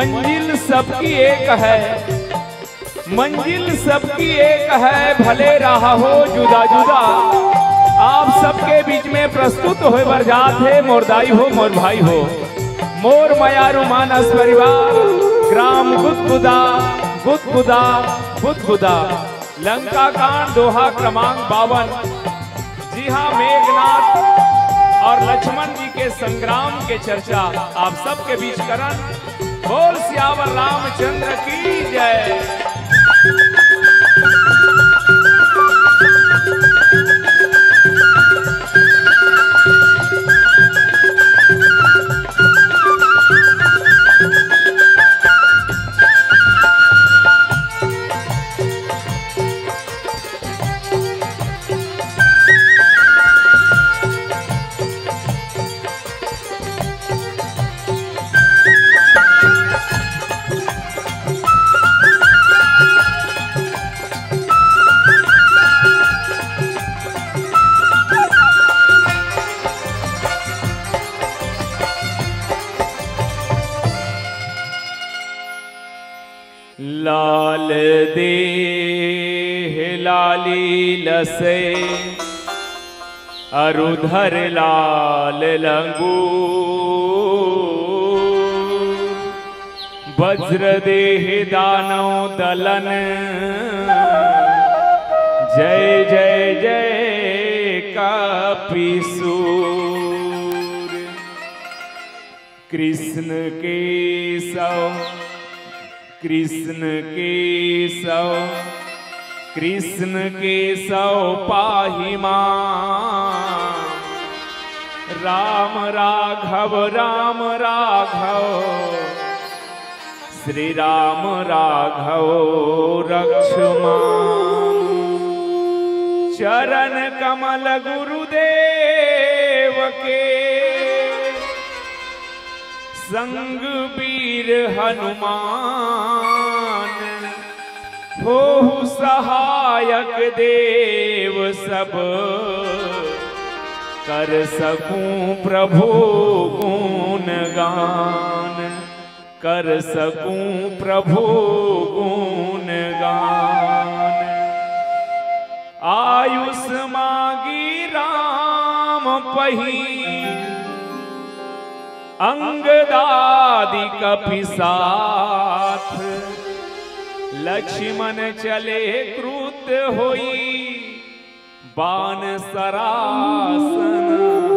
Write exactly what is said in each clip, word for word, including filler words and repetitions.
मंजिल सबकी एक है, मंजिल सबकी एक है, भले राह हो जुदा जुदा। आप सबके बीच में प्रस्तुत होय बर जात हे मोर दाई हो, मोर भाई हो, मोर मयारू मानस परिवार, ग्राम गुदगुदा, गुदगुदा, गुदगुदा। लंका कांड दोहा क्रमांक बावन। जी हाँ, मेघनाथ और लक्ष्मण जी के संग्राम के चर्चा आप सबके बीच करन। बोल सियावर रामचंद्र की जय। लाल देह लाली लसे अरुधर लाल लंगूर। वज्र देह दानव दलन जय जय जय कपिसूर। कृष्ण केशव कृष्ण केशव कृष्ण केशव पाहि मां। राम राघव राम राघव श्री राम राघव रक्ष मां। चरण कमल गुरुदेव के संग वीर हनुमान होहु सहायक देव सब कर सकूं प्रभु गुणगान। कर सकूं प्रभु गुणगान। आयुष मांगी राम पही अंगदादि कपि साथ। लक्ष्मण चले क्रुद्ध होई बान सरासन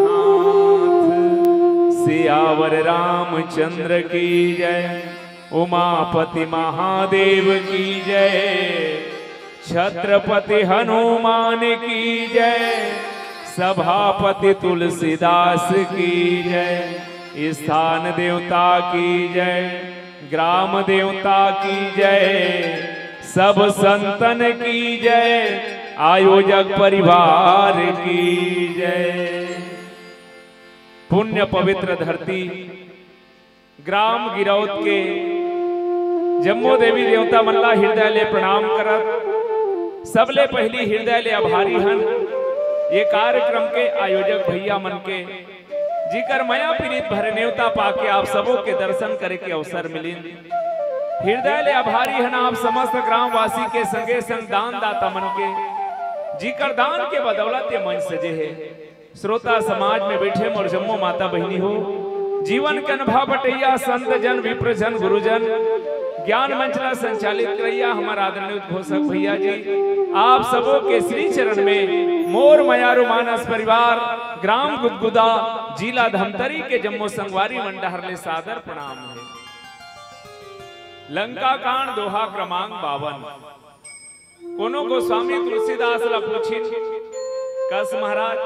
हाथ। सियावर रामचंद्र की जय। उमापति महादेव की जय। छत्रपति हनुमान की जय। सभापति तुलसीदास की जय। स्थान देवता की जय। ग्राम देवता की जय। सब संतन की जय। आयोजक परिवार की जय। पुण्य पवित्र धरती ग्राम गिरौद के जम्मो देवी देवता मन ला हृदय ले प्रणाम करत, सबले पहिली हृदय ले आभारी हन ये कार्यक्रम के आयोजक भैया मन के, जिकर मया पीरित भरे नेवता पाके आप सबो के दर्शन करे के अवसर मिलिन। हृदय ले आभारी हन आप समस्त ग्रामवासी के संगे संग दान दाता मन के, जिकर दान के बदौलत ये मंच सजे हे। श्रोता समाज में बैठे मोर जम्मो माता बहिनी हो, जीवन के अनुभव बटैया संत जन, विप्र जन, गुरुजन, ज्ञान मंच ला संचालित करैया हमर आदरणीय उद्घोषक भैया जी, आप सबो के श्री चरण में मोर मयारू मानस परिवार, ग्राम गुदगुदा, जिला धमतरी के जम्मो संगवारी मन डहर ले सादर प्रणाम हे। लंका कांड दोहा क्रमांक बावन। कोनो गोस्वामी तुलसीदास ला पूछिन, कस महाराज,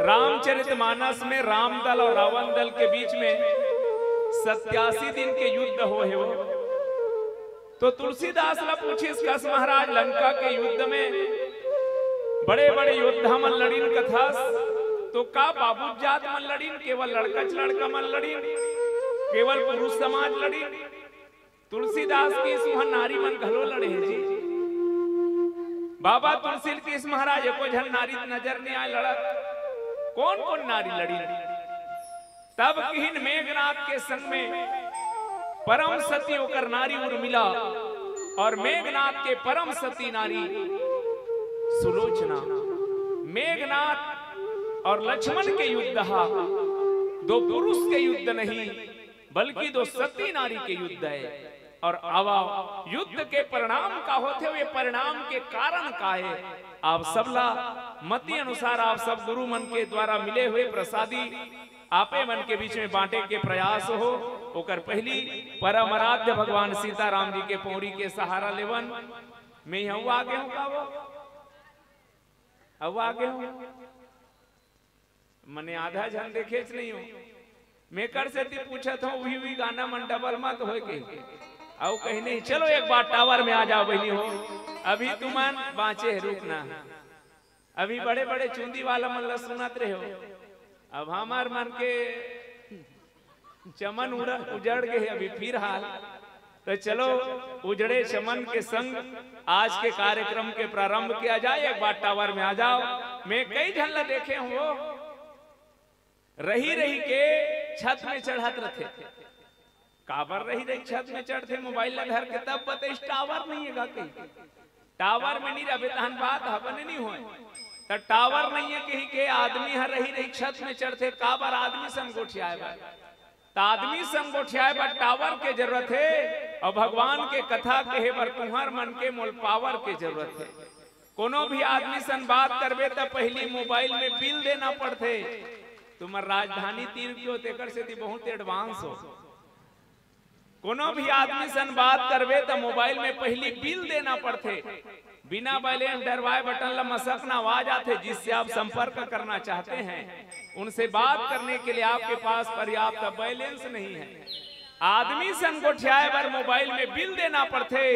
रामचरित मानस में राम दल और रावण दल के बीच में सत्यासी दिन के युद्ध होहे वो। तो तुलसीदास ला पूछिस, कस महाराज, लंका के युद्ध में बड़े-बड़े योद्धा मन लड़िन कथस, तो का बाबूत जात मन लड़िन, केवल लड़कच लड़का मन लड़िन, केवल पुरुष समाज लड़िन? तुलसीदास कहिस, उहां नारी मन घलो लड़े हे जी। बाबा तुलसी ल कहिस, महाराज, एको झन नारी नजर नइ आय लड़त। कोन-कोन नारी लड़िन? तब किहिन मेघनाथ के संग में परम सती ओकर नारी उर्मिला और मेघनाथ के परम सती नारी सुलोचना। मेघनाथ और लक्ष्मण के युद्ध हा दो पुरुष के युद्ध नहीं, बल्कि दो सती नारी के युद्ध है। और आवा, युद्ध के परिणाम का होथे, ये परिणाम के कारण का है, आप सबला मति अनुसार आप सब गुरु मन के द्वारा मिले हुए प्रसादी आपे मन के बीच में बांटे के प्रयास हो। ओकर पहली परम आराध्य भगवान सीताराम जी के पौड़ी के सहारा लेवन। मैं हूँ आगे हूँ का वो? अब आगे हूँ। मने आधा झन देखेच नहीं हो। मैं कर सेती पूछत हूँ, उही, उही गाना मन डबल मत होए के। अउ कहीं नहीं, चलो एक बार टावर में आ जाओ बहिनी हो। अभी तुमन बाँचे है, रुक ना। अभी बड़े-बड़े चुंदी वाला मन ला सुनत रहे हो। अब हमार मन के चमन उड़-, उजड़ गए है अभी फिर हाल। तो चलो उजड़े चमन के संग आज के कार्यक्रम के प्रारंभ किया जाए। एक बार टावर में आ जाओ। मैं कई झन ला देखे हूँ, वो रही रही के छत में चढ़त रथे। काबर रही रही छत में चढ़थे मोबाइल ला धर के? तब बताइस टावर नहीं है गा कहीं। टावर में नहीं रहबे तहन बात ह बने नहीं होय। त टावर नहीं है कहीं के आदमी ह रही रही छत में चढ़थे। काबर? आदमी संग गोठियाए बर। त आदमी संग गोठियाए बर टावर के जरूरत है, और भगवान के कथा कहे बर तुहर मन के मोल पावर के जरूरत है। कोनो भी आदमी सन बात करबे त पहली मोबाइल में बिल देना पड़थे। तुमर राजधानी तीर के हो, तेकर सेती बहुत एडवांस हो। कोनो भी आदमी सन बात करबे त मोबाइल में पहली बिल देना पड़थे। बिना बैलेंस डरवाए बटन ला मसकना आवाज आथे, जिससे आप संपर्क करना चाहते हैं, उनसे बात करने के लिए आपके पास पर्याप्त बैलेंस नहीं है। आदमी सन गोठियाए बर मोबाइल में बिल देना पड़थे,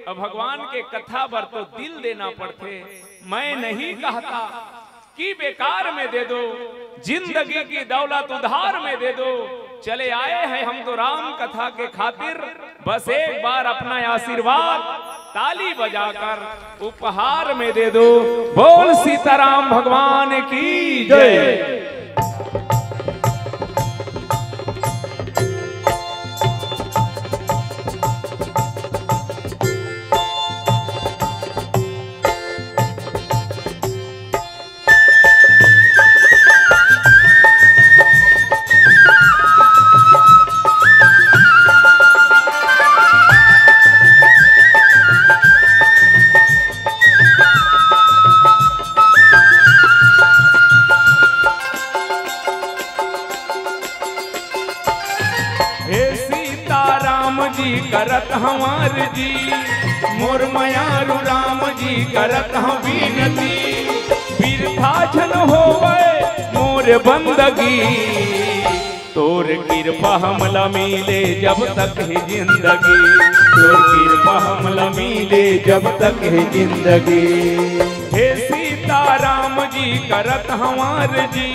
और भगवान के कथा बर तो दिल देना पड़थे। मैं नहीं कहता कि बेकार में दे दो, जिंदगी की दौलत उधार में दे दो। चले आए हैं हम तो राम कथा के खातिर, बस एक बार अपना आशीर्वाद ताली बजाकर उपहार में दे दो। बोल सीताराम भगवान की जय। हे सीताराम जी करत हंव आरजी, मोर मयारू राम जी करत हंव बिनती, बिरथा झन होवय मोर बंदगी। तोर किरपा हमला मिले जब तक हे जिंदगी, तोर किरपा हमला मिले जब तक हे जिंदगी। हे सीताराम जी करत हंव आरजी,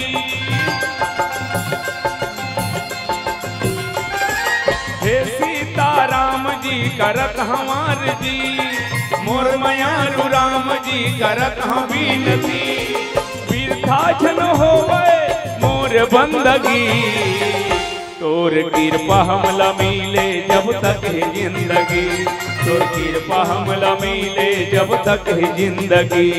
हे सीताराम जी करत हंव आरजी, मोर मयारू राम जी करत हंव बिनती, बिरथा झन होवय मोर बंदगी। तोर किरपा हमला मिले जब तक हे जिंदगी, तोर किरपा हमला मिले जब तक हे जिंदगी।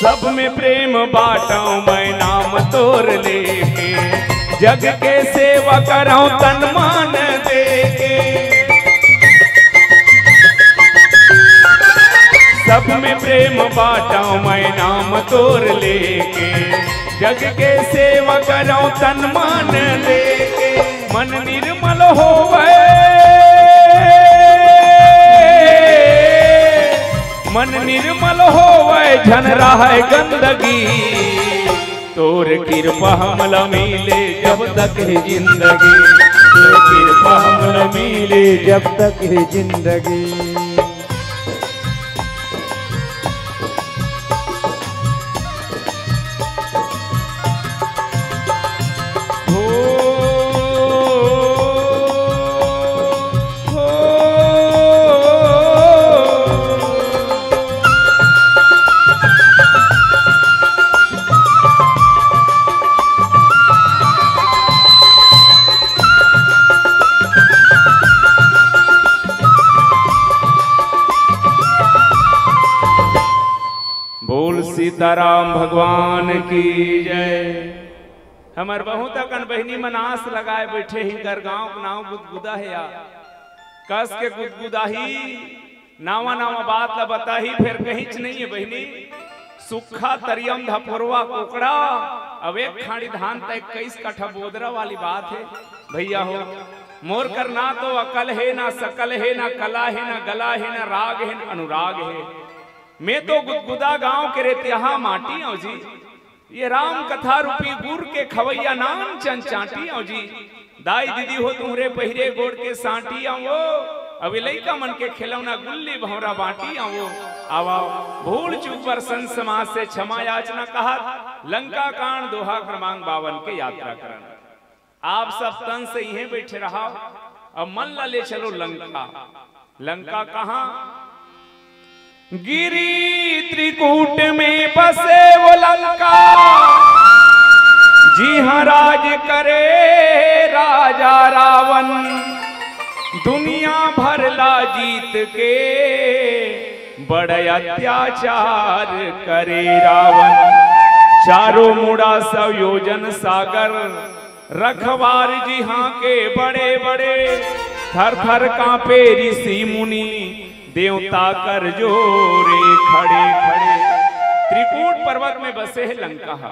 सब में प्रेम बाटंव मैं नाम तोर लेके, जग के सेवा करंव तन मान देके। सब में प्रेम बाटंव मैं नाम तोर लेके, जग के सेवा करंव तन मान लेके। मन निर्मल होवय, मन निर्मल होवय झन रहय गंदगी। तोर किरपा हमला मिले जब तक हे जिंदगी, तोर किरपा हमला मिले जब तक हे जिंदगी। बोल सीताराम भगवान की जय। हमर बहुत अकन बहिनी मन आस लगाए बइठे हे, इंकर गांव के नांव गुदगुदा हे या। कस के गुदगुदाही, नावा नावा बात ला बताही, फेर कहींच नइ हे बहिनी। सुक्खा तरियम धपोरवा कोकड़ा, अब एक खाड़ी धान त इक्कीस कठा बोदरा वाली बात हे। भइया हो, मोर कर ना तो अकल हे, ना सकल हे, ना कला हे, ना गला हे, ना राग हे, ना अनुराग हे। मैं तो गुदगुदा गांव के रेतिहा माटी अंव जी। ये राम कथा रूपी गुर के खवइया नान चन चांटी अंव जी। दाई दीदी हो तुंहरे पहिरे गोड़ के सांटी अंव वो। अब ये लइका मन के खेलौना गुल्ली भौंरा बांटी अंव वो। आवा, भूल चूक बर संत समाज से क्षमा याचना कहत लंका कांड दोहा क्रमांक बावन के यात्रा करन। आप सब तन से इहें बइठे रहव, अब मन ला ले चलो लंका। लंका कहाँ? गिरी त्रिकूट में बसे वो लंका, जिहाँ राज करे राजा रावण। दुनिया भर ला जीत के बड़ अत्याचार करे रावण। चारों मुड़ा सौ योजन सागर, रखवार जिहाँ के बड़े बड़े, थर थर कांपे ऋषि मुनि, देवता कर जोरे खड़े खड़े। त्रिकूट पर्वत में बसे हे लंका ह।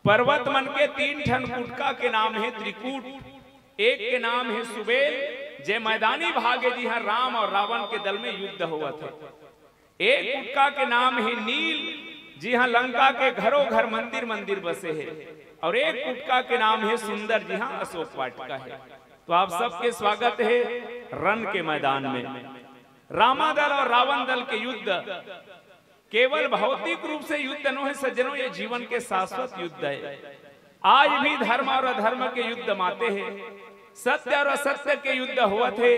पर्वत मन के तीन ठन कुटका के नाम हे त्रिकूट। एक के नाम हे सुबेल, जे मैदानी भाग ए, जिहाँ राम अउ रावण के दल में युद्ध होवत हे। एक कुटका के नाम हे नील, जिहाँ लंका के घरों घर मंदिर मंदिर बसे हे, अउ एक कुटका के नाम हे सुंदर, जिहाँ अशोक वाटिका हे। तो आप सबके स्वागत हे रण के मैदान में। रामा दल अउ रावण दल के युद्ध केवल भौतिक रूप से युद्ध नोहे सज्जनों, ये जीवन के शाश्वत युद्ध हे। आज भी धर्म अउ अधर्म के युद्ध माते हे, सत्य अउ असत्य के युद्ध होवत हे,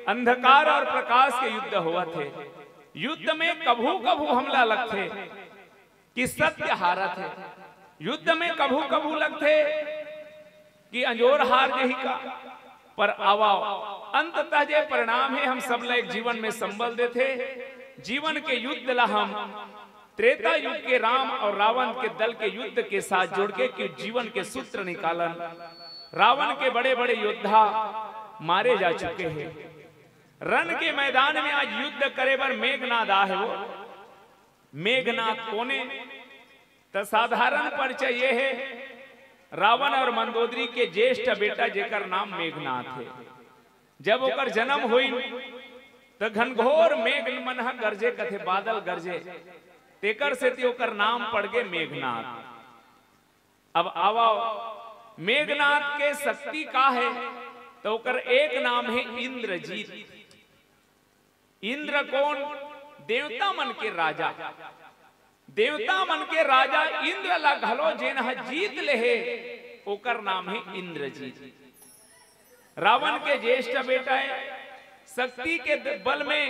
अंधकार अउ प्रकाश के युद्ध होवत हे। युद्ध में कभू कभू हमला लगथे कि सत्य हारत हे, युद्ध में कभू कभू लगथे कि अंजोर हार जही का। पर आवा, अंततः जे परिणाम हे, हम सब ला एक जीवन में संबल देथे। जीवन के युद्ध ला हम त्रेता युग के राम अउ रावण के दल के युद्ध के साथ जोड़ के कि जीवन के सूत्र निकालन। रावण के बड़े बड़े योद्धा मारे जा चुके हे। रण के मैदान में आज युद्ध करे बर मेघनाद आहे वो। मेघनाद कोने? त साधारण परिचय ये हे, रावण अउ मंदोदरी के ज्येष्ठ बेटा, जेकर नाम मेघनाद हे। जब ओकर जन्म होइन, त घनघोर मेघ मन ह गरजे, कथे बादल गरजे, तेकर सेती ओकर नाम पड़ गे मेघनाद। अब आवा, मेघनाद के शक्ति का हे? त ओकर एक नाम हे इंद्रजीत। इंद्र कोन? देवता मन के राजा। देवता मन के राजा इंद्र ला घलो जेन ह जीत लेहे, ओकर नाम हे इंद्रजीत। रावण के ज्येष्ठ बेटा हे। शक्ति के द-, बल में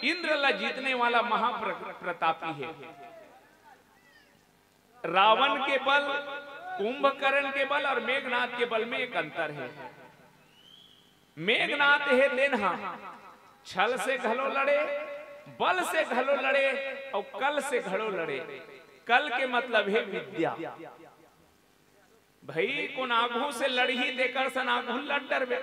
इंद्र ला जीतने वाला महाप्र-, प्रतापी हे। रावण के बल, कुंभकर्ण के बल अउ मेघनाद के बल में एक अंतर हे। मेघनाद हे तेन ह छल से घलो लड़े, बल से घलो लड़े अउ कल से घलो लड़े। कल के मतलब हे विद्या। भई कोन आघू से लड़ही तेकर सन आघू लड़ डरबे।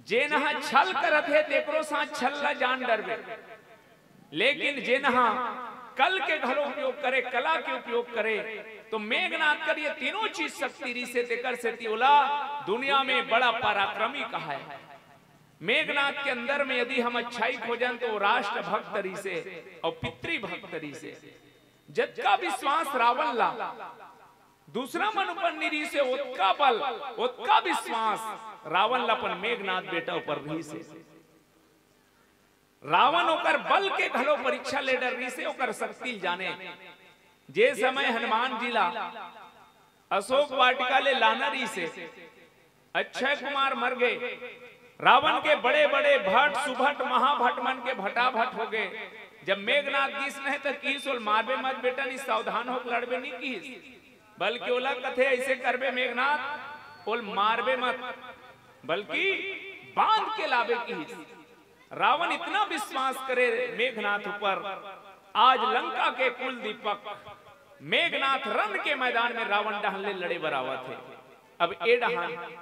जेन ह छल करत हे तेकरो साथ छल ला जान डरबे। लेकिन जेन ह कल के घलो उपयोग करे, कला के उपयोग करे, तो मेघनाद कर ये तीनों चीज शक्ति रिहिसे, तेकर सेती ओला दुनिया में बड़ा पराक्रमी कहाय। मेघनाथ के अंदर में यदि हम अच्छाई खोजन, तो वो राष्ट्रभक्त रिहिसे अउ पितृभक्त रिहिसे। जतका विश्वास रावण ला दूसरा मन ऊपर नइ रिहिसे, ओतका बल, ओतका विश्वास रावण ला अपन मेघनाथ बेटा ऊपर रिहिसे। रावण ओकर बल के घलो परीक्षा ले डर रिहिसे, ओकर शक्ति ल जाने। जे समय हनुमान जी ला अशोक वाटिका ले लाना रिहिसे, अक्षय कुमार मर गे, रावण के बड़े-बड़े भट, सुभट, महाभट मन के भटाभट हो गे। जब मेघनाथ गिस नहीं, त किहिस, "ओला मारबे मत बेटा, नहीं सावधान होके लड़बे," नहीं किहिस, बल्कि ओला कथे, "ऐसे करबे मेघनाथ, ओला मारबे मत, बल्कि बांध के लाबे," किहिस। रावण इतना विश्वास करे मेघनाथ ऊपर, आज लंका के कुल दीपक मेघनाथ रन के मैदान में रावण डहन ले लड़े बर आवत हे। अब ए डहन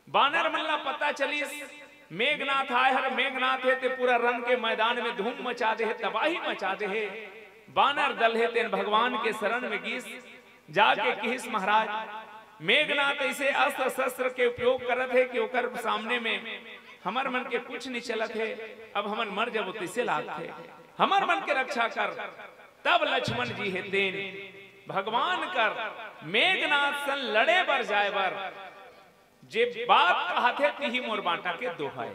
बानर मन ला पता चलिस, मेघनाथ आय हर, मेघनाथ हे ते पूरा रन के मैदान में धूम मचा दे हे, तबाही मचा दे हे। बानर दल हे तेन भगवान के शरण में गिस, जाके किहिस, "महाराज, मेघनाथ ऐसे अस्त्र शस्त्र के उपयोग करत हे कि ओकर सामने में हमर मन के कुछ नहीं चलत हे, अब हमन मर जबो तैसे लागथे, हमर मन के रक्षा कर।" तब लक्ष्मण जी हे तेन भगवान कर मेघनाथ सन लड़े बर जाए बर जे बात कहत हे, तिही मोर बांटा के दोहा हे।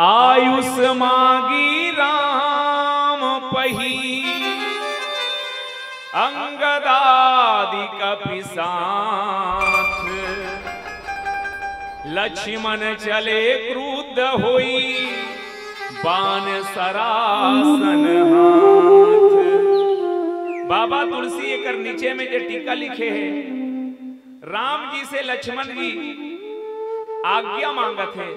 आयुष मांगी राम पही अंगदादि कपि साथ, लक्ष्मण चले क्रुद्ध होई बान सरासन हाथ। बाबा तुलसी एकर नीचे में जे टीका लिखे हे, राम जी से लक्ष्मण जी आज्ञा मांगत हे,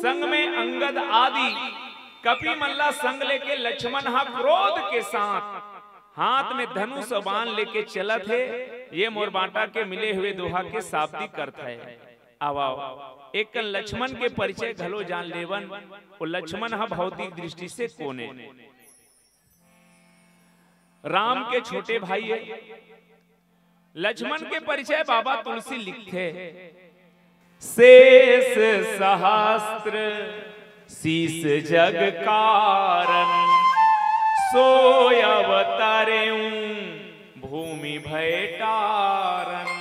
संग में अंगद आदि कपि मन ला संग लेके लक्ष्मण हा क्रोध के साथ हाथ में धनुष अउ बाण लेके चलत हे। ये मोर बांटा के मिले हुए दोहा के शाब्दिक अर्थ हे। आवा, आवा, एक कन लक्ष्मण के परिचय घलो जान लेवन। वो लक्ष्मण हा भौतिक दृष्टि से कोने? राम के छोटे भाई हे। लक्ष्मण के परिचय बाबा तुलसी लिखथे, शेष सहस्त्र शीश जग कारण, सोय अवतरेऊं भूमि भय टारन।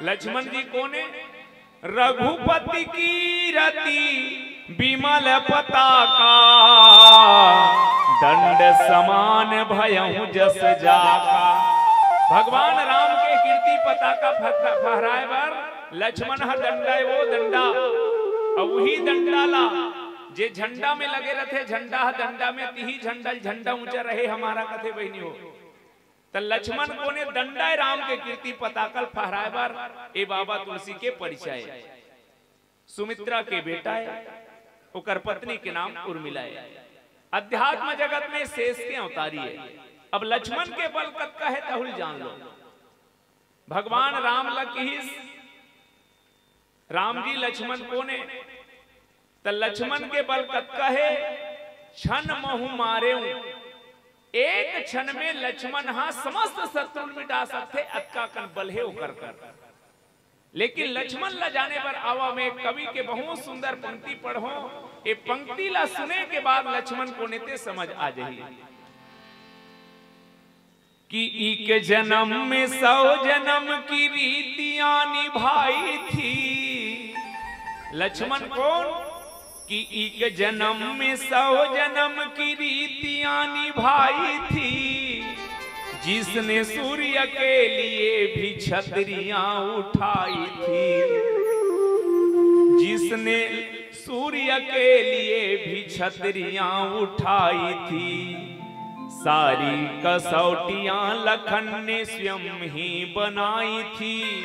लक्ष्मण जी कोने? रघुपति कीरति विमल पताका, दंड समान भयहु जस जाका। भगवान राम के कीर्ति पताका फह-, फहराए बर लक्ष्मण ह दंडा हे, वो दंडा, अउ उही दंडा ला जे झंडा में लगे रथे, झंडा ह दंडा में, तिही झंडा, झंडा ऊंचा रहे हमारा, कथे बहिनी हो। त लक्ष्मण कोने? दंडा हे राम के कीर्ति पताका ल फहराए बर। ए बाबा तुलसी के परिचय। सुमित्रा के बेटा हे, ओकर पत्नी के नाम उर्मिला हे। अध्यात्म जगत में शेष के अवतारी हे। अब लक्ष्मण के बल कतका हे, तहू ल जान लो। भगवान राम ल किहिस, राम जी लक्ष्मण कोने? त लक्ष्मण के बल कतका हे? क्षण महु मारेऊं। एक क्षण में लक्ष्मण हा समस्त शत्रु ल मिटा सकथे, अतका कन बल हे ओकर कर। लेकिन लक्ष्मण ला जाने बर आवा, मैं कवि के बहुत सुंदर पंक्ति पढ़ो। ए पंक्ति ला सुने के बाद लक्ष्मण कोने ते समझ आ जाही कि इक जन्म में सौ जन्म की रीतियां निभाई थी। लक्ष्मण कोन? कि इक जन्म में सौ जन्म की रीतियां निभाई थी, जिसने सूर्य के लिए भी छतरियां उठाई थी, जिसने सूर्य के लिए भी छतरियां उठाई थी, सारी कसौटियां लखन ने स्वयं ही बनाई थी,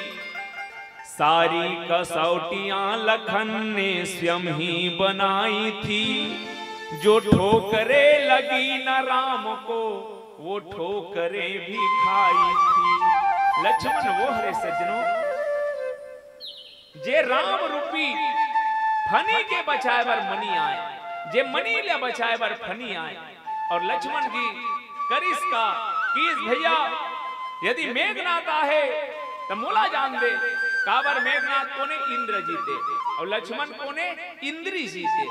सारी कसौटियां लखन ने स्वयं ही बनाई थी। जो ठोकरे लगी न राम को, वो ठोकरे भी खाई थी। लक्ष्मण वो हरे सज्जनों, जे राम रूपी फनी के बचाए बर मनी आए, जे मनी ले बचाए बर फनी आए। और लक्ष्मण जी करिस का? किहिस, भैया, यदि मेघनाथ आहे त मोला जान दे, काबर मेघनाथ कोने? इंद्रजीत ए। अउ लक्ष्मण कोने? इंद्रीजीत ए।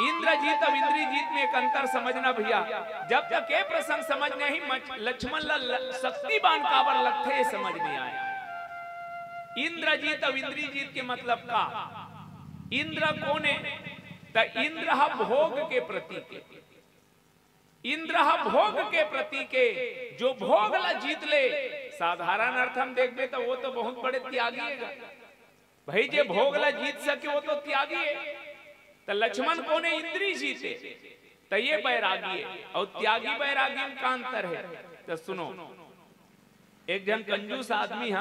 इंद्रजीत अउ इंद्रीजीत में एक अंतर समझना भैया। जब तक ये प्रसंग समझ नहीं, मच-, लक्ष्मण ला ल-, शक्ति बाण काबर लगथे, ये समझ नहीं आय। इंद्रजीत अउ इंद्रीजीत के मतलब का? इंद्र कोने? त इंद्र ह भोग के प्रतीक ए। इंद्र ह भोग के प्रतीक ए, जो भोग ला जीत ले। साधारण अर्थ हम देखबे त वो तो बहुत बड़े त्यागी ए गा। भाई, जे भोग ला जीत सके, वो तो त्यागी ए। त लक्ष्मण कोने? इंद्रीजीत ए। त ये बैरागी ए, अउ त्यागी बैरागी में का अंतर हे? त सुनो, एक झन कंजूस आदमी ह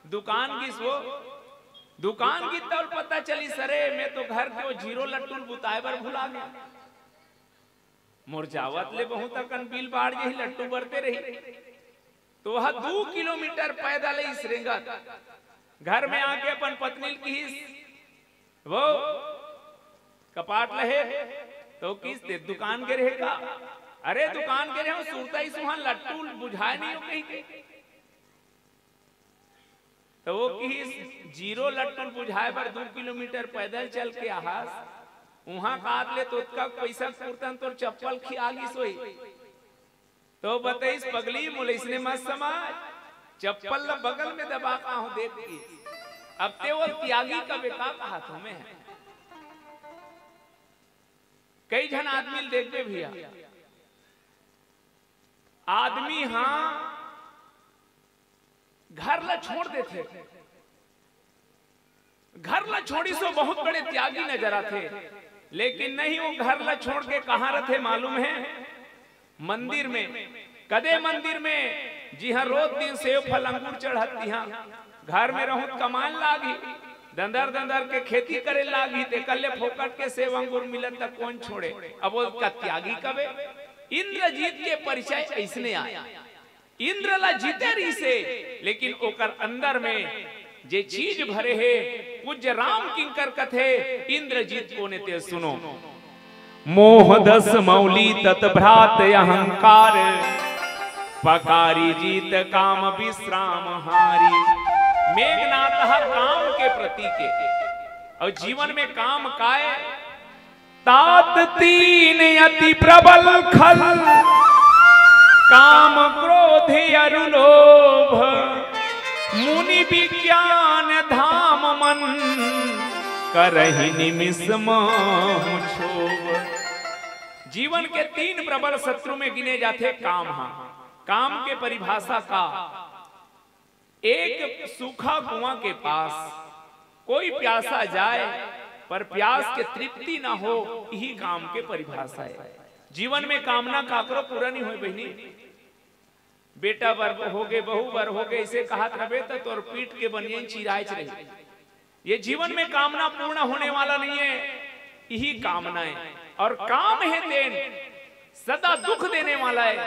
दुकान गिस, वो दुकान गिस त पता चलिस, अरे, मैं तो घर के वो जीरो लट्टू ल बुताए बर भुला गेंव। मोर जावत ले बहुत अकन बिल बाढ़ जाही, लट्टू बरते रही। त वो ह दू किलोमीटर पैदल अइस रेंगत, घर में आके अपन पत्नी ल किहिस, वो कपाट लहे, त वो किहिस, ते दुकान गे रहे का? अरे, दुकान गे रहे हंव, सुरता अइस उहां लट्टू ल बुझाय नहीं हो कहिके। त वो किहिस, जीरो लट्टू ल बुझाय बर दू किलोमीटर पैदल चल के आहस, उहां काट ले त ओतका पइसा कुरतन तोर चप्पल खिया गिस होही। त वो बतइस, पगली, मोला अइसने मत समझ, चप्पल ल बगल में दबा के आहूं देख के। अब ते वो त्यागी कबे, का कहत हंव मैं? कई झन आदमी ल देखबे भैया, आदमी ह घर ला छोड़ देथे, घर ला छोड़िस, वो बहुत बड़े त्यागी नजर आथे, लेकिन नहीं, वो घर ला छोड़ के कहां रथे मालूम हे? मंदिर में। कदे मंदिर में? जिहां रोज दिन सेव फल अंगूर चढ़त तिहां। घर में रहूं त कमाए लागही, दंदर दंदर के खेती करे लागही, तेकर ले फोकट के सेव अंगूर मिलत त कोन छोड़े? अब वो का त्यागी कबे? इंद्रजीत के परिचय अइसने आय। इंद्र ला जीते रहिसे, लेकिन ओकर अंदर में जे चीज भरे हे, पूज्य राम किंकर कथे, इंद्रजीत कोने ते सुनो। मोह दस मौली तत भ्रात अहंकार, पकारी जीत काम विश्राम हारी। मेघनाथ ह काम के प्रतीक ए, अउ जीवन में काम काय? तात तीन अति प्रबल खल, काम क्रोध अरु लोभ, मुनि विज्ञान धाम मन, करहि निमिष माहु क्षोभ। जीवन के तीन प्रबल शत्रु में गिने जाथे काम ह। काम के परिभाषा का? एक सूखा कुआं के पास कोई प्यासा जाय, पर प्यास के तृप्ति ना हो, इही काम के परिभाषा हे। जीवन में कामना काकरो पूरा नहीं होय बहिनी। बेटा बर होगे, बहू बर होगे, अइसे कहत रबे त तोर पीठ के बनियान चिरायच रही। ये जीवन में कामना पूर्ण होने वाला नहीं है, यही कामना है। और काम है तेन सदा दुख देने वाला है,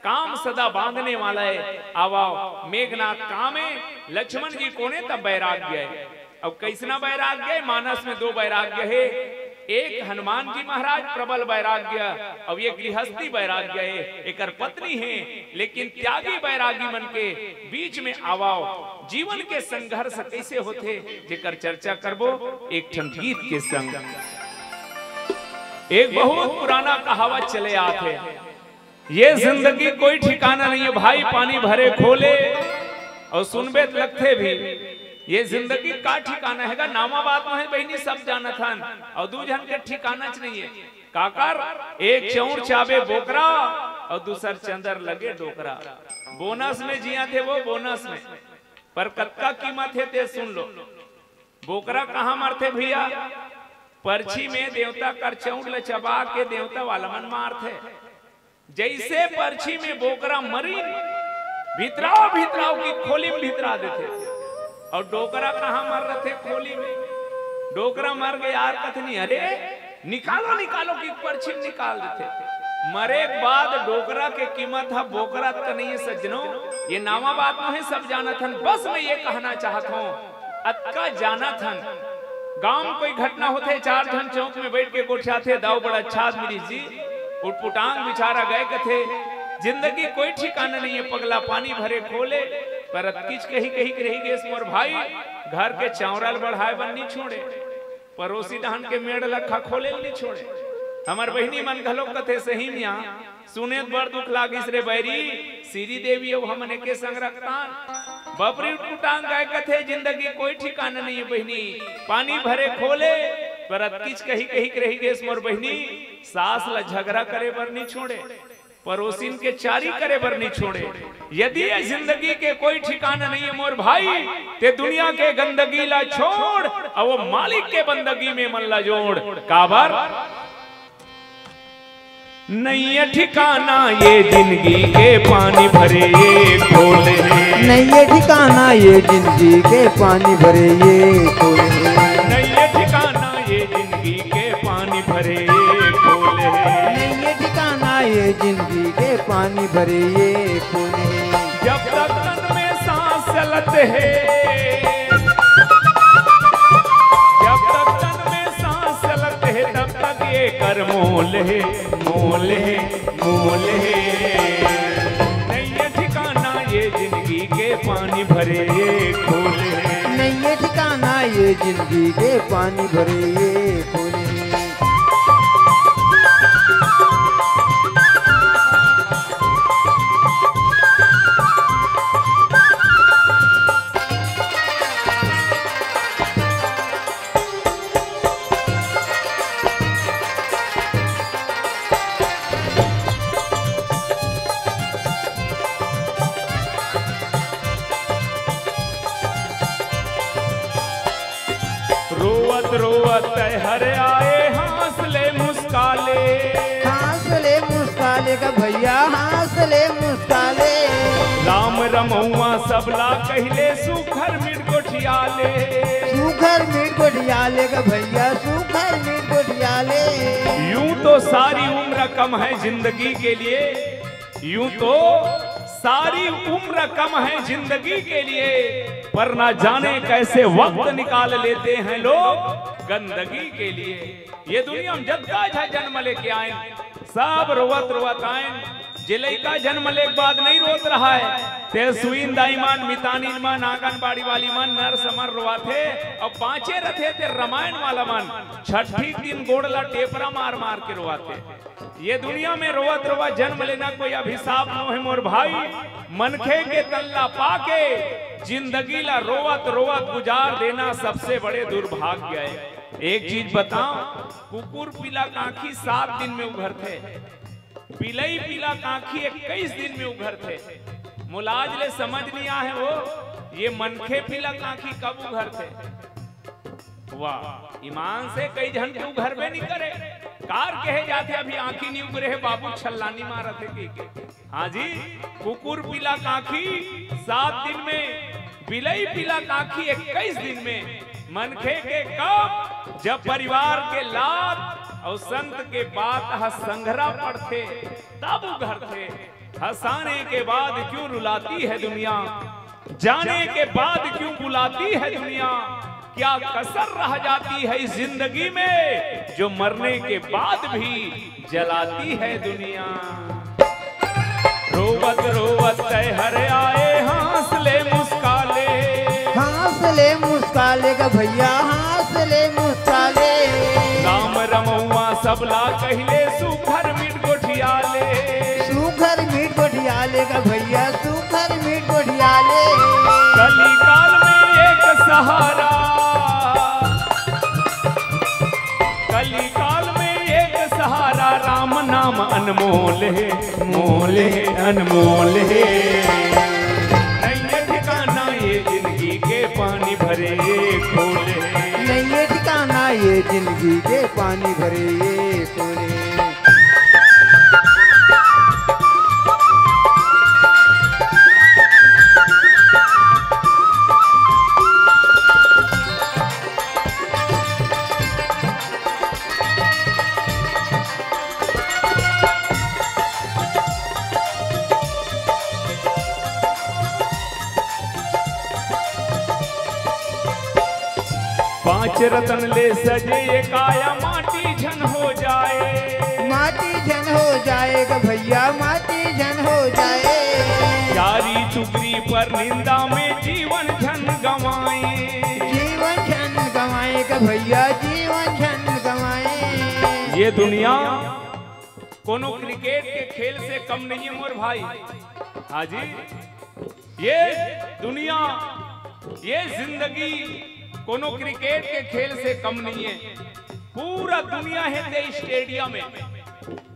काम सदा बांधने वाला है। आव आव, मेघनाथ काम है, लक्ष्मण जी कोने त बैराग्य है। अब कैसना बैराग्य है? मानस में दो बैराग्य है, एक हनुमान जी महाराज प्रबल बैराग्य, अब ये गृहस्थी बैराग्य है। एकर पत्नी है, लेकिन त्यागी बैरागी मन के बीच में आव आव। जीवन के संघर्ष कैसे होथे, जेकर चर्चा करबो एक ठन गीत के संग। एक बहुत पुराना कहावत चले आथे, ये जिंदगी कोई ठिकाना नहीं है भाई, पानी भरे खोले। और सुनबे त लगथे भी, ये जिंदगी का ठिकाना है गा? नामा बात में है बहिनी, सब जानत हन, और दू झन के ठिकाना च नहीं है। काकर? एक चौर चाबे बोकरा और दूसर चंदर लगे डोकरा। बोनस में जिया थे वो, बोनस में। पर कतका कीमत है ते सुन लो। बोकरा कहाँ मरथे भैया? परछी में देवता कर चौर ल चबा के देवता वाला मन मारथे। जैसे परछी में बोकरा मरी, भितराव भितराव की खोली में भितरा देथे। और डोकरा कहाँ मर रथे? खोली में। डोकरा मर गए यार कथनी, अरे निकालो निकालो की परछी में निकाल देथे। मरे के बाद डोकरा के कीमत ह बोकरा त नहीं है सज्जनों, ये नावा बात नोहे, सब जानत हन। बस मैं ये कहना चाहत हूँ, अतका जानत हन, गांव में कोई घटना होथे, चार झन चौक में बैठ के गोठियाथे, दाऊ बड़ा अच्छा आदमी रिहिस जी, उटपुटांग बेचारा गए कथे, जिंदगी कोई ठिकाना नहीं है, पगला पानी भरे खोले, पर अतकिच कही कही के रहि गेस मोर भाई, घर के चांवरा ल बढ़ाए बर नी छोड़े, परोसी डहन के मेड़ ल खखोले ल नी छोड़े। हमर बहिनी मन घलोक कथे, "सही मियाँ, सुने त बड़ दुख लागिस रे बैरी, सिरी देवी अउ हमन एके संग रखतान।" बपरी उटकुटांग गाय कथे, "जिंदगी कोई ठिकाना नहीं है बहिनी, पानी भरे खोले।" पर अतकिच कही कही के रहि गेस मोर बहिनी, सास ल झगरा करे बर नी छोड़े, परोसिन के चारी करे बर नी छोड़े। यदि ये जिंदगी के कोई ठिकाना नहीं है मोर भाई, ते दुनिया के गंदगी ला छोड़, अउ वो मालिक के बंदगी में मन ला जोड़। काबर? नइये ठिकाना ये जिंदगी के, पानी भरे ये खोले। नइये ठिकाना ये जिंदगी के, पानी भरे ये खोले। नइये ठिकाना ये जिंदगी के, पानी भरे ये खोले। नइये ठिकाना ये जिंदगी के, पानी भरे ये खोले। जब तक तन में सांस चलत हे, जब तक तन में सांस चलत हे, तब तक ये कर मोल हे, मोल हे, मोल हे। नइये ठिकाना ये जिंदगी के, पानी भरे ये खोले। नइये ठिकाना ये जिंदगी के, पानी भरे ये खोले। रोवत रोवत तैहर आए, हाँस ले मुस्काले। हाँस ले मुस्काले गा भइया, हाँस ले मुस्काले। राम रमउवाँ सबला कहिले, सुघर मीठ गोठियाले। सुघर मीठ गोठियाले गा भइया, सुघर मीठ गोठियाले। यूं तो सारी उम्र कम है जिंदगी के लिए, यूं तो सारी उम्र कम है जिंदगी के लिए, पर ना जाने कैसे वक्त निकाल लेते हैं लोग गंदगी के लिए। ये दुनिया में जतका झन जन्म लेके आएन, सब रोवत रोवत आएन। जे लइका जन्म ले के बाद नहीं रोत रहय, ते सुइन दाई मन, मितानिन मन, आंगनबाड़ी वाली मन, नर्स मन रोवाथे, अउ बाँचे रथे ते रमायन वाला मन छठी के दिन गोड़ ला टेपरा मार मार के रोवाथे। ये दुनिया में रोवत रोवत जन्म लेना कोई अभिशाप नो है मोर भाई। मनखे के तन ला पाके जिंदगी ला रोवत रोवत गुजार देना सबसे बड़े दुर्भाग्य है। एक चीज बताओ, कुकुर पीला कांखी सात दिन में उघरथे, बिलई पीला कांखी इक्कीस दिन में उघरथे। मोला आज ले समझ नहीं आए वो, ये मनखे पीला कांखी कब उघरथे? वाह, ईमान से कई झन के उघरबे नहीं करे। कार कहे जाथे, "अभी आंखी नहीं उघरे हे बाबू, छल्लानी मारत हे," कहिके। हाँ जी, कुकुर पीला कांखी सात दिन में, बिलई पीला कांखी इक्कीस दिन में। मनखे के कब? जब परिवार के लात अउ संत के बात ह संघरा पड़थे, तब उघरथे। हंसाने के बाद क्यों रुलाती है दुनिया, जाने के बाद क्यों बुलाती है दुनिया, क्या कसर रह जाती है इस जिंदगी में, जो मरने के बाद भी जलाती है दुनिया। रोवत रोवत तैहर आए, हाँस ले मुस्काले। हाँस ले मुस्काले गा भइया, हाँस ले मुस्काले। राम रमउवाँ सबला कहिले, सुघर मीठ गोठियाले। सुघर मीठ गोठियाले गा भइया, सुघर मीठ गोठियाले। कलिकाल में एक सहारा, कलिकाल में एक सहारा, राम नाम अनमोल हे, मोल हे, अनमोल हे। नइये ठिकाना ये जिंदगी के, पानी भरे ये खोले। नइये ठिकाना ये जिंदगी के, पानी भरे ये खोले। पांच रतन ले सजे ये काया, माटी झन हो जाए। माटी झन हो जाए गा भइया, माटी झन हो जाए। चारी चुगरी पर निंदा में जीवन झन गंवाए। जीवन झन गंवाए ग भैया, जीवन झन गंवाए। ये दुनिया कोनो क्रिकेट के खेल से कम नहीं है मोर भाई। हाँ जी, ये दुनिया, ये जिंदगी कोनो क्रिकेट के खेल से कम नहीं है। पूरा दुनिया हे ते स्टेडियम में,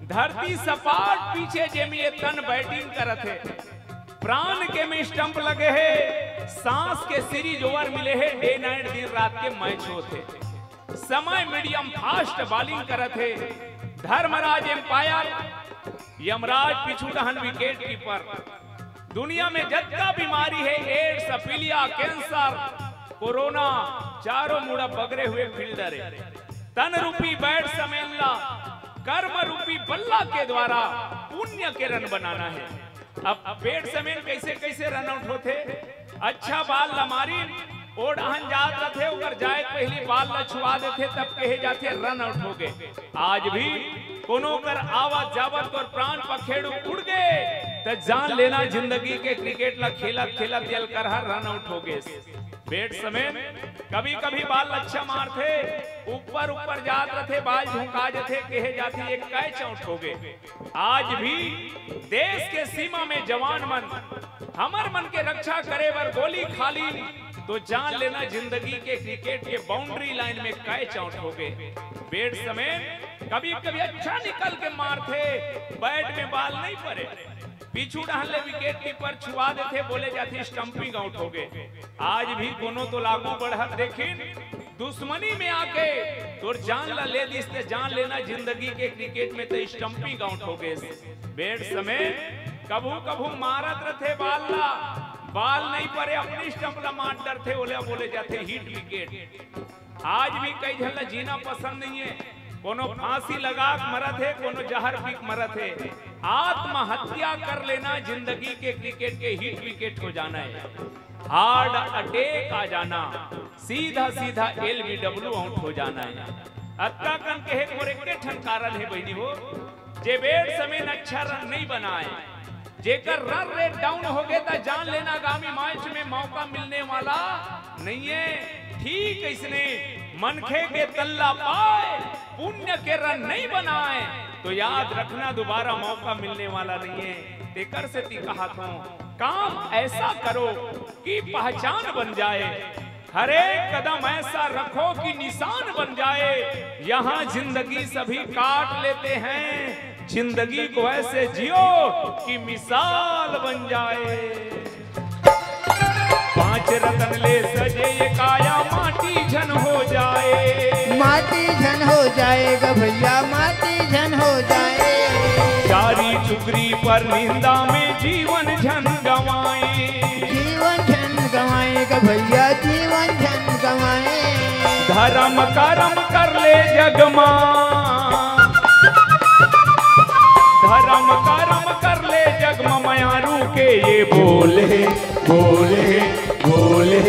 धरती सपाट पीछे जेमे ये तन बैटिंग करत हे, प्राण के में स्टंप लगे हे, सांस के सीरीज ओवर मिले हे, डे नाइट दिन रात के मैच होत हे, समय मीडियम फास्ट बॉलिंग करत हे। धर्मराज एम्पायर, यमराज पीछू डहन विकेट कीपर। दुनिया में जतका बीमारी हे, एड्स, पीलिया, कैंसर, कोरोना, चारों मुड़ा बगरे हुए फील्डर हे। तन रूपी बैट्समैन ला कर्म रूपी बल्ला के द्वारा पुण्य के रन बनाना हे। अब बैट्समैन कैसे कैसे रन आउट होथे? अच्छा बॉल ला मारिन, ओ डहन जात रथे, ओकर जाए के पहिली बॉल ला छुआ देथे, तब कहे जाथे रन आउट हो गे। आज भी कोनो कर आवत जावत तोर प्राण पखेरु उड़ गे, त जान लेना जिंदगी के क्रिकेट ला खेलत खेलत ये कर हर रन आउट हो गे। बैट्समैन कभी कभी बॉल अच्छा मारथे, ऊपर ऊपर जात रथे, बॉल झोंका जथे, कहे जाथे ये कैच आउट हो गे। आज भी देश के सीमा में जवान मन, हमर मन के रक्षा करे बर गोली खालिन, तो जान लेना जिंदगी के क्रिकेट के बाउंड्री लाइन में कैच आउट हो गे। बैट्समैन कभी कभी अच्छा निकल के मारथे, बैट में बॉल नहीं परे, पीछू डहन ले विकेट कीपर छुआ देथे, बोले जाथे स्टंपिंग आउट हो गे। आज भी कोनो तो लागू बढ़त देखिन, दुश्मनी में आके तोर जान ला ले दिस, ते जान लेना जिंदगी के क्रिकेट में ते स्टंपिंग आउट हो गे। बैट्समैन कभू कभू मारत रथे बॉल ला, बॉल नहीं परे, अपनी स्टंप ला मार डरथे, ओला बोले जाथे हिट विकेट। आज भी कई झन ला जीना पसंद नहीं है, कोनो फांसी लगा के मरत हे, कोनो जहर पी के मरत हे। आत्महत्या कर लेना जिंदगी के क्रिकेट के हिट विकेट हो जाना है, हार्ट अटैक आ जाना, सीधा सीधा एलबीडब्ल्यू आउट हो जाना है। अतका कन कहे के मोर एक ठन कारण हे बहिनी हो, जे बैट्समैन अच्छा रन नहीं बनाए, जेकर रन रेट डाउन हो गे त जान लेना आगामी मैच में मौका मिलने वाला नहीं है। ठीक इसने मनखे के तल्ला पाए, पुण्य के रन नहीं बनाए, तो याद रखना दोबारा मौका मिलने वाला नहीं है। तेकर सेती कहत हों, काम ऐसा करो कि पहचान बन जाए, हर एक कदम ऐसा रखो कि निशान बन जाए। यहाँ जिंदगी सभी काट लेते हैं, जिंदगी को ऐसे जियो कि मिसाल बन जाए। पांच रतन ले सजे ये काया, माटी झन हो जाए। माटी झन हो जाए ग भैया, माटी झन हो जाए। चारी चुगरी पर निंदा में जीवन झन गंवाए। जीवन झन गंवाए ग भैया, जीवन झन गंवाए। धर्म करम कर ले जग मा, धर्म करम कर ले जग मा, मयारू के ये बोले, बोले, बोले।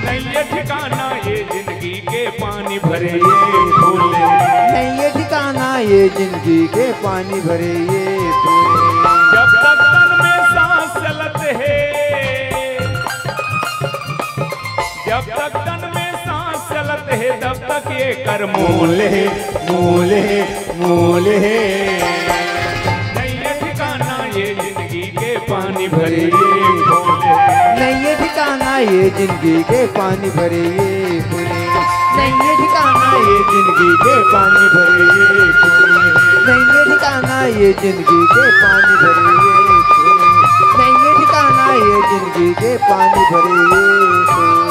नहीं ये ठिकाना ये जिंदगी के, पानी भरे ये बोले। नहीं ये ठिकाना ये जिंदगी के, पानी भरे ये बोले। जब तक तन में सांस चलत हे, जब तक तन में सांस चलत हे, तब तक ये कर मोल हे, मोल हे, मोल हे। नहीं ये ठिकाना ये जिंदगी के, पानी भरे ये बोले। नहीं ये ठिकाना ये जिंदगी के, पानी भरे ये बोले। नहीं ये ठिकाना ये जिंदगी के, पानी भरे ये बोले। नहीं ये ठिकाना ये जिंदगी के, पानी भरे ये बोले। नहीं ये ठिकाना ये जिंदगी के, पानी भरे ये बोले।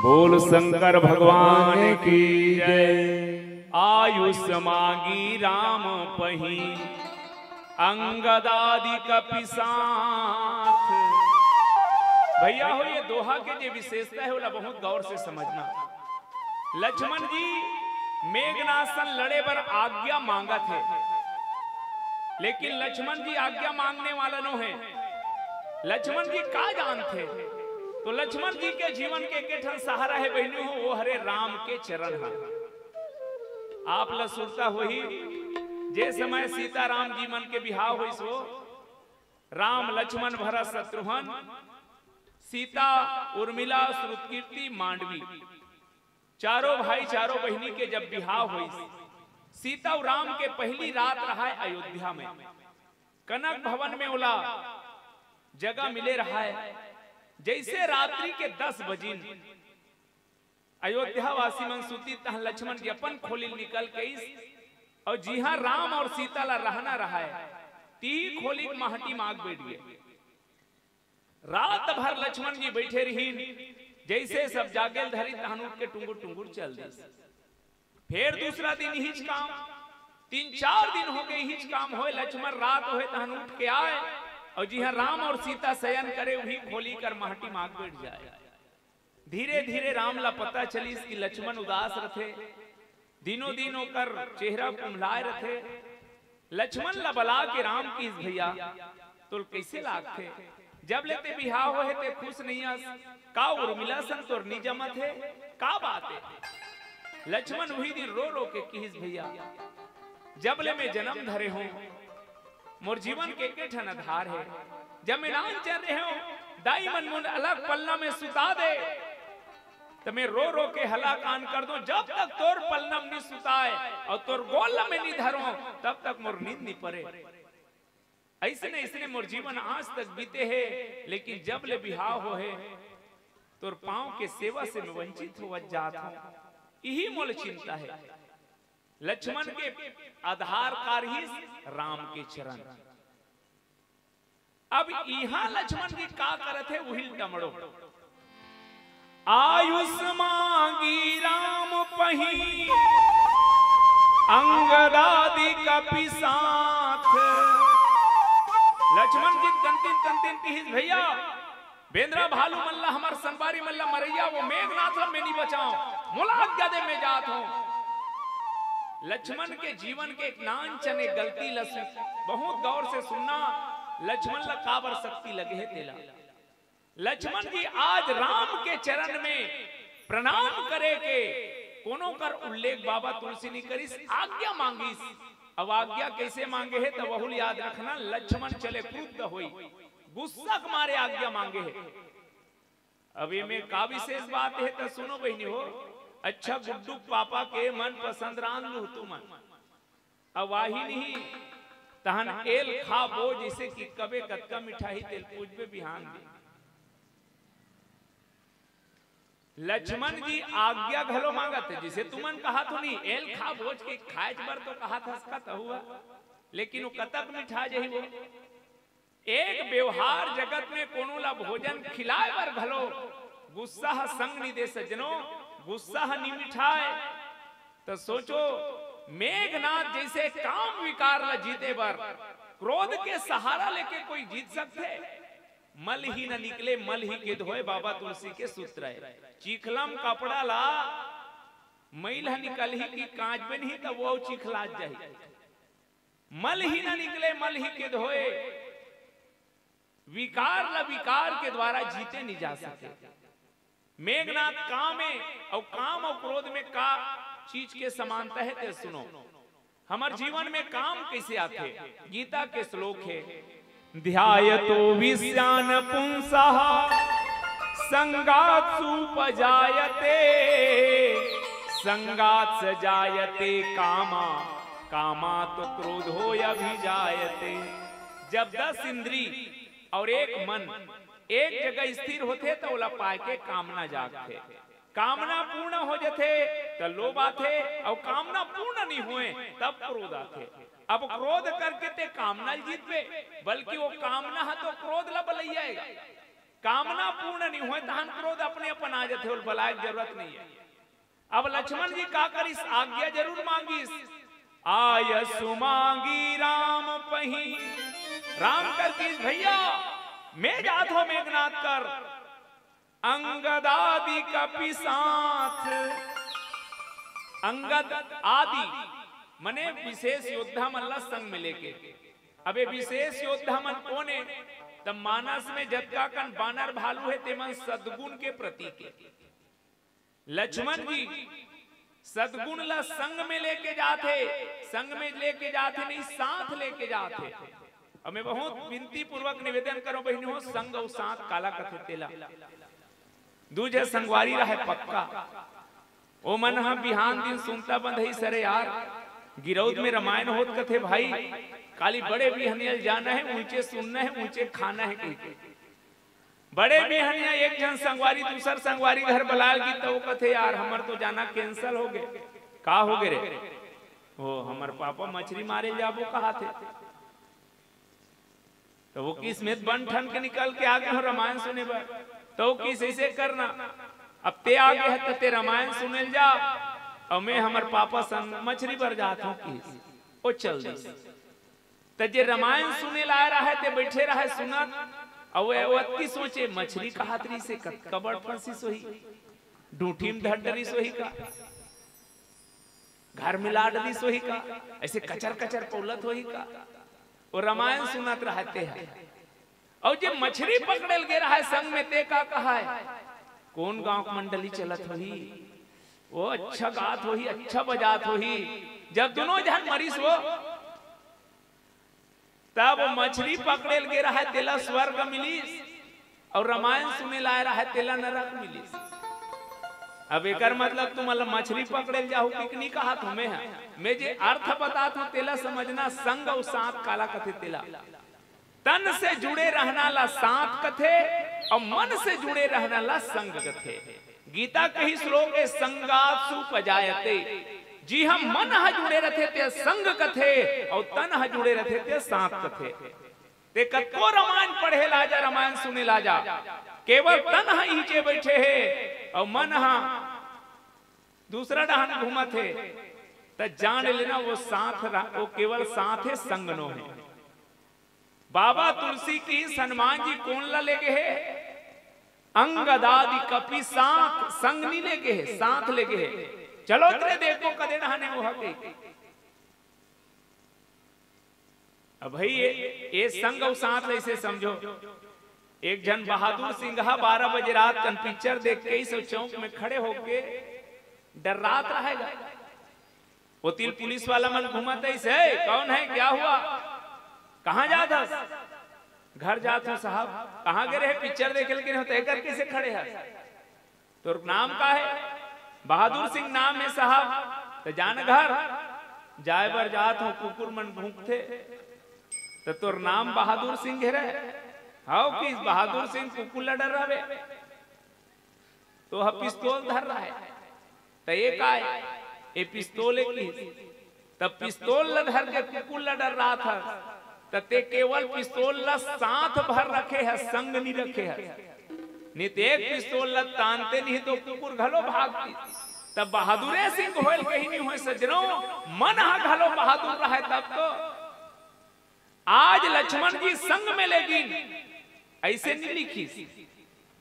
बोल शंकर भगवान की जय। आयुष मागी राम पही, अंगदादि कपि साथ। भैया हो, ये दोहा के जे विशेषता हे, ओला बहुत गौर से समझना। लक्ष्मण जी मेघनाथ सन लड़े बर आज्ञा मांगत हे, लेकिन लक्ष्मण जी आज्ञा मांगने वाला नो हे। लक्ष्मण जी का जानथे? तो लक्ष्मण जी के जीवन के एक ठन सहारा हे बहिनी हो, वो हरे राम के चरण हा। आप ला सुरता होही, जे समय सीताराम जी मन के बिहाव होइस हो, राम, लक्ष्मण, भरत, शत्रुघ्न, सीता, उर्मिला, श्रुतकीर्ति, मांडवी, चारों भाई, चारों बहिनी के जब बिहाव होइस, सीता अउ राम के पहली रात रहाय अयोध्या में, कनक भवन में ओला जगह मिले रहाय। जैसे रात्रि के दस बजिन, अयोध्या वासी मन सुतिस, तहाँ लक्ष्मण जी अपन खोली निकल के आइस, अउ जिहाँ राम अउ सीता ला रहना रहाय, तिही खोली के माहटी माग बैठ गे। रात भर लक्ष्मण जी बैठे रहिन, जैसे सब जागे ल धरिस, तहन उठ के टुंगुर टुंगुर चल दिस। फेर दूसरा दिन इहीच काम, तीन चार दिन हो गे इहीच काम होय। लक्ष्मण रात होय तहन उठ के आय, अउ जिहाँ राम अउ सीता शयन करे, उही खोली कर माहटी माग बैठ जाय। धीरे धीरे राम ला पता चलिस कि लक्ष्मण उदास रथे, दिनों दिन ओकर चेहरा कुम्हलाय रथे। लक्ष्मण ला बला के राम किहिस, "भैया, तोल कैसे लागथे? जब ले ते बिहाव होहे ते खुश नइ अस, का उर्मिला सन तोर नी जमत हे, का बात हे?" लक्ष्मण उही दिन रो रो के किहिस, "भैया, जब ले मैं जनम धरे हों, मोर जीवन के एके ठन आधार हे। जब मैं नानचन रहे हों, दाई मन मोला अलग पलना में सुता दे, त मैं रो रो के हलाकान कर दों, जब तक तोर पलना में नी सुताय अउ तोर गोल में नी धरों, तब तक मोर नींद नी परे। अइसने अइसने मोर जीवन आज तक बीते हे, लेकिन जब ले बिहाव होहे, तोर पाँव के सेवा से मैं वंचित होवत जात हों। इही मोला चिंता हे।" लक्ष्मण के आधार का रिहिस राम के चरण। अब इहाँ लक्ष्मण जी का करत हे, उही ल टमड़ो। "आयुष मांगी राम पहीं, अंगद आदि कपि साथ।" लक्ष्मण जी तनतिन तनतिन किहिस, "भैया, बेंदरा भालू मन ला, हमर संगवारी मन ला मरइया वो मेघनाथ ला मैं नी बचाओं, मोला आज्ञा दे, मैं जात हों।" लक्ष्मण के जीवन के एक नानचन एक गलती ला सु-, बहुत गौर से सुनना, लक्ष्मण ला काबर शक्ति लगे हे तेला। लक्ष्मण जी आज राम के चरण में प्रणाम करे के कोनो कर उल्लेख बाबा तुलसी नी करिस, आज्ञा मांगिस। अब आज्ञा कैसे मांगे हे त वहू ल याद रखना, लक्ष्मण चले क्रुद्ध होई, गुस्सा के मारे आज्ञा मांगे हे। अब एमे का विशेष बात हे त सुनो बहिनी हो, अच्छा गुड्डू पापा के मनपसंद रांध लूह तुमन। अब आही नहीं, तहन एल खा बो, जैसे कि कबे कतका मिठाही तेल पूछबे बिहान दिन। लक्ष्मण जी आज्ञा घलो मांगत हे, जैसे तुमन कहा थो नहीं, एल खा भोज के खाए बर तो कहा था, इसका तो हुआ, लेकिन वो कतक मिठा जही वो। एक व्यवहार जगत में कोनो ला भोजन खिलाए बर घलो गुस्सा ह संग नी दे सज्जनो, गुस्सा ह नी मिठाए। त सोचो, मेघनाथ जैसे काम विकार ला जीते बर क्रोध के सहारा लेके कोई जीत सकथे? मल ही न निकले, मल ही के धोए, बाबा तुलसी के सूत्र हे। चिखलम कपड़ा ला मैल ह निकलही कि कांचबे नहीं, त वो चिखलात जाही। मल ही न निकले, मल ही के धोए। विकार ला विकार के द्वारा जीते नहीं जा सके। मेघनाथ काम हे, अउ काम अउ क्रोध में का चीज के समानता हे, ते सुनो। हमर जीवन में काम कैसे आथे? गीता के श्लोक हे, "ध्यायतो विषयान पुंसः संगात सुपजायते, संगात स जायते कामा, कामात क्रोधो अभिजायते।" जब दस इंद्री अउ एक मन एक जगह स्थिर होथे, त ओला पाए के कामना जागथे। कामना पूर्ण हो जथे, त लोभ आथे, अउ कामना पूर्ण नहीं होए, तब क्रोध आथे। अब क्रोध करके ते कामना ल जीतबे, बल्कि वो कामना ह तो क्रोध ला बलैया हे। कामना पूर्ण नहीं होए, तहन क्रोध अपने अपन आ जथे, ओला बलाए के जरूरत नहीं हे। अब लक्ष्मण जी का करिस, आज्ञा जरूर मांगिस, "आयसु मांगी राम पहीं।" राम कर किहिस, "भैया, मैं जात हों मेघनाथ कर, अंगद आदि कपि साथ।" अंगद आदि मने विशेष योद्धा मन ला संग में लेके। अब ये विशेष योद्धा मन कोन हे? त मानस में जतका कन बानर भालू हे, ते मन सद्गुण के प्रतीक हे। लक्ष्मण जी सद्गुण ला संग में लेके जाथे, संग में लेके जाथे नहीं, साथ लेके जाथे। अब मैं बहुत विनती पूर्वक निवेदन करूं बहिनी हो, संग अउ साथ काला कथे तेला। दू झन संगवारी रहय पक्का, ओ मन ह बिहान दिन सुनता बंधई सरे यार, गिरौद में रामायण होत कथे भाई, काली बड़े बिहनिया ल जाना हे, ऊंचे सुनना हे, ऊंचे खाना हे कहिके। बड़े बिहनिया एक झन संगवारी दूसर संगवारी घर बलाल गी, त ओ कथे, "यार, हमर तो जाना cancel हो गे।" "का हो गे रे?" "ओ, हमर पापा मछरी मारे ल जाबो कहाथे।" त ओ किस में बन ठन के निकल के आगे हो रामायण सुने बर। त ओ किस ऐसे करना, अब ते आगे हे त ते रामायण सुने ल जा, अउ मैं हमर पापा संग मछरी बर जात हूं किस। ओ चल दिस। त जे रामायण सुने ल आय रहय ते बइठे रहय सुनत, अउ ओ अतकी सोचे, मछरी कहात रहिसे, कतका बड़ फंसिस होही, डूंठी में धर डरिस होही का, घर में लाद दिस होही का, ऐसे कचर कचर पौलत होही का, ओ रामायण सुनत रहय ते ह। अउ जे मछरी पकड़े ल गे रहय संग में, ते का कहय, कोन गांव के मंडली चलत होही, ओ अच्छा गात होही, अच्छा बजात होही। जब दूनों झन मरिस ओ, तब मछरी पकड़े ल गे रहय तेला स्वर्ग मिलिस, अउ रामायण सुने ल आय रहय तेला नरक मिलिस। अब एकर मतलब तुमन ल मछरी पकड़े ल जाहू कहिके नइ कहत हंव मैं ह, मैं जे अर्थ बतात हंव तेला समझना, संग अउ साथ काला कथे तेला। तन से जुड़े रहना ला साथ कथे, अउ मन से जुड़े रहना ला संग कथे। गीता के ही श्लोक हे, "संगात सुख जायते।" जिहां मन ह जुड़े रथे ते संग कथे, अउ तन ह जुड़े रथे ते साथ कथे। ते कतको रामायण पढ़े ल आ जा, रामायण सुने ल आ जा, केवल तन ह इहिंचे बइठे हे अउ मन ह दूसरा डहन घूमत हे, त जान लेना ओ साथ रा-, ओ केवल साथ हे, संग नो हे। बाबा तुलसी किहिस हनुमान जी कोन ला ले गे हे? अंगद आदि कपि साथ, संग नइ ले गे हे, साथ ले गे हे। चलो तेरे देखो कदे डहन हे ओ ह कहिके। अब भाई ये, ये संग अउ साथ ऐसे समझो, एक झन बहादुर सिंह ह बारह बजे रात कन पिक्चर देख के इस चौक में खड़े होके डर्रात रहय गा। ओती ल पुलिस वाला मन घूमत रहिस, "ए, कौन है, क्या हुआ, कहाँ जात हस?" "घर जात हंव साहब।" "कहाँ गे रहे, पिक्चर देखे ल गे रहे, त एकर कइसे खड़े हस?" "तोर नाम का हे?" "बहादुर सिंह नाम हे साहब।" "त जा न घर।" "जाय बर जात हंव, कुकुर मन भूंकथे।" "त तोर नाम बहादुर सिंह हे रे?" "हव।" "किस बहादुर सिंह कुकुर ल डर्राबे?" त ओ ह पिस्तौल धर रहय। त ए काय? ए पिस्तौल ए किहिस। त पिस्तौल ल धर के कुकुर ल डर्रात हस। त ते केवल पिस्तौल ल साथ भर रखे हस, संग नइ रखे हस। नइ ते एक पिस्तौल ल तानते नइ त कुकुर घलो भागतिस। त बहादुरे सिंह होय ल कहीं नइ होय सज्जनों, मन ह घलो बहादुर रहय तब तो। आज लक्ष्मण जी संग में ले गिन, ऐसे नइ लिखिस।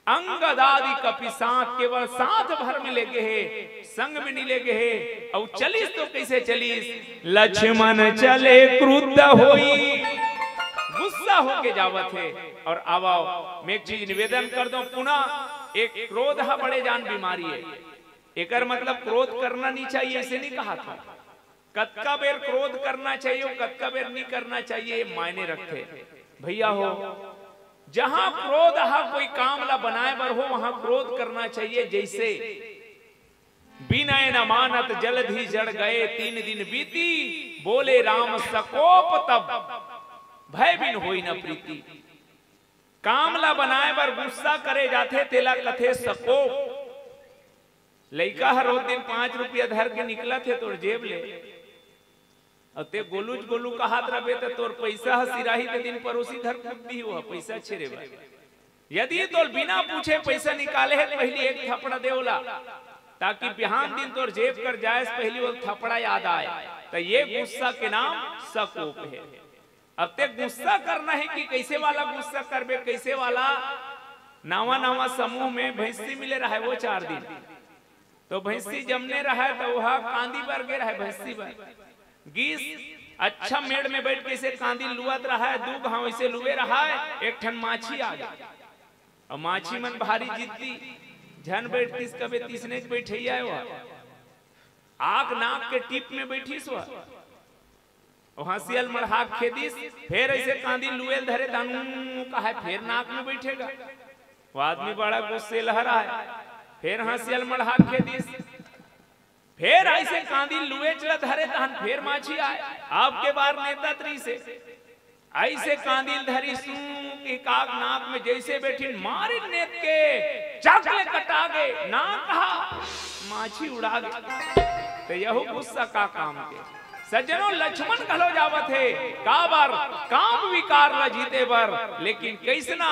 अंगद आदि कपि साथ, केवल साथ भर में ले गे हे, संग में नइ ले गे हे। अउ चलिस तो कइसे चलिस? लक्ष्मण चले क्रुद्ध होई, गुस्सा होके जावत हे। अउ आवव, मैं एक चीज निवेदन कर दंव पुनः, एक क्रोध ह बड़े जान बीमारी हे। एकर मतलब क्रोध करना नइ चाहिए, ऐसे नइ कहत हंव। कतका बेर क्रोध करना चाहिए अउ कतका बेर नइ करना चाहिए, ये मायने रखथे। भइया हो, जहां क्रोध ह कोई काम ला बनाय बर हो, वहां क्रोध करना चाहिए। जइसे, "बिनय न मानत जलधि जड़ गए, तीन दिन बीती, बोले राम सकोप तब, भय बिन होई न प्रीति।" काम ला बनाय बर गुस्सा करे जाथे, तेला कथे सकोप। लइका ह रोज दिन पांच रुपया धर के निकलत हे तोर जेब ले, अउ ते गोलूच गोलू कहत रबे, त तोर पइसा ह सिराही, ते दिन परोसी घर कूद दिही, ओ ह पइसा छेरे बर। यदि तोल बिना पूछे पइसा निकाले हे, त पहिली एक थपड़ा दे ओला, ताकि बिहान दिन तोर जेब कर जाय से पहिली ओला थपड़ा याद आय। त ये गुस्सा के नाम सकोप हे। अब ते गुस्सा करना हे कि कइसे वाला गुस्सा करबे, कइसे वाला। नावा नावा समूह में भैंसी मिले रहय ओ चार दिन, त भैंसी जमने रहय, त ओ ह कांदी बर गे रहय, भैंसी बर। गिस, अच्छा मेड़ में बइठ के अइसे कांदी ल लुवत रहय, दू घांव अइसे लुवे रहय, एक ठन माछी आ गे। अउ माछी मन भारी जिद्दी, झन बइठतिस कबे, तइसनेच बइठइया हे ओ ह। आंख नाक के टीप में बइठिस ओ ह। ओ हँसिया ल मड़हा के खेदिस, फेर अइसे कांदी ल लुए ल धरे, तहन ऊँ कहे, फेर नाक में बइठे गा। वो आदमी बड़ा गुस्से लहराय, फेर हँसिया ल मड़हा के खेदिस, फेर अइसे कांदी ल लुएच ल धरे, तहन फेर माछी आय। अब के बार नेतत रहिसे, अइसे कांदी ल धरिस, ऊँ के काक नाक में जइसे बइठिन, मारिन नेत के, चक ले कटा गे, नाक हा माछी उड़ा गे। त यहू गुस्सा का काम के? सज्जनों, लक्ष्मण घलो जावत हे, काबर? काम विकार ल जीते बर, लेकिन कइसना?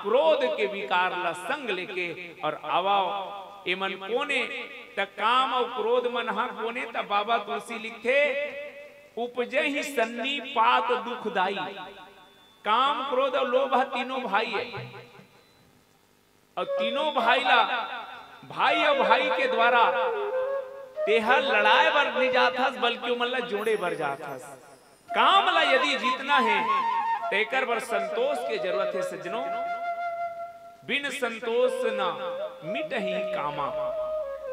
क्रोध के विकार ल संग लेके। अउ आवव, एमन कोन ए? त काम अउ क्रोध मन हा कोन ए? त बाबा तुलसी लिखथे, उपजहि सन्निपात दुखदाई। काम, क्रोध अउ लोभ ह तीनों भाई ए। अउ तीनों भाई ला, भाई अउ भाई के द्वारा तेहा लड़ाए बर नइ जात हस, बल्कि ओमन ला जोड़े बर जात हस। काम ला यदि जीतना हे, त एकर बर संतोष के जरूरत हे सज्जनों। बिन संतोष न मिटही कामा।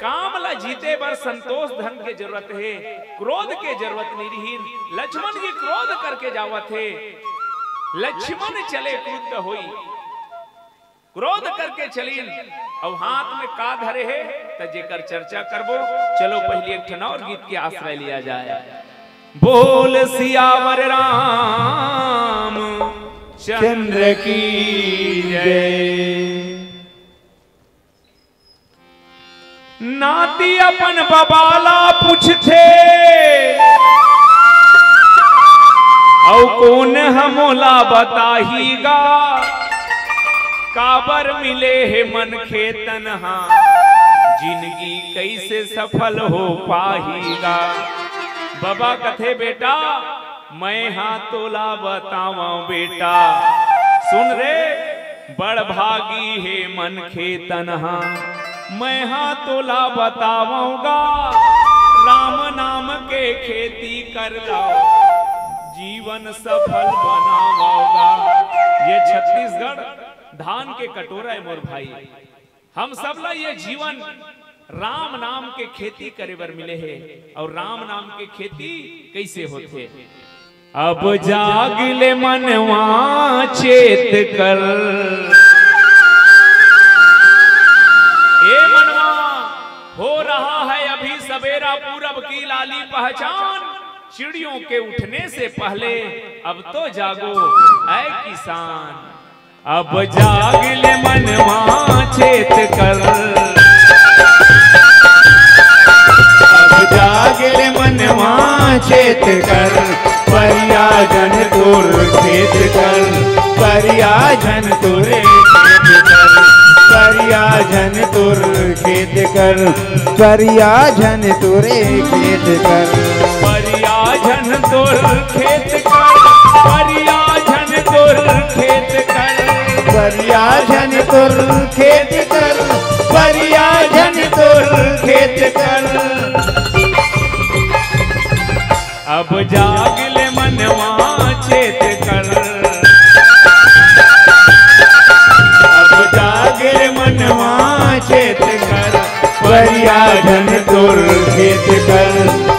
काम ला जीते बर संतोष धन के जरूरत हे, क्रोध के जरूरत नइ रिहिन। लक्ष्मण जी क्रोध करके जावत हे, लक्ष्मण चले क्रुद्ध होई। क्रोध करके चलिन, अउ हाथ में का धरे हे, त जेकर चर्चा करबो। चलो, पहिली एक ठन अउ गीत के आश्रय लिया जाए। बोल सियावर राम चंद्र की जय। नाती अपन बबा ला पूछथे, अउ कोन ह मोला बताही गा, काबर मिले हे मनखे तन हा, जिनगी कइसे सफल हो पाही गा। बबा कथे, बेटा, मैं हा तोला बतावंव बेटा, सुन रे, बड़ भागी हे मनखे तन हा। मैं हा तोला बतावंव गा, राम नाम के खेती कर लव, जीवन सफल बनावंव गा। ये छत्तीसगढ़ धान के कटोरा हे मोर भाई। हम सब ला ये जीवन राम नाम के खेती करे बर मिले हे, अउ राम नाम के खेती कइसे होथे? अब जाग ले मनवा चेत कर। ए मनवा, हो रहा है अभी सवेरा, पूरब की लाली पहचान, चिड़ियों के उठने से पहले अब तो जागो ऐ किसान। अब जाग ले मनवा चेत कर, अब जाग ले मनवा चेत कर, परिया झन तोर खेत कर, परिया झन तोरे खेत कर, परिया झन तोर खेत कर, परिया झन तोरे खेत कर। परिया झन तोर खेत कर, परिया झन तोर खेत कर। परिया झन तोर खेत कर, परिया झन तोर खेत कर। अब जाग ले मनवा चेत कर, अब जाग ले मनवा चेत कर, परिया झन तोर खेत कर,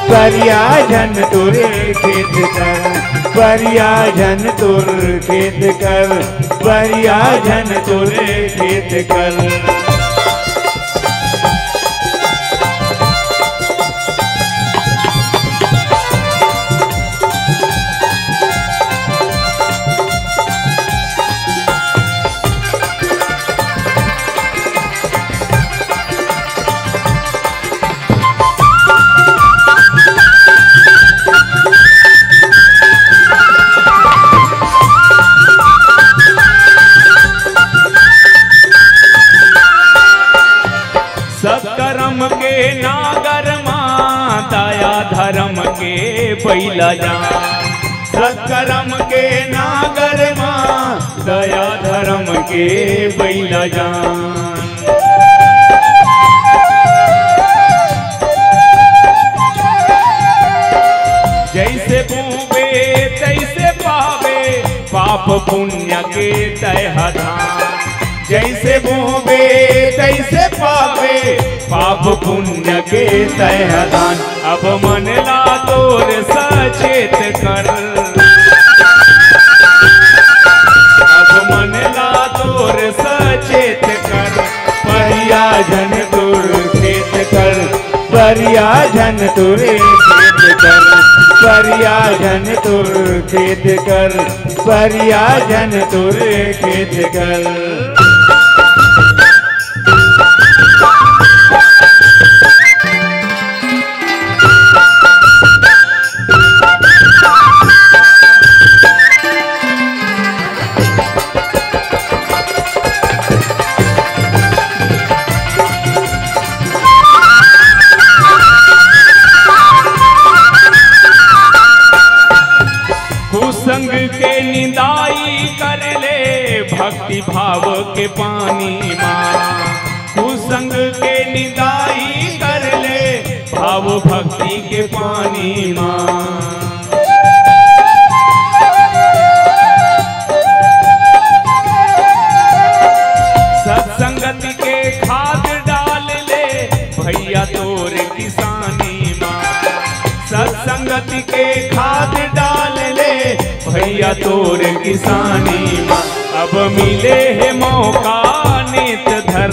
परिया झन तोर खेत कर, परिया झन तोर खेत कर, परिया झन तोर खेत कर। सत्करम के नागर मा, दया धरम के बइला जान। सत्करम के नागर मा, दया धरम के बइला जान। जइसे बोबे तइसे पाबे, पाप पुण्य के तय हा धान। जैसे बोबे तैसे पाबे, पाप पुण्य के तय दान। अब मन ला तोर सचेत कर, अब मन ला तोर सचेत कर, परिया झन तोर खेत कर, परिया झन तोर खेत कर, परिया झन तोर खेत कर, परिया झन तोर खेत कर। कुसंग के निंदाई कर ले, भक्ति भाव के पानी मा। कुसंग के निंदाई कर ले, भाव भक्ति के पानी मा। सत्संगति के खाद डाल ले, भैया तोर किसानी मा। सत्संगति के खाद डाल ले, भैया तोर किसानी मा। अब मिले हे मौका नेत धर,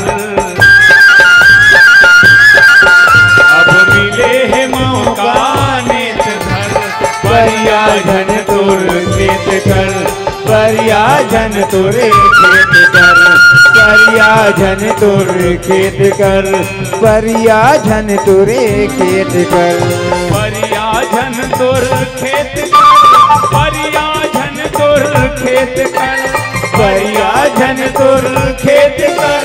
अब मिले हे मौका नेत धर, परिया झन तोर खेत कर, परिया झन तोर खेत कर, परिया झन तोर खेत कर, परिया झन तोर खेत कर। परिया झन तोर खेत कर, परिया झन तोर खेत कर, परिया झन तोर खेत कर,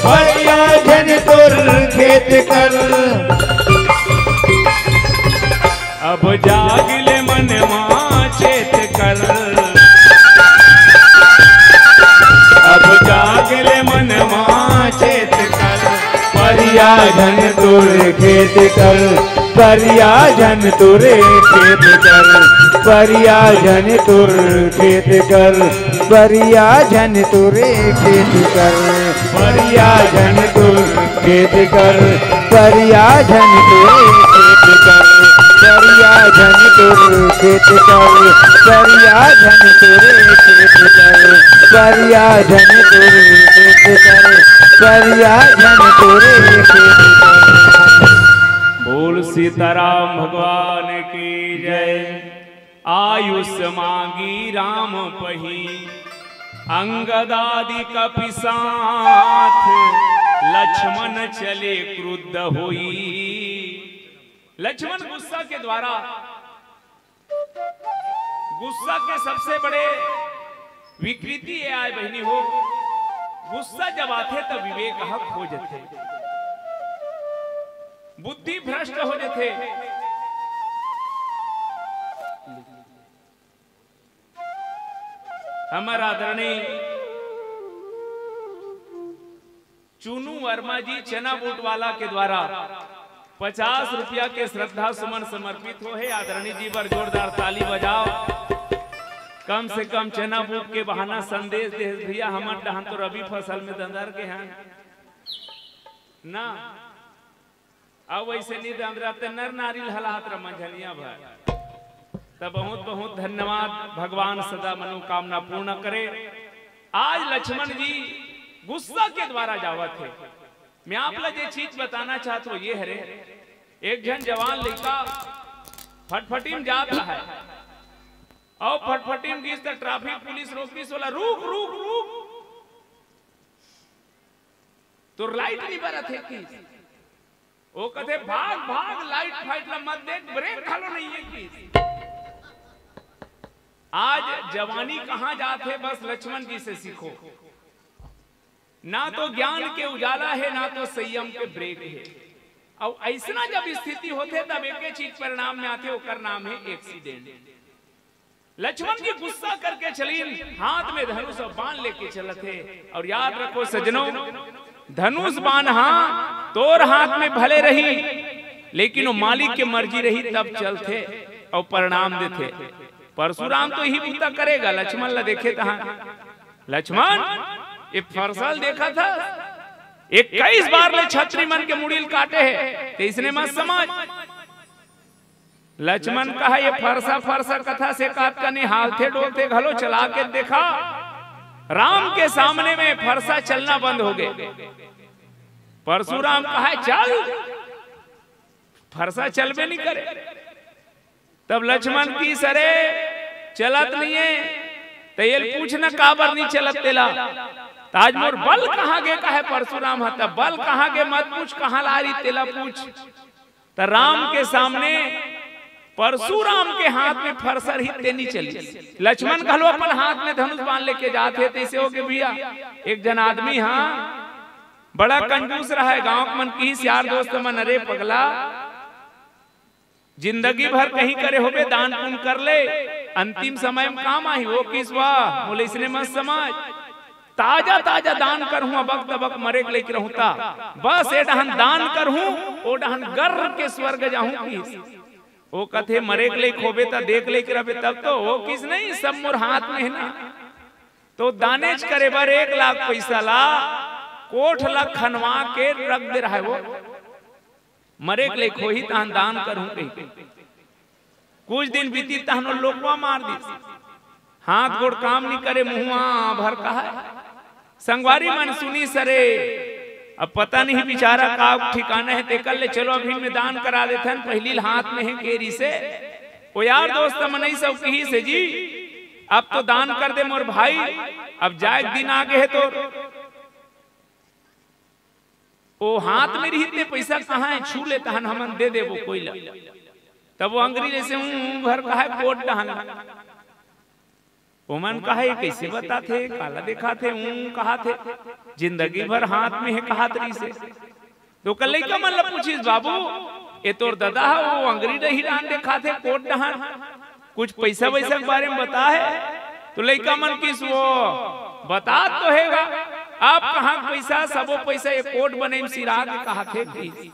परिया झन तोर खेत कर। अब जाग ले मनवा चेत कर, अब जाग ले मनवा चेत कर, परिया झन तोर खेत कर, परिया झन तोर खेत कर, परिया झन तोर खेत कर, परिया झन तोर खेत कर, परिया झन तोर खेत कर, परिया झन तोर खेत कर, परिया झन तोर खेत कर, परिया झन तोर खेत कर, परिया झन तोर खेत कर, परिया झन तोर खेत कर। बोल सीताराम भगवान की जय। आयुष मांगी राम पही, अंगद आदि कपि साथ, लक्ष्मण चले क्रुद्ध होई। लक्ष्मण गुस्सा के द्वारा, गुस्सा के सबसे बड़े विकृति ये आय बहिनी हो, गुस्सा जब आथे तब विवेक ह खो जथे, बुद्धि भ्रष्ट हो जथे। हमर आदरणीय चुनू वर्मा जी चना बूट वाला के द्वारा पचास रुपया के श्रद्धा सुमन समर्पित हो हे। आदरणीय जी बर जोरदार ताली बजाओ। कम से कम चना बूट के बहाना संदेश दे हे भैया, हमर डहन तो रबी फसल में दंदर के हैं ना। अब वैसे नित अंदरा ते नर नारी ल हलात रह मंझनिया भर। त बहुत बहुत धन्यवाद, भगवान सदा मनोकामना पूर्ण करे। आज लक्ष्मण जी गुस्सा के द्वारा जावत हे। मैं आप ला जे चीज बताना चाहत हो ये हरे, एक झन जवान लइका फटफटी में जात रहा है और फटफटी में गिस त ट्रैफिक पुलिस रोक दिस, बोला, "रुक, रुक, रुक, तोर लाइट नहीं बरत हे किस?" वो कथे, "भाग, भाग, लाइट फाइट ला मत देख, ब्रेक घलो नहीं है किस।" आज जवानी कहाँ जात हे, बस लक्ष्मण जी से सीखो। ना तो ज्ञान के उजाला हे, ना तो संयम के ब्रेक हे। अउ अइसना जब स्थिति होथे, तब एके चीज परिणाम में आथे, ओकर नाम हे एक्सीडेंट। लक्ष्मण जी गुस्सा करके चलिन, हाथ में धनुष और बाण लेके चलत हे। और याद रखो सज्जनों, धनुष बाण हा तोर हाथ में भले रही, लेकिन वो मालिक के मर्जी रही तब चलथे और परिणाम देथे। परशुराम तो यही बूता करेगा, लक्ष्मण ला देखे तहाँ, लक्ष्मण, ये फरसा ल देखत हस, इक्कीस बार ले छतरी मन के मुड़ी ल काटे हे, तइसने मत समझ। लक्ष्मण कहा, ये फरसा फरसा कथा से कात कनी हालथे डोलथे घलो, चला के देखा। राम के सामने में फरसा चलना बंद हो गे। परशुराम कहा, चल, फरसा चलबे नहीं करे। तब लक्ष्मण कहिस, अरे चलत नहीं हे, त ये ल पूछ न काबर नहीं चलत तेला। त आज मोर बल कहाँ गे, कहे परशुराम ह, त बल कहाँ गे मत पूछ, कहाँ ला रही तेला पूछ। त राम के सामने परशुराम के हाथ में फरसा रही, ते नहीं चली। लक्ष्मण घलो अपन हाथ में धनुष बाण लेके जात हे, तइसे हो गे भैया। एक जन आदमी, हाँ, बड़ा कंजूस रहा हे, गांव के मन कहिस यार दोस्त मन, अरे पगला, जिंदगी भर कहीं करे होबे, दान पुण्य कर ले, अंतिम समय में काम आही। वो कहिस, वाह, मोला इसने मत समझ। ताजा ताजा दान करहूं, अबक तबक मरे के लइक रहूं ता। बस ए डहन दान करहूं, ओ डहन गर के स्वर्ग जाहूं कहिस। ओ कथे, मरे के लइक होबे ता, देख लइक रहबे तब तो। ओ कहिस, नहीं, सब मोर हाथ में हे ना। तो दानेच करे बर एक लाख पैसा ला कोठ ला खनवा के रख दे रहा हे वो। मरे के लइक होही तहन दान करहूं कहिके। कुछ दिन बीती तहन ओ लोकवा मार दिस। हाथ गोड़ काम नहीं करे, मुंहवा भर कहा। संगवारी मन सुनिस, अरे अब पता नहीं बिचारा का ठिकाना हे, तेकर ले चलो अभी में दान करा देथन, पहिली ल हाथ में हे केरी से। ओ यार दोस्त मन सब कहिस हे जी, अब तो दान कर दे मोर भाई, अब जाए के दिन आ गे हे तोर। ओ हाथ में रहिते पैसा कहाँ हे, छू ले तहन हमन दे देबो कोई ला। तब वो अंगरी ले से ऊं भर कहा हे कोट डहन। ओमन कहा, ये कइसे बताथे, काला देखाथे, ऊं कहाथे, जिंदगी भर हाथ में हे कहात रहिसे। तो ओकर लइका मन ला पूछिस, बाबू, ए तोर ददा ह, वो अंगरी डही डहन देखाथे, कोट डहन, कुछ पैसा वैसा के बारे में बता हे? तो लइका मन कहिस, वो बतात तो हे गा, अब कहाँ पैसा, सबो पैसा ये कोट बने में सिरा के कहाथे कहिस।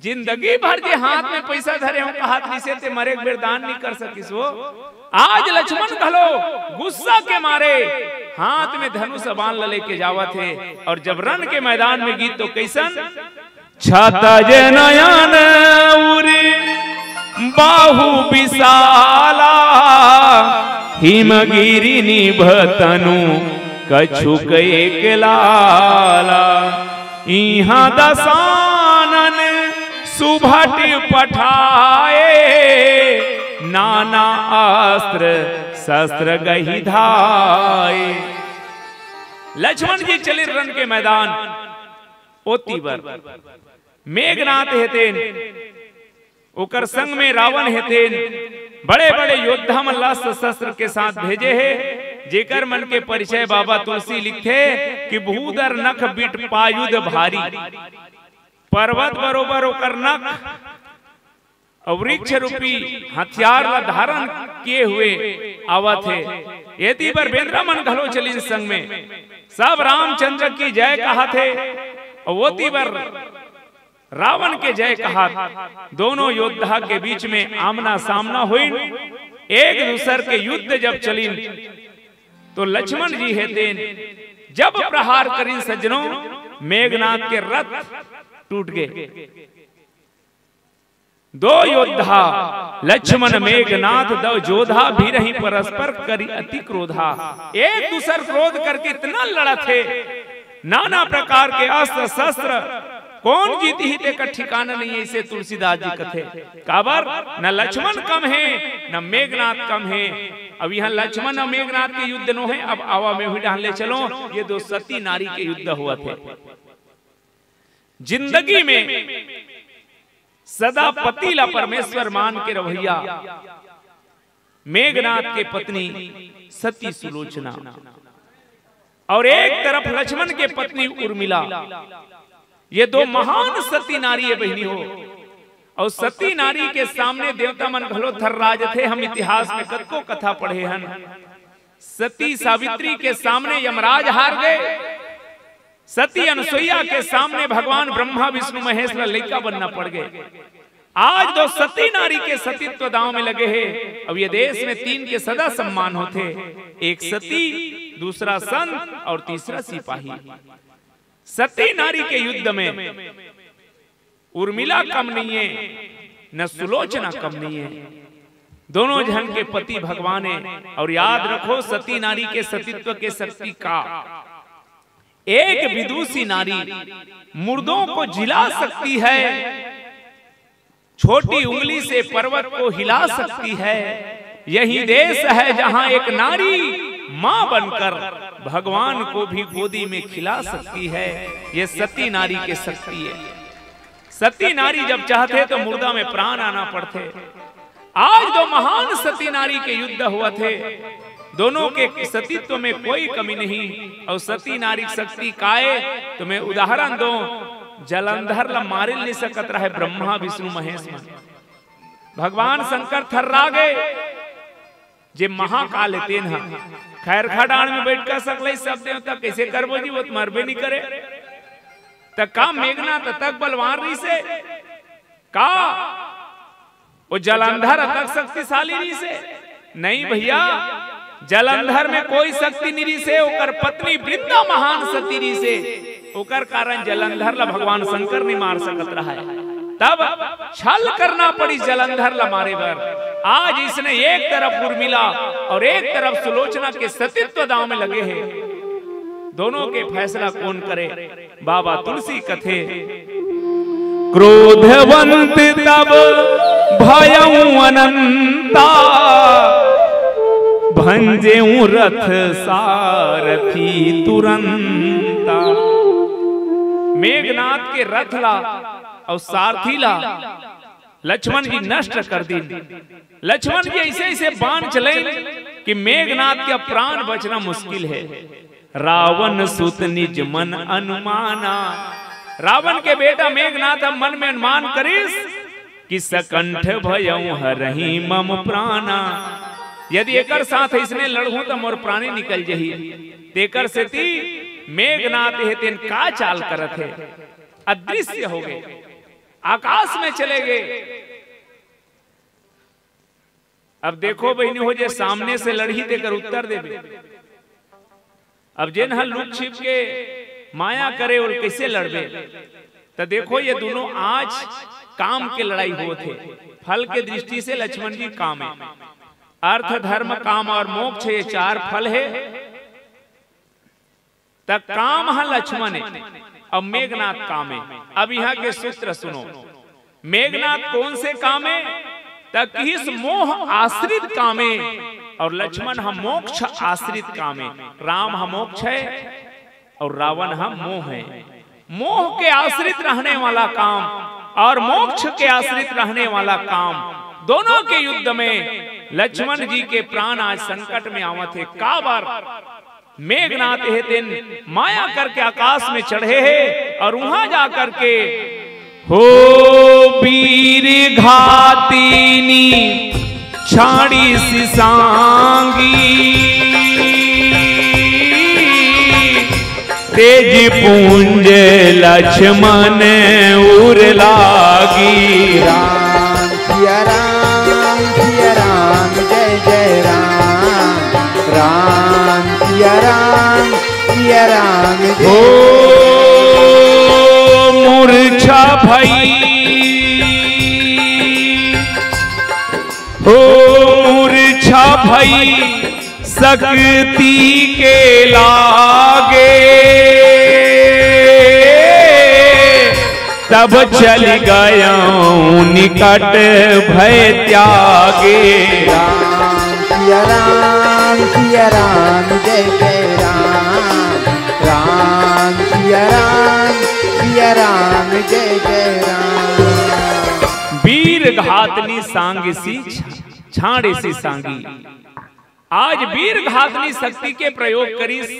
जिंदगी भर जे हाथ में पैसा धरे हों कहात रहिसे, ते मरे के बेर दान नहीं कर सकिस हो। आज लक्ष्मण घलो गुस्सा के मारे हाथ में धनुष बाण ल लेके जावत हे, और जब रण के मैदान में गिस तो कइसन? क्षतज नयन उर बाहु विशाला, हिमगिरि निभ तनु कछुक एक लाला। इहाँ दसानन सुभट पठाए, नाना अस्त्र शस्त्र गहि धाए। लक्ष्मण जी चलिन रण के मैदान। ओती बर मेघनाथ हे तेन, ओकर संग में रावण हे तेन, बड़े-बड़े योद्धा मन ला अस्त्र शस्त्र के साथ भेजे हे, जेकर मन के परिचय बाबा तुलसी लिखथे कि भूधर नख बिटपायुध भारी, पर्वत बरोबर ओकर नख अउ वृक्ष रूपी हथियार ला धारण किए हुए आवत हे। एती बर बेंदरा मन घलो चलिन संग में, सब रामचंद्र की जय कहत हे, अउ ओती बर रावण के जय कहत, दोनों योद्धा के बीच में आमना सामना होइन। एक दूसर के युद्ध जब चलिन, तो लक्ष्मण जी हे तेन जब प्रहार करिन सज्जनों, मेघनाथ के रथ टूट गे। दो योद्धा लक्ष्मण मेघनाथ दो जोधा, भीरहि परस्पर करि अति क्रोधा। एक दूसर क्रोध करके इतना लड़त हे, नाना प्रकार के अस्त्र शस्त्र, कोन जीतही तेकर ठिकाना नहीं हे, अइसे तुलसीदास जी कथे। काबर? न लक्ष्मण कम हे, न मेघनाथ कम हे। अब इहाँ लक्ष्मण अउ मेघनाथ के युद्ध नो हे, अब आवा में भी डहन ले चलो, ये दो सती नारी के युद्ध होवत हे। जिंदगी में सदा पति ला परमेश्वर मान के रहइया मेघनाथ के पत्नी सती सुलोचना अउ एक तरफ लक्ष्मण के पत्नी उर्मिला, ये दो महान सती नारी हे बहिनी हो। अउ सती नारी के सामने देवता मन घलो थर्रा जथे। हम इतिहास में कतको कथा पढ़े हन, सती सावित्री के सामने यमराज हार गे, सती अनसुईया के सामने भगवान ब्रह्मा विष्णु महेश ला लइका बनना पड़ गे। आज दो सती नारी के सतीत्व दांव में लगे हे। अब ये देश में तीन के सदा सम्मान होथे, एक सती, दूसरा संत और तीसरा सिपाही। सती नारी के युद्ध में उर्मिला कम नहीं है, न सुलोचना कम नहीं है। दोनों जन के पति भगवान है। और याद रखो, सती नारी के सतीत्व के शक्ति का, एक विदुषी नारी मुर्दों को जिला सकती है, छोटी उंगली से पर्वत को हिला सकती है। यही देश है जहां एक नारी मां बनकर भगवान को भी गोदी में खिला सकती है। ये सती नारी की शक्ति है। सती नारी जब चाहथे तो मुर्दा में प्राण आना पड़थे। आज दो महान सती नारी के युद्ध होवत हे, दोनों के सतीत्व में कोई कमी नहीं। और सती नारी शक्ति काय, तो मैं उदाहरण दूं, जलंधर ला मारे नहीं सकत रहे ब्रह्मा विष्णु महेश मन। भगवान शंकर थर्रा गे, जे महाकाल हे तेन ह। खैरखा डांड़ में बैठ कर सकले सब देवता, कैसे करबो जी, वो तो मरबे नहीं करे। त का मेघनाथ तक बलवान रहिसे? का वो जलंधर तक शक्तिशाली रहिसे? नहीं भैया, जलंधर में कोई शक्ति नहीं रहिसे, ओकर पत्नी वृंदा महान सती रहिसे। ओकर कारण जलंधर ला भगवान शंकर नहीं मार सकत रहा है। तब छल करना पड़ी जलंधर ला मारे बर। आज इसने एक तरफ उर्मिला और एक तरफ सुलोचना के सतीत्व दांव में लगे हैं। दोनों के फैसला कौन करे? बाबा तुलसी कथे, क्रोधवंत तब भयउ अनंता, भंजेउ रथ सारथी तुरंता। मेघनाथ के रथ ला और सारथी ला लक्ष्मण जी नष्ट कर दीन। लक्ष्मण जी ऐसे ऐसे बाण चले कि मेघनाथ के प्राण बचना मुश्किल है। रावण सुत निज मन अनुमाना। रावण के बेटा मेघनाथ अब मन में अनुमान करिस कि सकंठ भयउ हरही मम प्राणा। यदि एकर साथ इसने लड़हूं त मोर प्राणी निकल जही। तेकर सेती मेघनाथ हे तेन का चाल करत हे, अदृश्य हो गए, आकाश में चले गए। अब देखो बहिनी हो, जे सामने से लड़ही तेकर उत्तर देबे। अब जेन ह लुक छिप के माया करे, ओल कैसे लड़बे? त देखो, ये दोनों आज काम के लड़ाई होत हे। फल के दृष्टि से लक्ष्मण जी काम है, अर्थ, धर्म, काम और मोक्ष, ये चार फल है। त काम ह लक्ष्मण है, अब मेघनाथ काम है। अब यहाँ के सूत्र सुनो, मेघनाथ कौन से काम है? त किहिस मोह आश्रित काम है, और लक्ष्मण ह मोक्ष आश्रित काम है। राम ह मोक्ष है और रावण ह मोह है। मोह के आश्रित रहने वाला काम और मोक्ष के आश्रित रहने वाला काम, दोनों के युद्ध में लक्ष्मण जी के प्राण आज संकट में आवत हे। काबर? मेघनाथ हे तेन माया करके आकाश में चढ़े हे और वहां जा करके हो बीर घातिनी छाड़िस सांगी। तेज पुंज लक्ष्मण उर लागी। राम सिया राम सिया राम जय जय राम। राम सिया राम सिया राम जय। हो मूर्छा भई, हो मूर्छा भई शक्ति के लागे। तब चल गयउ निकट भय त्यागे। राम सिया राम सिया राम जय जय राम। राम सिया राम सिया राम जय जय राम। बीर घातनी सांगिसी छाड़िसी सांगी। आज बीर घातनी शक्ति के प्रयोग करिस,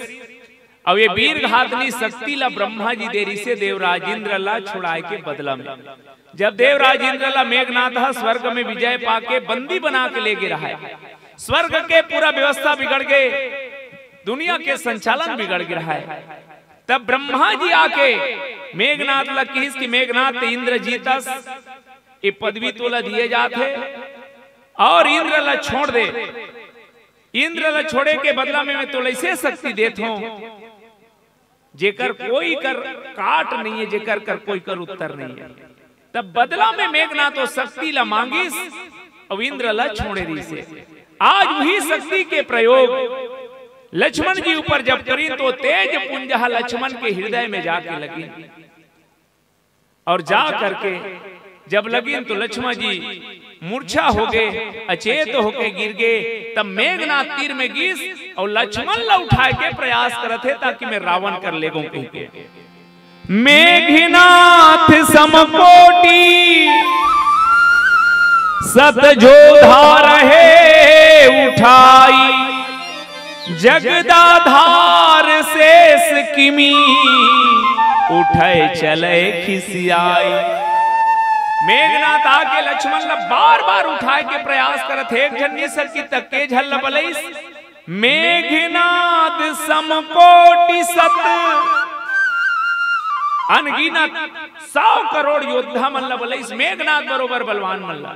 अउ ये बीर घातनी शक्ति ला ब्रह्मा जी दे रिसे देवराज इंद्र ला छुड़ाए के बदला में। जब देवराज इंद्र ला मेघनाथ ह स्वर्ग में विजय पाके बंदी बना के ले गे रहा है, स्वर्ग के पूरा व्यवस्था बिगड़ गे, दुनिया के संचालन बिगड़ गे रहा है, तब ब्रह्मा जी आके मेघनाथ ला किहिस कि मेघनाथ, ते इंद्र जीतस, ये पदवी तोला दिए जात हे और इंद्र ला छोड़ दे। इंद्र ला छोड़े के बदला में मैं तोला ऐसे शक्ति देत हूं, जेकर कोई कर काट नहीं है, जेकर कर कोई कर उत्तर नहीं है। तब बदला में मेघनाथ वो शक्ति ला मांगिस, अउ इंद्र ला छोड़े रहिसे। आज वही शक्ति के प्रयोग लक्ष्मण जी ऊपर जब करिन, तो तेज पुंज ह लक्ष्मण के हृदय में जाके लगिन, और जा करके जब लगिन, तो लक्ष्मण जी मूर्छा हो गए, अचेत होके गिर गए। तब मेघनाथ तीर में गिस और लक्ष्मण ला उठाए के प्रयास करत हे, ताकि मैं रावण कर लेगो कहिके। मेघनाथ समकोटि सत जो धारहे उठाई, जगदाधार शेष किमी उठे चले खिसियाई। मेघनाथ आके लक्ष्मण ला बार बार उठाए के प्रयास करत हे, एक झन नहीं सकी, त के झन ला बलइस? मेघनाथ समकोटि सत, अनगिनत सौ करोड़ योद्धा मन ला बलइस, मेघनाथ बरोबर बलवान मन ला।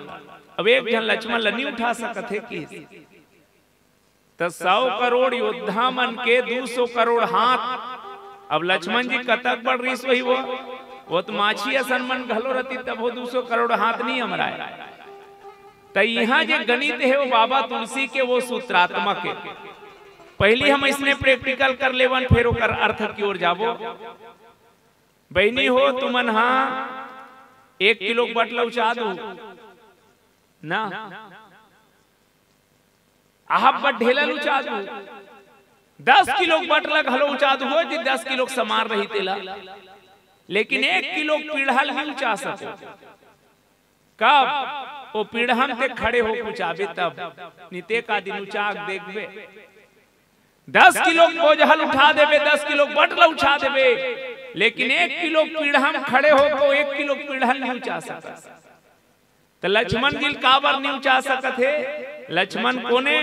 अब एक झन लक्ष्मण ला नहीं उठा सकत हे कि, त सौ करोड़ योद्धा मन के दू सौ करोड़ हाथ। अब लक्ष्मण जी कतक बड़ रिस होही वो, वो तो माछी असन मन घलो रहती, तब वो दू सौ करोड़ हाथ नहीं अमराय। त इहां जे गणित हे वो बाबा तुलसी के, वो सूत्रात्मक हे। पहली हम इसने प्रैक्टिकल कर लेवन, फिर ओकर अर्थ की ओर जाबो। बहिनी हो, तुमन हा एक किलो बटला उचा दू ना, अहब बट ढेला उचा दू, दस किलो बटला घलो उचा दू हो, जी दस किलो समान रही तेला, लेकिन एक किलो पीढ़ा नहीं उचा सको। कब? वो पीढ़ा म ते खड़े हो उचाबे तब, निते का दिन उचा के देखबे। दस किलो बोझल उठा देबे, दस किलो बटला उठा देबे, लेकिन एक किलो पीढ़ा म खड़े हो को एक किलो पीढ़ा नहीं उचा सकस। त लक्ष्मण जी ल काबर नहीं उचा सकत हे? लक्ष्मण कोने?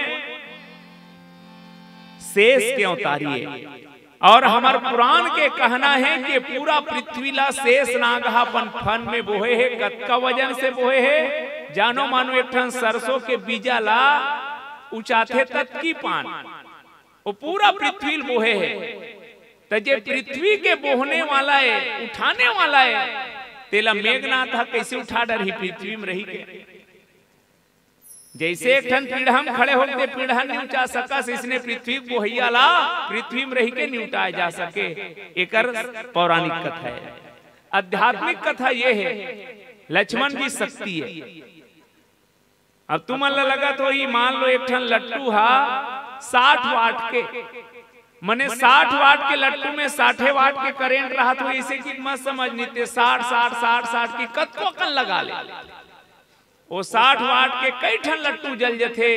शेष के अवतारी हे। और हमर पुराण के कहना हे कि पूरा पृथ्वी ला शेष नाग ह अपन फन में बोहे हे। कतका वजन से बोहे हे? जानो मानो एक ठन सरसों के बीजा ला उचाथे ततकी पान, वो पूरा पृथ्वी ल बोहे हे। त जे पृथ्वी के बोहने वाला हे, उठाने वाला हे, तेला मेघनाथ ह कइसे उठा डरही पृथ्वी म रही के? जइसे एक ठन पीढ़ा म खड़े होके पीढ़ा नहीं उचा सकस, इसने पृथ्वी के बोहइया ला पृथ्वी म रही के नहीं उठाए जा सके। एकर पौराणिक कथा हे, आध्यात्मिक कथा ये हे, लक्ष्मण जी शक्ति हे। अब तुमन ला लगत होही, मान लो एक ठन लट्टू हा साठ वाट के, मने साठ वाट के लट्टू में साठे वाट के करंट रहत होही, इसे कि मत समझ, नहीं ते साठ, साठ, साठ, साठ की कतको कन लगा ले। वो साठ वाट के कई ठन लट्टू जल जथे,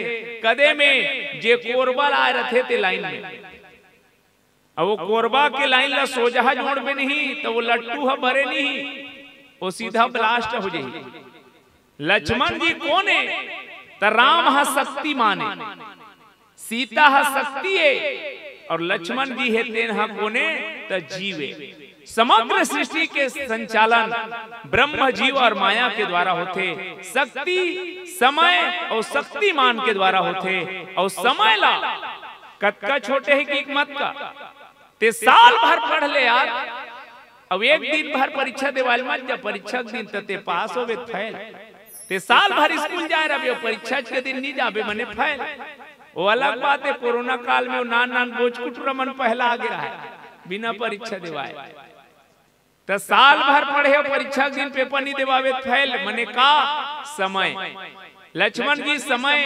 कदे में जे कोरबा लाए रथे ते लाइन में। अब वो कोरबा के लाइन ला सोझा जोड़बे नहीं, त वो लट्टू ह बरे नहीं, वो सीधा ब्लास्ट हो जाही। लक्ष्मण जी कोन हे? त राम ह शक्तिमान हे, सीता ह शक्ति हे, और लक्ष्मण जी हे तेन ह कोन हे? त जीव हे। समग्र सृष्टि के संचालन ब्रह्म, जीव और माया के द्वारा होथे। शक्ति, समय और शक्तिमान के द्वारा होथे। और समय ला कतका छोटे हे कि मत का, ते साल भर पढ़ ले यार, अब एक दिन भर परीक्षा देवाल मत जा, परीक्षा के दिन त ते पास होबे फेल। ते साल भर स्कूल जाए रहबे, परीक्षा के दिन नहीं जाबे, मने फेल। वो अलग बात हे, कोरोना काल में वो नान नान बोझ कुटुरा मन पहला आगे रहा, बिना परीक्षा देवाए। त साल भर पढ़े, परीक्षा के दिन पेपर नहीं देवावे, फेल, मने का? समय। लक्ष्मण जी समय,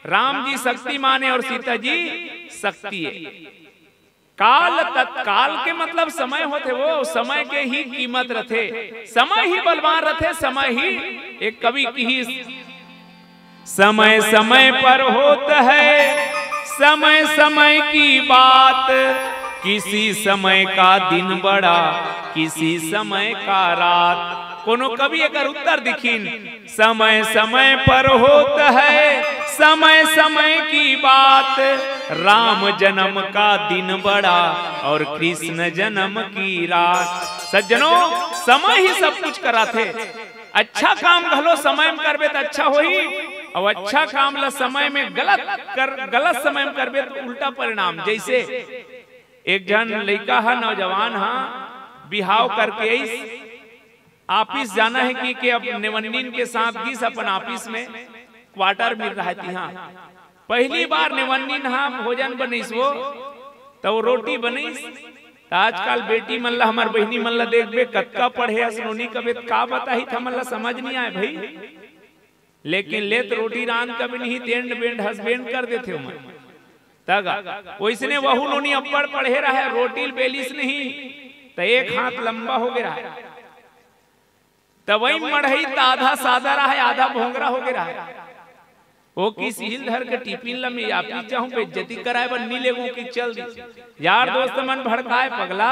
राम जी शक्तिमान हे और सीता जी शक्ति हे। काल तत्काल के मतलब समय होथे, वो समय के ही कीमत रथे, समय ही बलवान रथे, समय ही। एक कवि किहिस, समय समय पर होत है समय समय की बात, किसी समय का दिन बड़ा, किसी समय का रात। कोनो कवि एकर उत्तर दिखिन, समय समय पर होत है समय समय की बात, राम जन्म का दिन बड़ा और कृष्ण जन्म की रात। सज्जनों, समय ही सब कुछ कराथे। अच्छा काम घलो समय में करबे त अच्छा होही, अउ अच्छा काम ला समय में गलत कर, गलत समय में करबे तो उल्टा परिणाम। जैसे एक झन लइका ह, नौजवान ह, बिहाव करके आइस, ऑफिस जाना हे कि, के अब नेवन्निन के साथ गिस अपन ऑफिस में, क्वार्टर मिल रहा है तिहा। पहली बार नेवन्निन ह भोजन बनइस वो, त वो रोटी बनइस। त आजकल बेटी मन ला, हमर बहिनी मन ला देखबे, कतका पढ़े हस नोनी कबे, त का बताही, त हमन ला समझ नहीं आए भाई। लेकिन ले त रोटी रांध कबे नहीं, तेंड बेंड हसबेंड कर देथे ओमन। तगा, ओइसने वहू नोनी अब्बड़ पढ़े रहे, रोटी ल बेलिस नहीं, त एक हाथ लंबा हो गे रहे। त वही मढ़ई त आधा सादा रहे, आधा भोंगरा हो गे रहे। ओ किस हिल धर के टिफिन ल मैं ऑफिस जाहूं, बेइज्जती कराए बर नी लेगूं कि चल दी। यार दोस्त मन भड़काए पगला,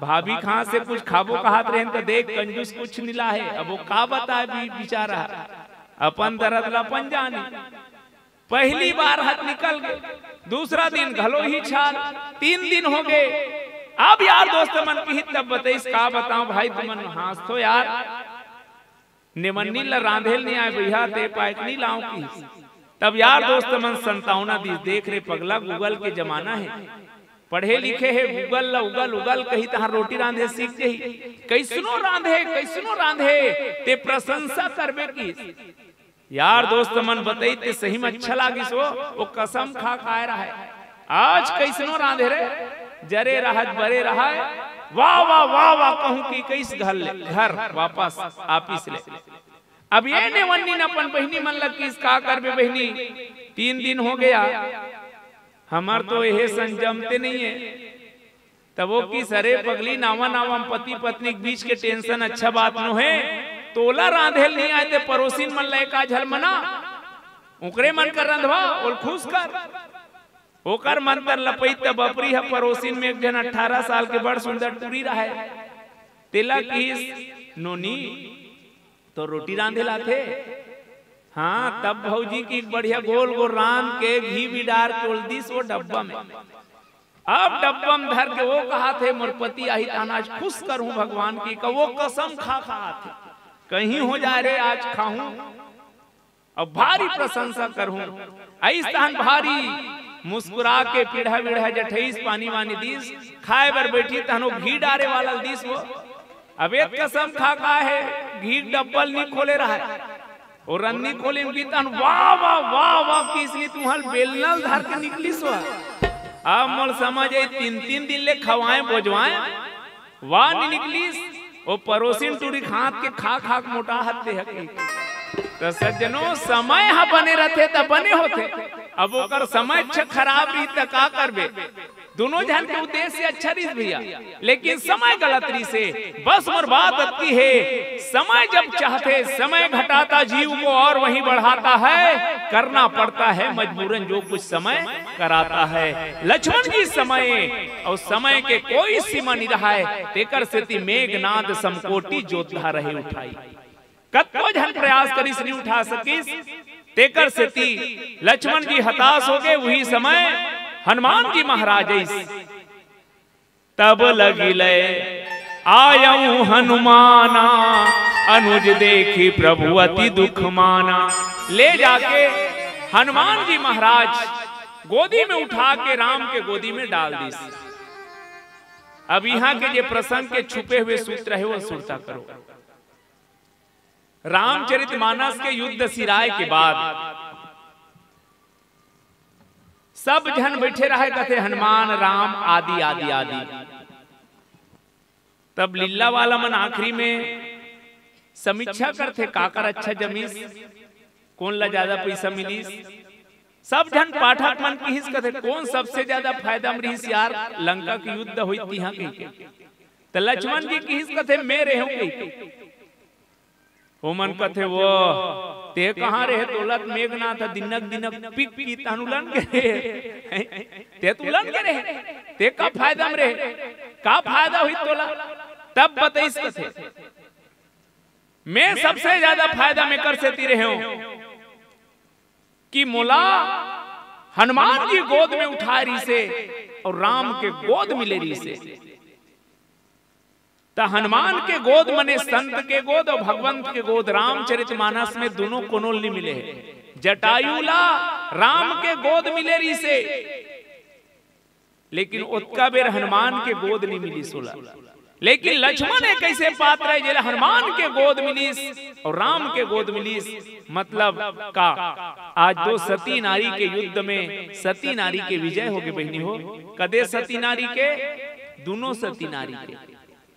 भाभी कहां से कुछ खाबो कहत रहेन त देख कंजूस कुछ नी लाहे। अब वो का बताए बी-, बिचारा अपन दरद ला अपन जानी। पहली बार हत निकल गे, दूसरा दिन घलो ही छाल, तीन दिन हो गे। अब यार दोस्त मन किहिस तब बतइस, का बताऊं भाई, तुमन हांसथो यार, नेवन्नी ला रांधे ल नहीं आए भैया, ते पाए के नहीं लाऊं किहिस। तब यार दोस्त मन संतावना दिस, देख रे पगला, गूगल के जमाना हे, पढ़े लिखे हे, गूगल ला उगल उगल कही, तहां रोटी रांधे सीख जही। कैसनो रांधे, कैसनो रांधे, ते प्रशंसा करबे किहिस। यार दोस्त मन बतई ते सही में अच्छा लागिस वो, वो कसम खा खाए रहे। आज कैसनो रांधे रे, जरे रहत बरे रहे, वाह, वाह, वाह, वाह कहूं कि कइस घर ले, घर वापस ऑफिस ले। अब ये नेवन्निन अपन बहिनी मन ला किहिस, का करबे बहिनी, तीन दिन हो गया, हमर तो एहे संजमते नहीं है। तब वो किहिस, अरे पगली, नावा नावा पति पत्नी के बीच के टेंशन अच्छा बात नो हे। तोला रांधे ल नहीं आए ते परोसिन मन ला एकाझन मना, ओकरे मन कर रंधवा, ओल खुश कर। ओकर मंतर ल पइत त बपरी ह परोसिन में एक झन अठारह साल के बड़ सुंदर टूरी रहे। तेला किहिस, नोनी, तो रोटी रांधे ल आथे? हाँ, तब भौजी की बढ़िया गोल गोल रांध के घी भी डार के ओल दिस वो डब्बा में। अब डब्बा में धर के वो कहत हे, मोर पति आही तहां आज खुश करहूं भगवान की, का वो कसम खा खात हे, कहीं हो जाए रे आज खाहूं। अब भारी प्रशंसा करहूं। अइस तहन भारी मुस्कुरा के पीढ़ा वीढ़ा जठइस, पानी वानी दिस, खाए बर बैठी तहन वो घी डारे वाला ल दिस वो। अब एक कसम खा का हे, घी डब्बा ल नी खोले रहे। ओ रन्नी खोलिम की तहन वाह, वाह, वाह, वाह, किहिस नी तुहल बेलना ल धर के निकलिस वो। अब मोर समझ आई, तीन, तीन दिन ले खवाए बोजवाए, वाह नी निकलिस। ओ परोसिन टूरी खात के खा, खा के मोटा हत्ते हकी। त सज्जनो, समय ह बने रथे त बने होथे। अब ओकर समय अच्छा खराब रही त का करबे? दोनों झन के उद्देश्य अच्छा रहिस भैया, लेकिन समय गलत रहिस हे। बस मोर बात अतकी हे, समय जब चाहथे, समय घटाता जीव को और वहीं बढ़ाता है। करना पड़ता है मजबूरन जो कुछ समय कराता है। लक्ष्मण जी समय और समय के कोई सीमा नहीं रहा है, तेकर सेती मेघनाद समकोटि जोधा रहे उठाई। कतको झन प्रयास करिस, नहीं उठा सकिस, तेकर सेती लक्ष्मण जी हताश हो गए। वही समय हनुमान जी महाराज आइस, तब लगी लय आयऊ हनुमाना, अनुज देखी प्रभु अति दुख माना। ले जाके हनुमान जी महाराज गोदी में उठा के राम के गोदी में डाल दिस। अब यहाँ के जे प्रसंग के छुपे हुए सूत्र है, वो सुरता करो। रामचरितमानस के युद्ध सिराय के बाद सब झन बैठे रहे, कथे हनुमान, राम, आदि, आदि, आदि। तब लीला वाला मन आखिरी में समीक्षा करथे, काकर अच्छा जमीस, कोन ला ज्यादा पैसा मिलिस। सब झन पाठक मन किहिस, कथे कोन सबसे ज्यादा फायदा में रहिस यार, लंका के युद्ध होई तिहा कहिके। त लक्ष्मण जी किहिस, कथे मैं रेहेंव कहिके। ओमन कथे, वो ते कहाँ रहे, तोला त मेघनाथ ह दिनक दिनक पिक की तहन उलन गे रहे। ते त उलन गे रहे, ते का फायदा में रहे, का फायदा होई तोला? तब बतइस कथे, मैं सबसे ज्यादा फायदा में कर सेती रहेंव कि मोला हनुमान जी गोद में उठाए रहिसे और राम के गोद मिले रहिसे। त हनुमान के गोद मने संत के गोद और भगवंत के गोद रामचरितमानस में दोनों कोनो ल नी मिले हे। जटायु ला राम के गोद मिले रिहिसे, लेकिन ओतका बेर हनुमान के गोद नहीं मिलिस ओला। लेकिन लक्ष्मण एक ऐसे पात्र हे, जेला हनुमान के गोद मिलिस और राम के गोद मिलिस। मतलब का, आज दो सती नारी के युद्ध में सती नारी के विजय होगे बहिनी हो। कदे सती नारी के? दुनों सती नारी के।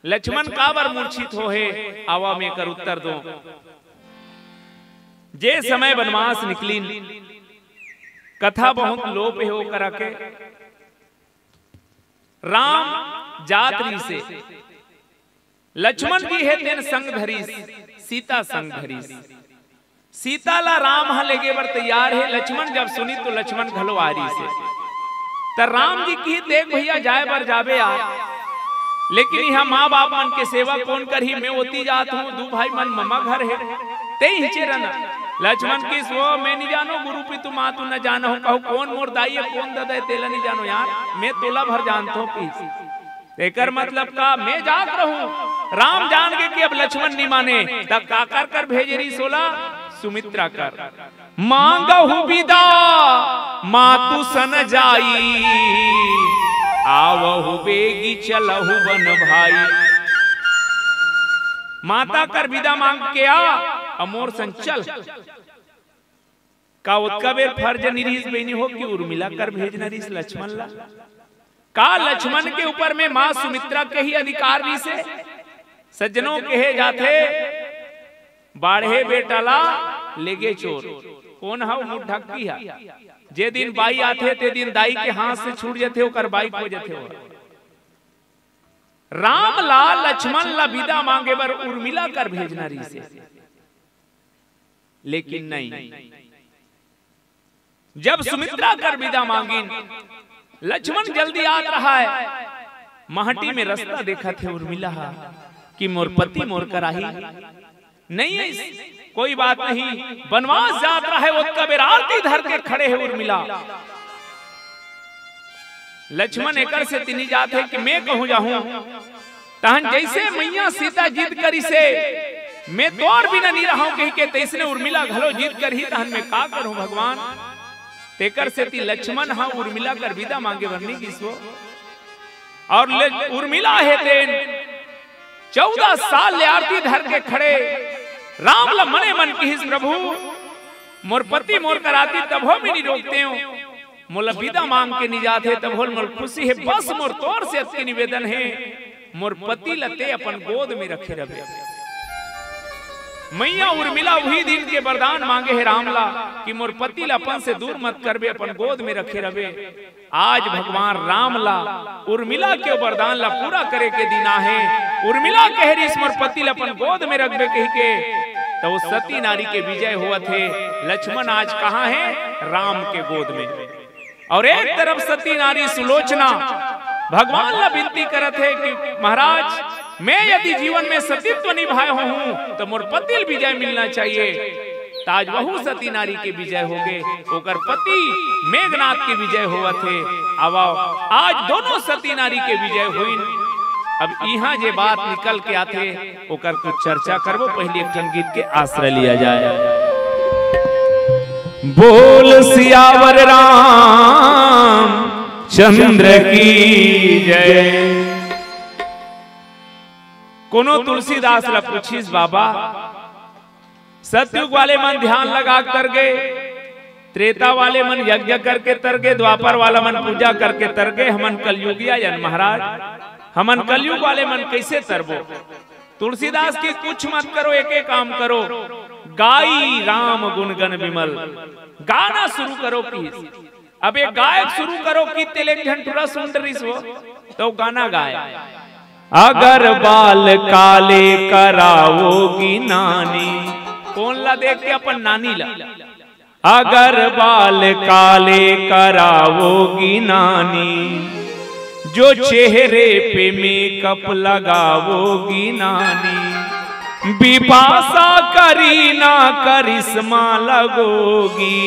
लक्ष्मण काबर मूर्छित होहे? आवा मैं एकर उत्तर दो। जे समय वनवास निकलिन, कथा बहुत लोप हे ओकरा के। राम जात रिहिसे, लक्ष्मण जी हे तेन संग धरिस, सीता संग धरिस। सीता ला राम ह लेगे बर तैयार हे। लक्ष्मण जब सुनिस तो लक्ष्मण घलो आ रिहिसे। त राम जी किहिस, "देख भैया, जाए बर जाबे यार, लेकिन इहाँ माँ बाप मन के सेवा कोन करही? मैं ओती जात हूँ, दू भाई मन ममा घर हे, तें इहिंचे रहना।" लक्ष्मण किहिस, "वो मैं नहीं जानो, गुरु पितु मातु न जानहु।" कहूँ, "कोन मोर दाई हे, कोन ददा हे, तेला नहीं जानो यार, मैं तोला भर जानत हूँ," किहिस। एकर मतलब का, मैं जात रहूं। राम जान गे कि अब लक्ष्मण नहीं माने, त काकर कर भेजे रिहिस ओला? सुमित्रा कर। "मांगहु बिदा मातु सन जाई, आवहु बेगी चलहु बन भाई।" माता कर बिदा मांग के आ, अउ मोर संग चल। का ओतका बेर फर्ज नइ रिहिस बहिनी हो कि उर्मिला कर भेजना रिहिस लक्ष्मण ला? का लक्ष्मण के ऊपर में माँ सुमित्रा के ही अधिकार रिहिसे? सज्जनों, कहे जाथे, "बाढ़े बेटा ला लेगे चोर।" कोन हा? मुंह ढक्की हा। जे दिन बाई आथे, ते दिन दाई के हाथ से छूट जथे, ओकर बाई खो जथे। वो राम ला, लक्ष्मण ला बिदा मांगे बर उर्मिला कर भेजना रिहिसे। लेकिन नहीं, जब सुमित्रा कर बिदा मांगिन, लक्ष्मण जल्दी आत रहा है, महटी में रस्ता देखत हे उर्मिला हा कि मोर पति मोर कर आही। नहीं है, कोई बात नहीं, बनवास जात रहा है, ओतका बेर आरती धर के खड़े हे उर्मिला। लक्ष्मण एकर से तिनी जात हे कि मैं कहूं जाहूं, तहन जैसे मैया सीता जिद करिसे, "मैं तोर बिना नहीं रहूं," कहिके, तैसने उर्मिला घलो जिद करही, तहन मैं का करूं भगवान? तेकर सेती लक्ष्मण हा उर्मिला कर बिदा मांगे बर नहीं गिस वो। और ले, उर्मिला हे तेन चौदह साल ले आरती धर के खड़े, राम ला मने मन किहिस, "प्रभु, मोर पति मोर कर आतिस तभो में नहीं रोकतेंव, मोला बिदा मांग के नहीं जात हे, तभो ले मोर खुशी हे, बस मोर तोर से अतके निवेदन हे, मोर पति ला ते अपन गोद में रखे रहे।" मैया उर्मिला उही दिन के वरदान मांगे हे राम ला कि मोर पति ला अपन से दूर मत करबे, अपन गोद में रखे रहे। आज भगवान राम ला उर्मिला के वरदान ला पूरा करे के दिन आहे। उर्मिला कहे रिहिस, "मोर पति ला अपन गोद में रखबे," कहिके, त वो सती नारी के विजय होवत हे। लक्ष्मण आज कहाँ हे? राम के गोद में। और एक तरफ सती नारी सुलोचना भगवान ला विनती करत हे कि महाराज, मैं यदि जीवन में सतीत्व निभाए होहूं, त मोर पति ल विजय मिलना चाहिए। त आज वहू सती नारी के विजय होगे, ओकर पति मेघनाथ के विजय होवत हे। अब आज दोनों सती नारी के विजय होइन। अब इहां जे बात निकल के आथे, ओकर कुछ चर्चा करबो, पहिली एक ठन गीत के आश्रय लिया जाए। बोल सियावर राम चंद्र की जय। कोनो तुलसीदास ला पूछिस, "बाबा, सतयुग वाले मन ध्यान लगा के तर गे, त्रेता वाले मन यज्ञ करके तर गे, द्वापर वाला मन पूजा करके तर गे, हमन कलयुगिया अन महाराज, हमन कलयुग वाले मन कैसे तरबो?" तुलसीदास की, "कुछ मत करो, एक एक काम करो, गाई राम गुण गण विमल।" गाना शुरू करो किहिस। अब एक गायक शुरू करो किहिस, तेला एक झन टुरा सुन रिहिस वो, त वो गाना गाय, "अगर बाल काले करावोगी नानी।" कोन ला देख के? अपन नानी ला। "अगर बाल काले करावोगी नानी, जो चेहरे पे मेकअप लगावोगी नानी, बिपाशा करीना करिश्मा लगोगी,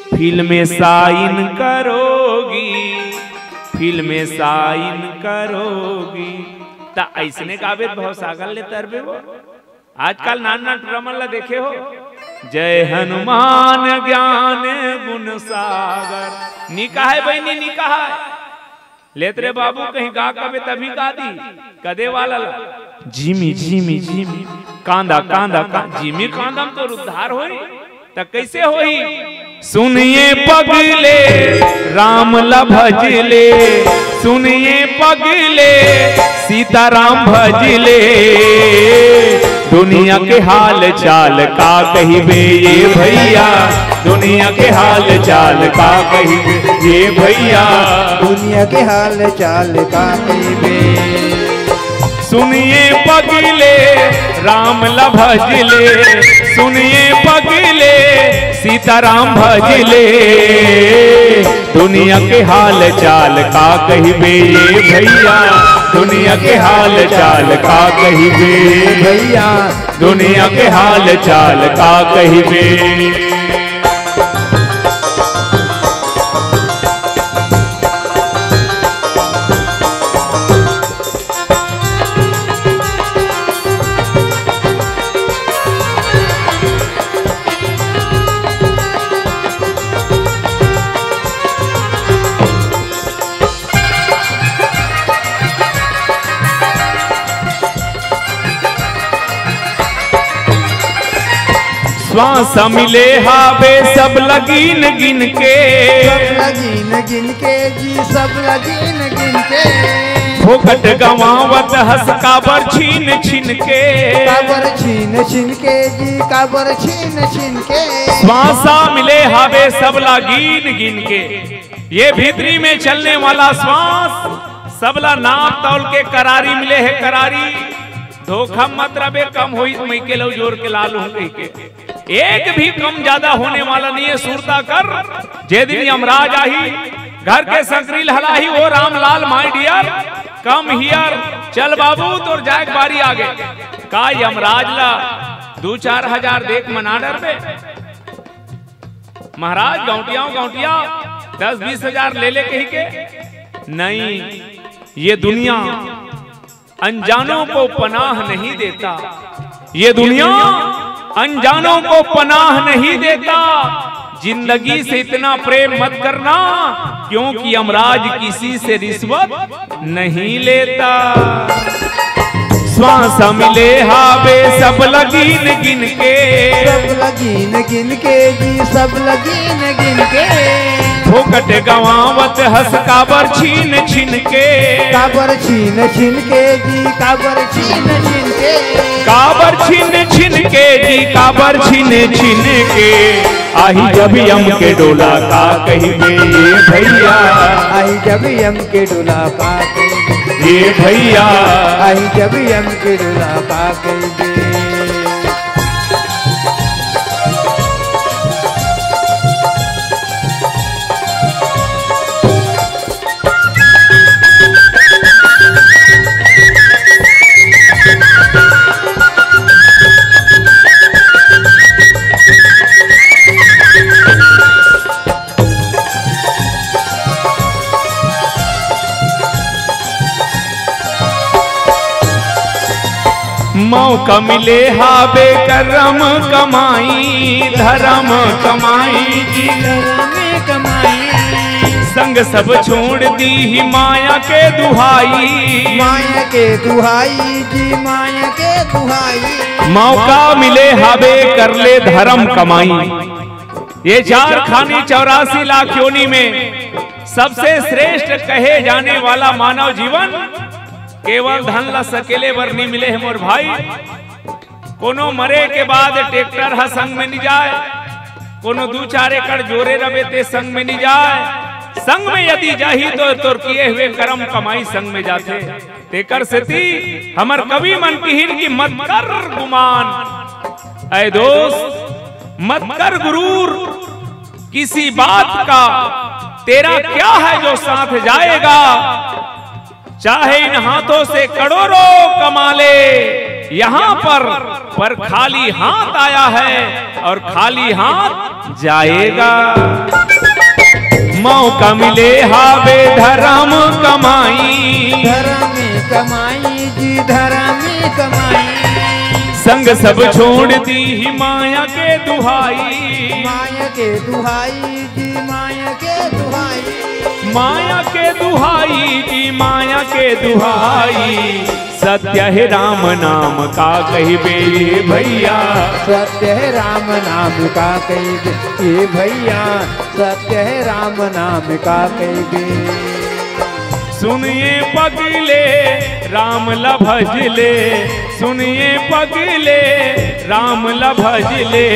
फिल्म साइन करोगी, फिल्म साइन करोगी।" त अइसने गाबे त भवसागर ले तरबे वो। आजकल नान नान टुरा मन ला देखे हो, जय हनुमान ज्ञान गुण सागर। निकाहे बहिनी, निकाहे। लेत रे बाबू, कहीं गा कबे तभी गा दी। कदे वाला ला। जिमी, जिमी, जिमी। कांदा, कांदा, का-, जिमी कांदा म तो उद्धार होई। त कैसे होई? सुनिए पगले राम ला भजले, सुनिए पगले सीताराम भजले। दुनिया के हाल चाल का कहिबे ये भैया, दुनिया के हाल चाल का कहिबे ये भैया। दुनिया के हाल चाल का कहिबे। सुनिए पगले राम ला भजले, सुनिए पगले सीताराम भजले। दुनिया के हाल चाल का कहिबे ये भैया, दुनिया के हाल चाल का कहिबे भैया, दुनिया के हाल चाल का कहिबे। श्वास मिले हावे सब ला गिन गिन के, सब ला गिन गिन के जी, सब ला गिन गिन के। फोकट गंवावत हस काबर छीन छीन के, काबर छीन छीन के जी, काबर छीन छीन के। श्वास मिले हावे सब ला गिन गिन के। ये भीतरी में चलने वाला श्वास, सब ला नाप तौल के करारी मिले हे, करारी। धोखा मत रबे, कम होई त मइके लव जोर के लालहूं कहिके। एक भी कम ज्यादा होने वाला नहीं है। सुरता कर, जे दिन यमराज आही, घर के संकरी ल हलाही, ओ Ramlal, my dear, come here, चल बाबू, तोर जाए के बारी आगे। का यमराज ला दू चार हजार देख मना डरबे? महाराज, गौंटिया, गौंटिया, दस बीस हजार ले ले कहिके। नहीं, ये दुनिया अनजानों को पनाह नहीं देता। ये दुनिया अनजानों को पनाह नहीं देता। जिंदगी से इतना प्रेम मत करना, क्योंकि यमराज किसी से रिश्वत नहीं लेता। श्वास मिले हावे सब ला गिन गिन के, सब ला गिन गिन के जी, सब ला गिन गिन के। फोकट गंवावत हस काबर छीन छीन के, काबर छीन छीन के जी, काबर छीन छीन के। काबर छीन छीन के जी, काबर छीन छीन के। आही जब यम के डोला का कहिबे ये भैया, आही जब यम के डोला का कहिबे ये भैया, आही जब यम के डोला का कहिबे। मौका मिले हावे करम कमाई, धरम कमाई जी। धरम कमाई। संग सब छोड़ दीही माया के दुहाई। माया के दुहाई जी, माया के दुहाई। मौका मिले हावे कर ले धरम कमाई। ये चार खानी चौरासी लाख योनि में सबसे श्रेष्ठ कहे जाने वाला मानव जीवन केवल धन ला सकेले बर नी मिले हे मोर भाई। कोनो मरे के बाद ट्रैक्टर ह संग में नी जाय, कोनो दू चार एकड़ जोरे रबे ते संग में नी जाय। संग में यदि जाही तो तोर किए हुए करम कमाई संग में जाथे। तेकर सेती हमर कवि मन किहिन कि मत कर गुमान, ऐ दोस्त, मत कर गुरूर, किसी बात का तेरा क्या है जो साथ जाएगा। चाहे इन हाथों से करोड़ों कमा ले यहाँ पर, पर खाली हाथ आया है और खाली हाथ जाएगा। मौका मिले हावे धरम कमाई। धरम कमाई जी, धरम कमाई। संग सब छोड़ दीही माया के दुहाई। माया के दुहाई जी, माया के दुहाई। माया के दुहाई जी, माया के दुहाई। सत्य हे राम नाम का कहिबे ये भैया। सत्य हे राम नाम का कहिबे ये भैया। सत्य हे राम नाम का कहिबे। सुनिए पगले, राम ला भजले। सुनिए पगले, राम ला भजले।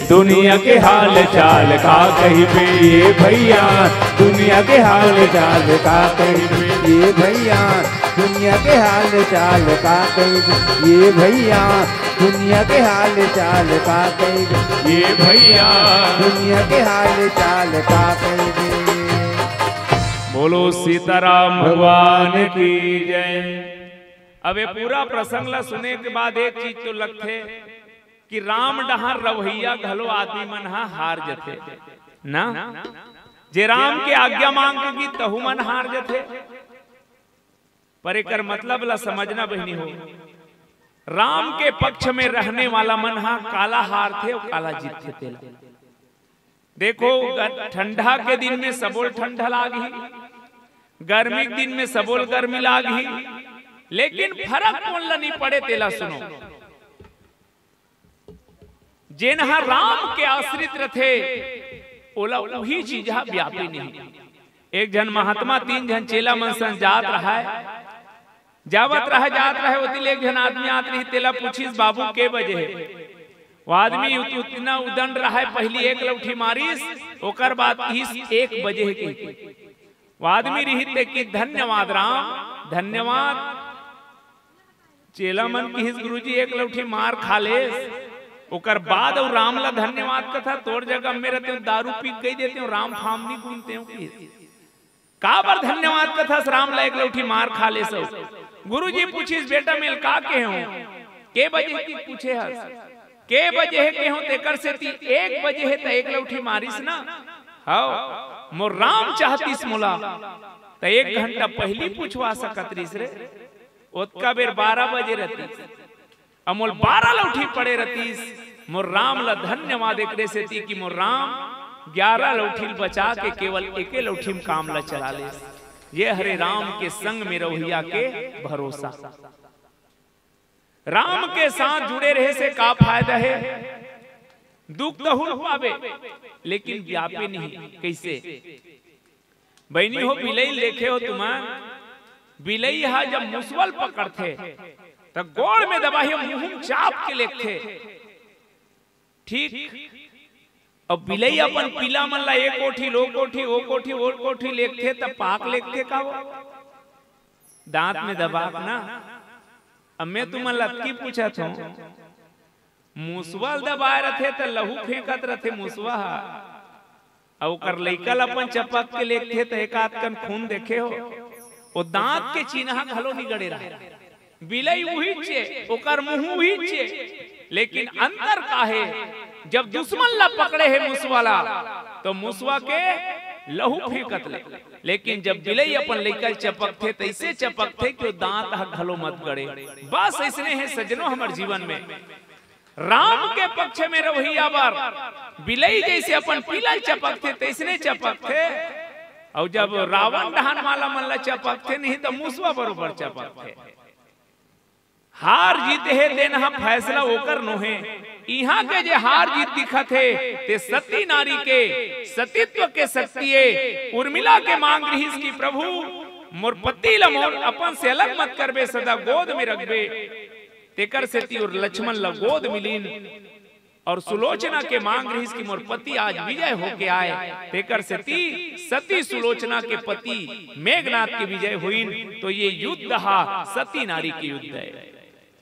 दुनिया के हाल चाल का कहिबे ये भैया। दुनिया के हाल चाल का कहिबे ये भैया। दुनिया के हाल चाल का कहिबे ये भैया। दुनिया के हाल चाल का कहिबे ये भैया। दुनिया के हाल चाल का कहिबे। बोलो सीताराम भगवान की जय। अब ये पूरा प्रसंग ला सुने के बाद एक चीज तो लगथे कि राम डहार रवैया घलो आदमी मन हा हार जथे ना। जे राम के आज्ञा मांग के तहू मन हार जथे। पर एकर मतलब ला समझना बहिनी हो, राम के पक्ष में रहने वाला मन हा काला हारथे अउ काला जीतथे तेला। देखो, ग-, ठंडा के दिन में सबोल ठंडा लागही, गर्मी के दिन में सबोल गर्मी लागही, लेकिन फरक कोन ला नहीं पड़े तेला सुनो। जेन ह राम के आश्रित रथे, ओला उही चीज ह व्यापे नहीं। एक झन महात्मा तीन झन चेला मन संग जात रहय, जावत रहय, जात रहय, ओती ले एक झन आदमी आत रही, तेला पूछिस, "बाबू, के बजे हे?" वो आदमी उत-, उतना उदंड रहय, पहली एक लौठी मारिस, ओकर बाद किहिस, "एक बजे हे," कहिके। वो आदमी रही ते कि, "धन्यवाद राम, धन्यवाद।" चेला मन किहिस, "गुरुजी, एक लौठी मार खा लेस, ओकर बाद अउ राम ला धन्यवाद कथा, तोर जगह में रहते हो, दारू पी के कहि देते हो, राम फाम नहीं गुनते हो," किहिस। "काबर धन्यवाद कथस राम ला, एक लौठी मार खा लेस?" गुरुजी पूछिस, "बेटा, मेल का कहे हो? के बजे की पूछे हस? के बजे हे कहे हो, तेकर सेती एक बजे हे त एक लौठी मारिस ना? हव, मोर राम चाहतिस मोला, त एक घंटा पहली पूछवा सकत रहिस रे।" ओतका बेर बारह बजे रहतिस, अउ मोर बारह लौठी पड़े रहतिस। मोर राम ला धन्यवाद एकरे सेती कि मोर राम ग्यारह लौठी ल बचा के केवल एके लौठी म काम ला चला लेस। ये हरे राम के संग में रवैया के भरोसा। राम के साथ जुड़े रहे से का फायदा हे? दुख तहू ल पाबे, लेकिन व्यापे नहीं। कइसे? बहिनी हो, बिलई ल देखे हो तुमन, बिलई ह जब मुसवा ल पकड़थे, त गोड़ में दबाही, मुंह म चाप के लेगथे। ठीक, अब बिलई अपन पिला मन ला ए कोठी ल ओ कोठी, ओ कोठी ल ओ कोठी लेगथे, त पाक लेगथे का वो? दांत में दबा के ना। अब मैं तुमन ला अतकी पूछत हूं, मुसवा ल दबाए रथे त लहू फेंकत रथे मुसवा ह, अउ ओकर लइका ल अपन चपक के लेगथे त एक आध कन खून देखे हो? वो दांत के चिन्हा घलो नि गड़े रहे। बिलई उहीच हे, ओकर मुंह उहीच हे, लेकिन अंतर का हे? जब दुश्मन ला पकड़े हे मुसवा ला, तो मुसवा के लहू फेंकत ले, लेकिन जब बिलई अपन लइका ल चपकथे, तइसे चपकथे कि वो दांत ह घलो मत गड़े। बस अइसने हे सज्जनो, हमर जीवन में राम के पक्ष में रवैया बर बिलई जइसे अपन पिला ल चपकथे, तइसने चपकथे, अउ जब रावण डहन वाला मन ला चपकथे नहीं, त मुसवा बरोबर चपकथे। हार जीत हे, तेन ह फैसला ओकर नोहे। इहां के जे हार जीत दिखत हे, ते सती नारी के सतीत्व के शक्ति ए। उर्मिला के मांग रिहिस कि प्रभु, मोर पति ल मोर अपन से अलग मत करबे, सदा गोद में रखबे। तेकर सेती ओला लक्ष्मण ल गोद मिलिन। अउ सुलोचना के मांग रिहिस कि मोर पति आज विजय होके आए, तेकर सेती सती सुलोचना के पति मेघनाद के विजय होइन। तो ये युद्ध हा सती नारी के युद्ध हे।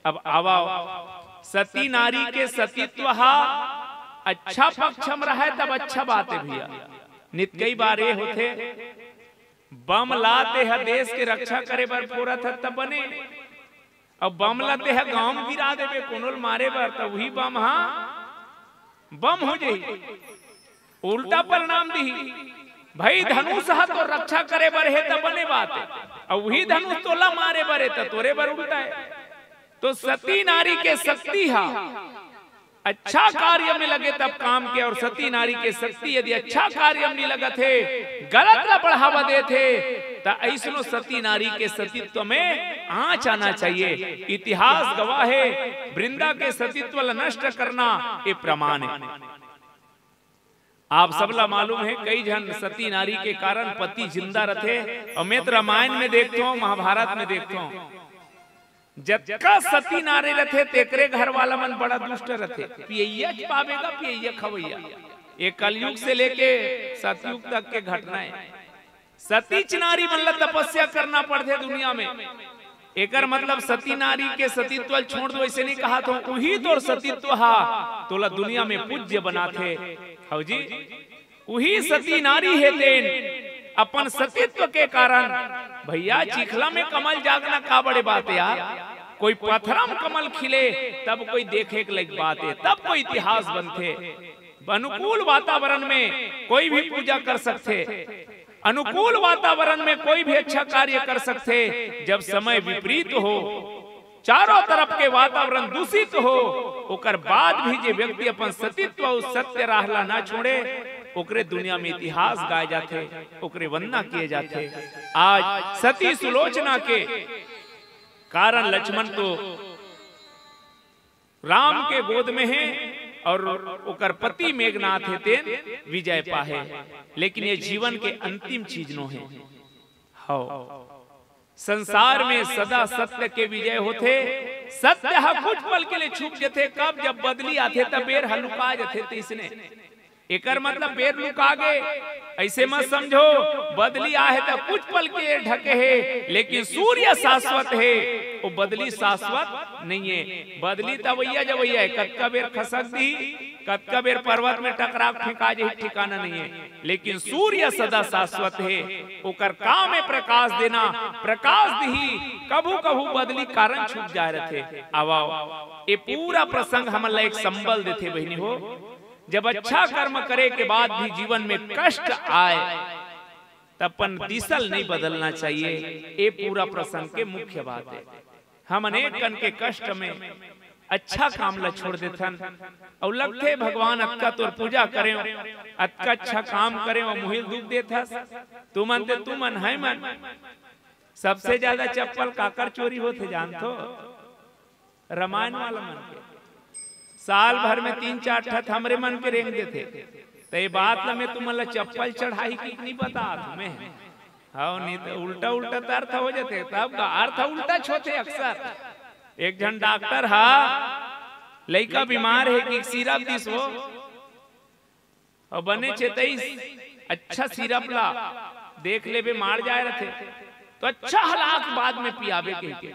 अब आवा, सती नारी के सतीत्व हा अच्छा पक्ष म रहय तब अच्छा बात हे भैया। नित कई बार ये होथे, बम ला तेहा देश के रक्षा करे बर फोरत हस तब बने, अउ बम ला तेहा गांव म गिरा देबे कोनो ल मारे बर, त उही बम हा बम हो जही, उल्टा परिणाम दिही। भाई, धनुष हा तो रक्षा करे बर हे त बने बात हे, अउ उही धनुष तोला मारे बर हे त तोरे बर उल्टा हे। तो सती नारी के शक्ति हा अच्छा कार्य में लगे तब काम के, और सती नारी के शक्ति यदि अच्छा कार्य में नहीं लगत हे, गलत ला बढ़ावा देत हे, त ऐसनो सती नारी के सतीत्व में आँच आना चाहिए। इतिहास गवाह हे, वृंदा के सतीत्व ला नष्ट करना ये प्रमाण हे। आप सबला मालूम हे, कई झन सती नारी के कारण पति जिंदा रथे, और मैं तो रामायण में देखथों, महाभारत में देखथों, जतका सती नारी रथे, तेकरे घर वाला मन बड़ा दुष्ट रथे। पियैया च पाबे गा, पियैया खवैया। ये कलयुग से लेके सतयुग तक के घटना हे। सती च नारी मन ला तपस्या करना पड़थे दुनिया में। एकर मतलब सती नारी के सतीत्व ल छोड़ दो, ऐसे नहीं कहा तो उही तोर सतीत्व हा तोला दुनिया में पूज्य बनाथे। हव जी, उही सती नारी हे तेन अपन सतीत्व के कारण। भैया, चिखला में कमल जागना का बड़े बात हे यार, कोई पथरा म कमल खिले तब कोई देखे के लायक बात हे, तब कोई इतिहास बनथे। अनुकूल वातावरण में कोई भी पूजा कर सकथे, अनुकूल वातावरण में कोई भी अच्छा कार्य कर सकथे। जब समय विपरीत हो, चारों तरफ के वातावरण दूषित हो, ओकर बाद भी जे व्यक्ति अपन सतीत्व अउ सत्य राह ला ना छोड़े, ओकरे दुनिया में इतिहास गाए जाथे, ओकरे वंदना किए जाथे। आज सती सुलोचना के कारण लक्ष्मण तो राम के गोद में हे और ओकर पति मेघनाथ हे, तेन विजय पाहे, लेकिन ये जीवन के अंतिम चीज नो हे। हव, संसार में सदा सत्य के विजय होथे। सत्य ह कुछ पल के लिए छुप जथे, कब? जब बदली आथे, तब बेर ह लुका जथे। तइसने एकर मतलब बेर लुका गे, ऐसे मत समझो। बदली आहे त कुछ पल के ढके हे, लेकिन सूर्य शाश्वत हे, वो बदली शाश्वत नहीं है। बदली तवैया जवैया है, कतका बेर खसक दी, कतका बेर पर्वत में टकरा के फेंका जाही, ठिकाना नहीं है, लेकिन सूर्य सदा शाश्वत हे। ओकर काम हे प्रकाश देना, प्रकाश दिही। कभू कभू बदली कारण छुप जाए रथे। आवा, ये पूरा प्रसंग हमन ला एक संबल देथे बहिनी हो। जब अच्छा कर्म करे के बाद भी जीवन में कष्ट आए, त अपन दिशा ल नहीं बदलना चाहिए। ये पूरा प्रसंग के मुख्य बात हे। हमन एक कन के कष्ट में अच्छा काम ला छोड़ देथन, अउ लगथे, "भगवान, अतका तोर पूजा करेंव, अतका अच्छा काम करेंव, अउ मुहिल दुख देथस।" तुमन ते तुमन है मन। सबसे ज्यादा चप्पल काकर चोरी होथे जानथो? रामायण वाला मन के। साल भर में तीन चार ठत हमरे मन के रेंग देथे। त ये बात ला मैं तुमन ला चप्पल चढ़ाही कि नहीं बतात हूँ मैं। हव, नहीं तो उल्टा उल्टा त अर्थ हो जाथे, तब का अर्थ उल्टा च होथे अक्सर। एक झन डॉक्टर हा लइका बीमार हे कि सिरप दिस वो, अउ बने चेतइस, अच्छा सिरप ला देख लेबे माड़ जाए रथे, तो अच्छा हलाक बाद में पियाबे कहिके।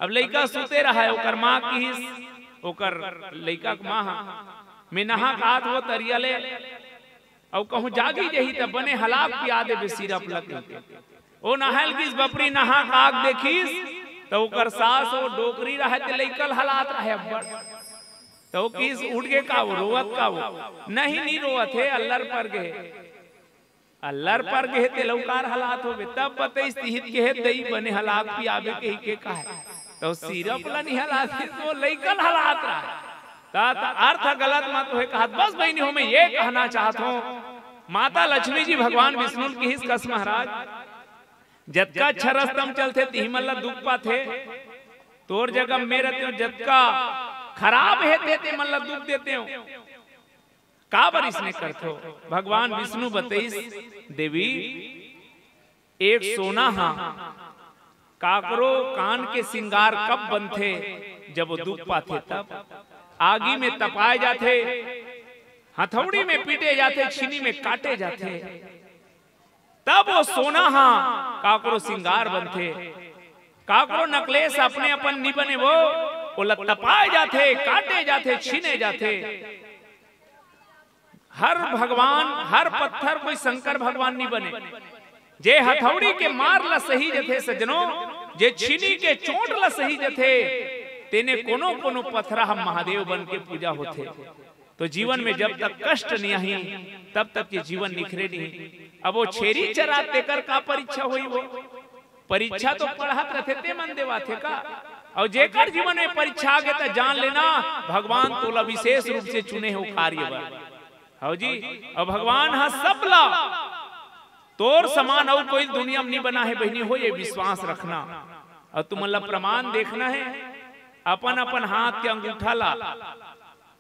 अब लइका सुते रहा है, ओकर माँ किहिस, ओकर लइका के माँ हा, "मैं नहा के आत हो तरिया ले, अउ कहूँ जागी जही त बने हलाक पिया देबे सिरप ला," कहिके। ओ नहाय ल गिस बपरी, नहा के आके देखिस, त ओकर सास ओ डोकरी रहे, ते लइका ल हलात रहे अब्बड़। त ओ किहिस, "उठ गे का वो, रोवत का वो?" "नहीं, नहीं रोवत हे, अल्लर पर गे।" अल्लर पर गे हे, ते लउकार हलात होबे, तब बतइस, "तिहित के हे दई, बने हलाक पियाबे," कहिके कहे। त ओ सिरप ला नहीं हलात हे, त ओ लइका ल हलात रहे। त, त अर्थ गलत मत होय कहत। बस बहिनी हो, मैं ये कहना चाहत हूँ, माता लक्ष्मी जी भगवान विष्णु ल किहिस, "कस महाराज, जतका अच्छा रस्ता म चलथे, तिही मन ला दुख पाथे। तोर जगह में रहितेंव, जतका खराब हे ते, ते मन ला दुख देतेंव। काबर इसने करथो?" भगवान विष्णु बतइस, "देवी, एक सोना हा काकरो कान के सिंगार कब बनथे? जब वो दुख पाथे तब। आगी में तपाए जाथे, हथौड़ी में पीटे जाथे, छीनी में काटे जाथे, तब वो सोना हा काकरो सिंगार बनथे। काकरो नकलेस अपने अपन नी बने वो, ओला तपाए जाथे, काटे जाथे, छीने जाथे।" हर भगवान, हर पत्थर कोई शंकर भगवान नहीं बने। जे हथौड़ी के मार ला सही जथे सज्जनो, जे छीनी के चोट ला सही जथे, तेने कोनो कोनो पथरा हम महादेव बन के पूजा होथे। तो जीवन में जब तक कष्ट नहीं आही, तब तक ये जीवन निखरे नहीं। अब वो छेरी चरा तेकर का परीक्षा होई वो? परीक्षा तो पढ़त रथे ते मन देवाथे का? अउ जेकर जीवन में परीक्षा आगे, त जान लेना, भगवान तोला विशेष रूप से चुने हे ओ कार्य बर। हव जी, अउ भगवान ह सबला, तोर समान अउ कोई दुनिया में नहीं बना हे बहिनी हो, ये विश्वास रखना। अउ तुमन ला प्रमाण देखना हे, अपन अपन हाथ के अंगूठा ला,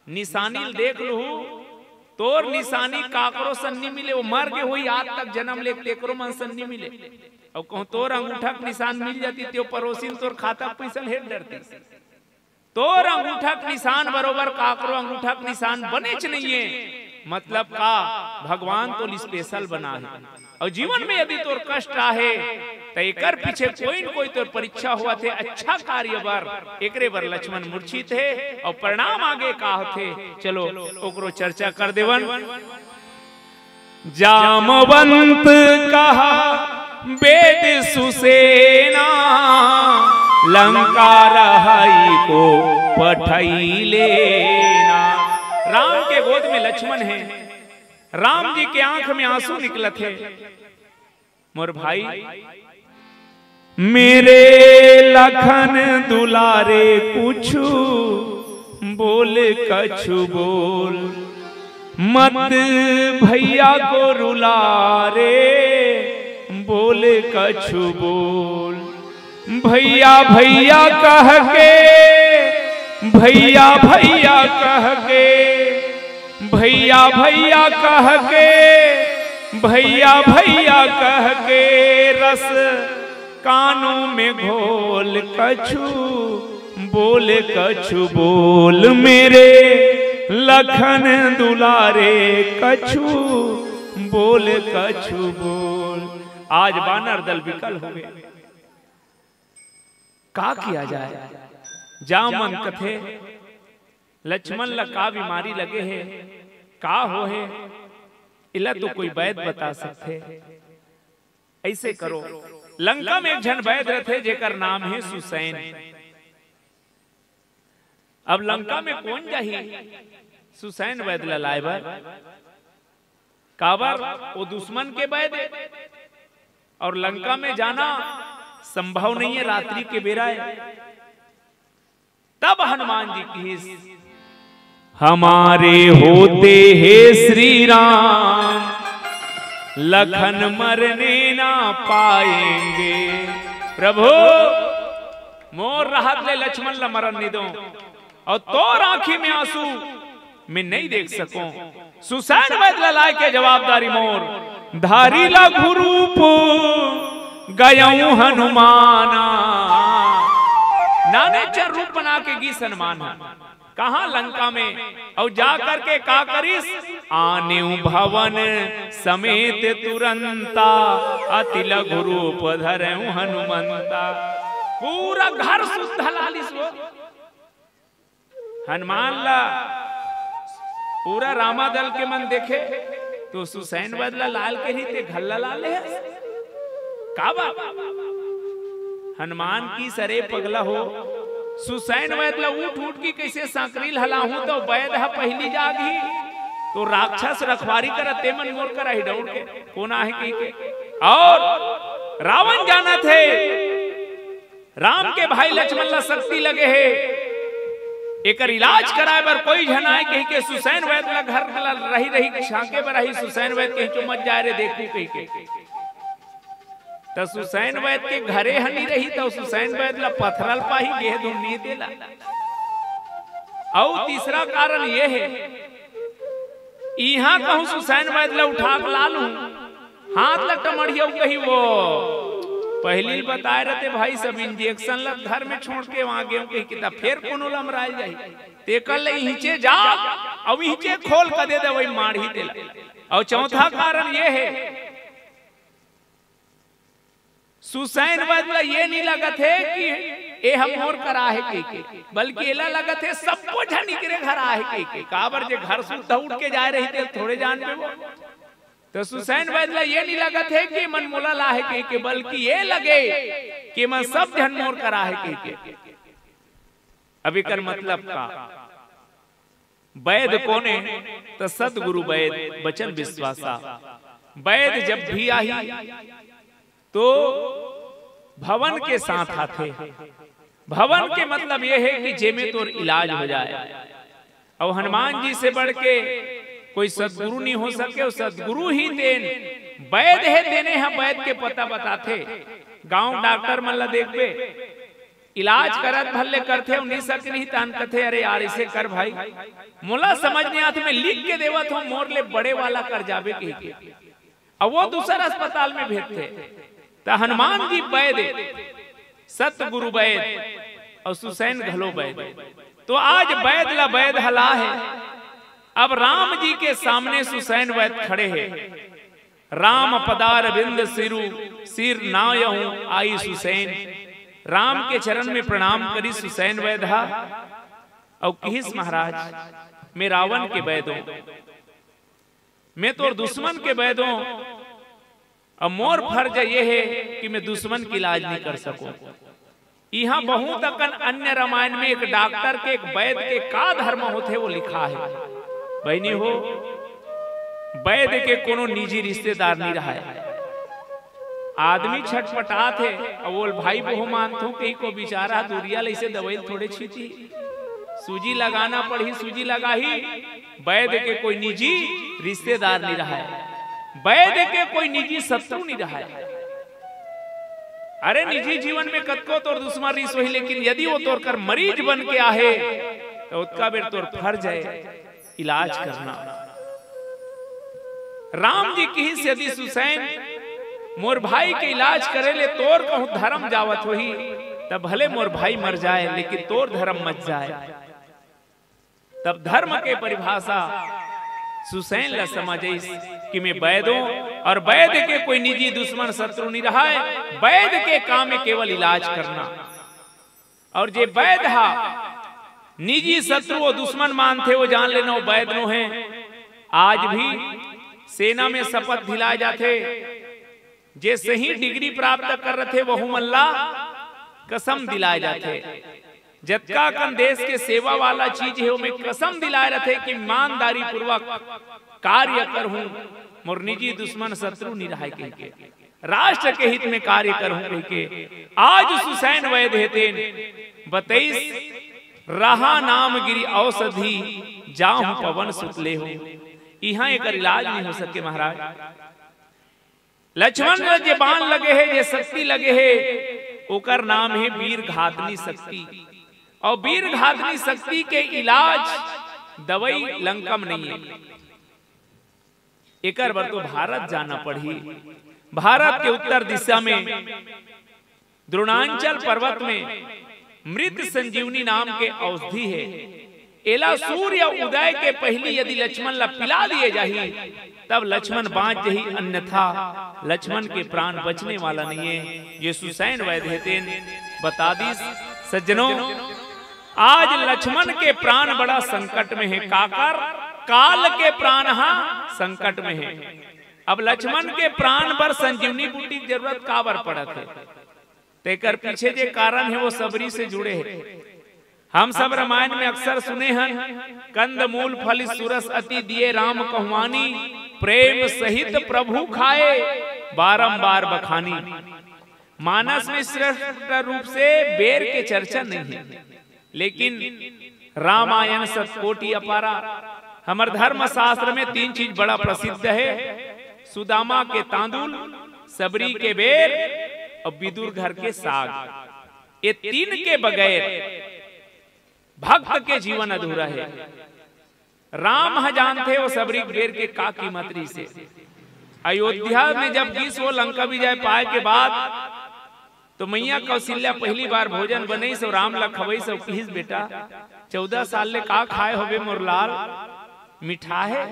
निशानी ल देख लूहू। तोर निशानी काकरो सन नहीं मिले, वो मर गे होही आज तक जन्म ले, तेकरो मन सन नहीं मिले। अउ कहूं तोर अंगूठा के निशान मिल जाती, ते परोसिन तोर खाता पैसा हेर डरती। तोर अंगूठा के निशान बरोबर काकरो अंगूठा के निशान बनेच नहीं हे। मतलब का, भगवान तोला special बना हे। अउ जीवन में यदि तोर कष्ट आहे, त एकर पीछे कोई न कोई तोर परीक्षा होवत हे अच्छा कार्य बर, एकरे बर लक्ष्मण मूर्छित हे। अउ परिणाम आगे का होथे, चलो ओकरो चर्चा कर देवन। जामवंत कहा बेद सुसेना, लंका रहई को पठई लेना। राम के गोद में लक्ष्मण हे, राम जी के आंख में आंसू निकलत हे। मोर भाई, मेरे लखन दुलारे कुछु बोल, कछु बोल, मत भैया को रुला रे, बोल कछु बोल। भैया भैया कह के, भैया भैया कह के, भैया भैया कह के, भैया भैया कह के रस कानों में घोल कछु बोल, कछु बोल, मेरे लखन दुलारे कछु बोल, कछु बोल। आज बानर दल विकल हो गए, का किया जाए? जामवंत कथे, लक्ष्मण ला का बीमारी लगे हे, का हो हे, इला तो कोई वैद बता सकथे। ऐसे करो, लंका में एक झन वैद रथे, जेकर नाम हे सुसैन। अब लंका में कौन जाही सुसैन वैद ला लाए बर? काबर, वो दुश्मन के वैद हे, अउ लंका में जाना संभव नहीं हे, रात्रि के बेरा हे। तब हनुमान जी किहिस, हमारे होते हे श्री राम, लखन मरने ना पाएंगे। प्रभु, मोर रहत ले लक्ष्मण ला मरन नहीं दो, अउ तोर आंखी में आंसू मैं नहीं देख सकूं। सुसैन वैद ला लाए के जवाबदारी मोर, धारी लघु रूप गयऊ हनुमाना। नानेचर रूप बना के गिस हनुमान ह। कहां? लंका में। अउ जा करके का करिस? आनेउ भवन समेत तुरंता, अति लघु रूप धरेउ हनुमंता। पूरा घर सुद्ध ला लिस वो। हनुमान ला पूरा रामा दल के मन देखे, तो सुसैन वैद ला लाल के ही ते घल्ला ला ले हस। का बात? हनुमान किहिस अरे पगला हो, सुसैन वैद ला उठ उठ के कैसे सांकरी ल हलाहूं, तो वैद ह पहिली जागही, तो राक्षस रखवारी करत ते मन मोर करा ही दौड़ के, कोन आहे कहि के। अउ रावण जानत हे, राम के भाई लक्ष्मण ला शक्ति लगे हे, एकर इलाज कराए बर कोई झन आए कहि के सुसैन वैद ला घर ला रही रही छांके बर आही। सुसैन वैद कहिस, "चुप मत जाए रे, देखू," कहि के। त सुसैन वैद के घरे हनी रही, त सुसैन वैद ला पथरा ल पाही, गेह धुन नहीं देला। अउ तीसरा कारण ये हे, इहां कहूं सुसैन वैद ला उठा के ला लूं, हाथ ला टमड़िया कही वो। पहिली ल बताए रहते भाई, सब इंजेक्शन ला घर में छोड़ के वहां गेहूं कही किता, फेर कोनो लमराए जाही। तेकर ले इहिंचे जा, अउ इहिंचे खोल के दे दे, वही मारही तेला। अउ चौथा कारण ये हे, सुसैन वैद ला ये नहीं लगत हे कि ए ह मोर करा हे कहि के, बल्कि एला लगत हे सब्बो झन एकरे घर आहे कहि के। काबर जे घर सुद्धा उठ के जाए रही, तेला थोड़े जान पेबो। त सुसैन वैद ला ये नहीं लगत हे कि मन मोला लाहे कहि के, बल्कि ये लगे कि मन सब झन मोर करा हे कहि के। अब एकर मतलब का? वैद कोन हे? त सतगुरु वैद, वचन विश्वासा। वैद जब भी आही तो भवन के साथ आथे। भवन के मतलब ये है कि जेमे तोर इलाज हो जाए। अउ हनुमान जी से बढ़ के कोई सदगुरु नहीं हो सके। अउ सदगुरु ही तेन वैद हे, तेने ह वैद के पता बताथे। गांव डॉक्टर मन ला देखबे, इलाज करत भर ले करथे, अउ नहीं सके नहीं तान कथे, "अरे यार, इसे कर भाई, मोला समझ नहीं आत, मैं लिख के देवत हूँ, मोर ले बड़े वाला कर जाबे," कहिके। अब वो दूसर अस्पताल में भेजथे। त हनुमान जी वैद, सतगुरु वैद, अउ सुसैन घलो वैद। तो आज वैद ला वैद हला हे। अब राम जी के सामने सुसैन वैद खड़े हे। "राम पदारविंद सिरु, सिर नायहु आई सुसैन।" राम के चरण में प्रणाम करिस सुसैन वैद हा, अउ किहिस, "महाराज, मैं रावण के वैद हों, मैं तोर दुश्मन के वैद हों, अउ मोर फर्ज ये हे कि मैं दुश्मन के इलाज नहीं कर सकूं।" इहां बहुत अकन अन्य रामायण में एक डॉक्टर के, एक वैद के का धर्म होथे, वो लिखा हे। बहिनी हो, वैद के कोनो निजी रिश्तेदार नहीं रहा हे। आदमी छटपटात हे, अउ बोल, "भाई, वो मानथो कि को बेचारा दुरिहा ले इसे दवाई थोड़े छींची, सूजी लगाना पड़ही, सूजी लगाही।" वैद के कोई निजी रिश्तेदार नहीं रहा हे, वैद के कोई निजी शत्रु नहीं रहा हे। अरे, निजी जीवन में कतको तोर दुश्मन रिस होही, लेकिन यदि वो तोर कर मरीज बन के आहे, तो ओतका बेर तोर फर्ज हे इलाज करना। राम जी किहिस, "यदि सुसैन मोर भाई के इलाज करे ले तोर कहूं धर्म जावत होही, तब भले मोर भाई मर जाए, लेकिन तोर धर्म मत जाए।" तब धर्म के परिभाषा सुसैन ला समझ आइस कि मैं वैद हों, अउ वैद के कोई निजी दुश्मन शत्रु नहीं रहा हे। वैद के काम हे केवल इलाज करना। अउ जे वैद हा निजी शत्रु अउ दुश्मन मानथे, वो जान लेना, वो वैद नो हे। आज भी सेना में शपथ दिलाए जाथे, जे सही डिग्री प्राप्त कर रथे, वहू मन ला कसम दिलाए जाथे। जतका कन देश के सेवा वाला चीज हे, ओमे कसम दिलाए रथे कि ईमानदारी पूर्वक कार्य करहूं, मोर निजी दुश्मन शत्रु नहीं रहा हे कहिके, राष्ट्र के हित में कार्य करहूं कहिके। आज सुसैन वैद हे तेन बतइस, "रहा नाम गिरि औषधि, जाहु पवन सुत लेहु।" इहां एकर इलाज नहीं हो सके महाराज। लक्ष्मण ला जे बाण लगे हे, जे शक्ति लगे हे, ओकर नाम हे वीर घातनी शक्ति। अउ वीर घातनी शक्ति के इलाज, दवाई लंका में नहीं हे। एकर बर तो भारत जाना पड़ही। भारत के उत्तर दिशा में द्रोणांचल पर्वत में मृत संजीवनी नाम के औषधि हे। एला सूर्य उदय के पहिली यदि लक्ष्मण ला पिला दिए जाही, तब लक्ष्मण बांच जही, अन्यथा लक्ष्मण के प्राण बचने वाला नहीं हे। ये सुसैन वैद हे तेन बता दिस। सज्जनों, आज लक्ष्मण के प्राण बड़ा संकट में हे। काकर? काल के प्राण हा संकट में हे। अब लक्ष्मण के प्राण बर संजीवनी बूटी के जरूरत काबर पड़त हे? तेकर पीछे जे कारण हे, वो सबरी से जुड़े हे। हम सब रामायण में अक्सर सुने हन, "कंद मूल फल सुरस अति दिए राम कहवानी, प्रेम सहित प्रभु खाए बारंबार बखानी।" मानस में स्पष्ट रूप से बेर के चर्चा नहीं हे, लेकिन रामायण शतकोटि अपारा। हमर धर्मशास्त्र में तीन चीज बड़ा प्रसिद्ध हे, सुदामा के तांदुल, सबरी के बेर अउ विदुर घर के साग। ये तीन के बगैर भक्त के जीवन अधूरा हे। राम ह जानथे वो सबरी के बेर के का कीमत रहिसे। अयोध्या में जब गिस वो लंका विजय पाए के बाद, तो मैया कौशल्या पहली बार भोजन बनइस अउ राम ला खवइस अउ किहिस, "बेटा, चौदह साल ले का खाए होबे मोर लाल? मिठाहे,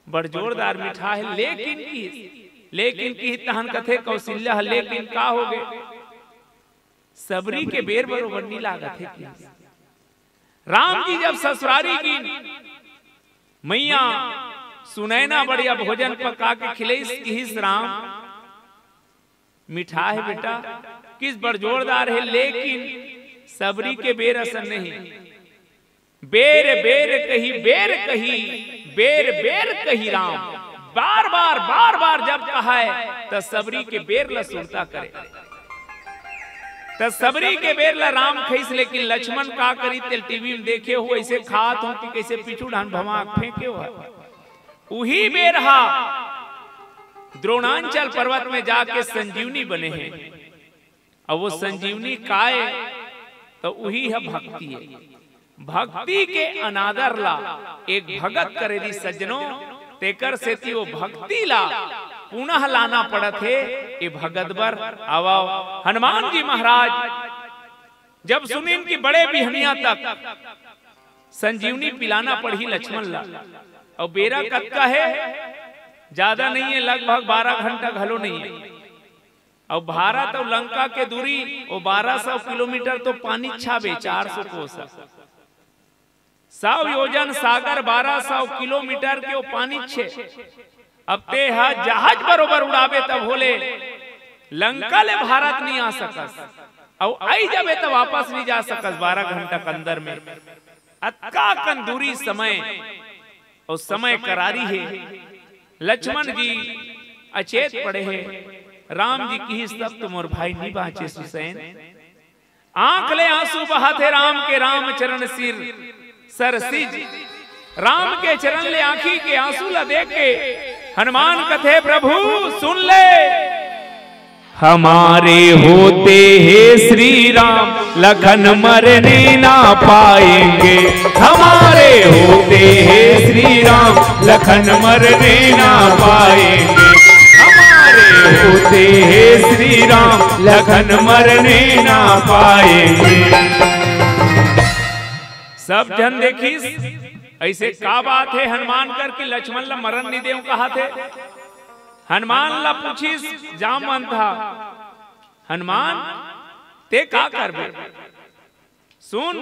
बड़ जोरदार मिठाहे, लेकिन किहिस, लेकिन किहिस।" तहन कथे कौशल्या ह, "लेकिन का होगे?" सबरी के बेर बरोबर नी लागत हे किहिस। राम जी जब ससुरारी गिन, मैया सुनैना बढ़िया भोजन पका के खिलइस, किहिस, "राम, मिठाहे बेटा, किहिस बड़ जोरदार हे, लेकिन सबरी के बेर असन नहीं।" बेर बेर कही, बेर कही, बेर बेर कही राम, बार बार, बार बार जब कहय, त सबरी के बेर ल सुरता करे। त सबरी के बेर ला राम खइस, लेकिन लक्ष्मण का करी, तेल टीवी में देखे हो, ऐसे खात हो कि कैसे पीछू ढान भमा के फेंके हो। उही बेर हा द्रोणांचल पर्वत में जाके संजीवनी बने हे। अब वो संजीवनी काय? तो उही है भक्ति है। भक्ति के अनादर ला एक भगत करे दी सज्जनों, तेकर सेती वो भक्ति ला पुनः लाना पड़त हे। ए भगत बर आवव। हनुमान जी महाराज जब सुनिन कि बड़े बिहनिया तक संजीवनी पिलाना पड़ही लक्ष्मण ला, अउ बेरा कतका हे, ज्यादा नहीं है, लगभग बारह घंटा घलो नहीं है। अउ भारत अउ लंका के दूरी वो बारह सौ किलोमीटर तो पानी छाबे, चार सौ कोस। सौ योजन सागर, बारह सौ किलोमीटर के वो पानी छे। अब ते हा जहाज बरोबर उड़ाबे तब होले लंका ले भारत नहीं आ सकस, अउ आई जाबे तब वापस नहीं जा सकस बारह घंटा के अंदर में। अतका कन दूरी समय, अउ समय करारी हे। लक्ष्मण जी अचेत पड़े हे। राम जी किहिस तब तो मोर भाई नहीं बाँचे सुसैन। आंख ले आंसू बहाथे राम के, रामचरण सिर सरसिज। राम के चरण ले आंखी के आंसू ला देख के हनुमान कथे, प्रभु सुन ले। हमारे होते हे श्री राम, लखन मरने ना पाएंगे। हमारे होते हे श्री राम, लखन मरने ना पाएंगे। हमारे होते हे श्री राम, लखन मरने ना पाएंगे। सब झन देखिस, ऐसे का बात हे हनुमान कर कि लक्ष्मण ला मरन नहीं देव कहाथे। हनुमान ला पूछिस जामवंत हा, हनुमान ते का करबे? सुन,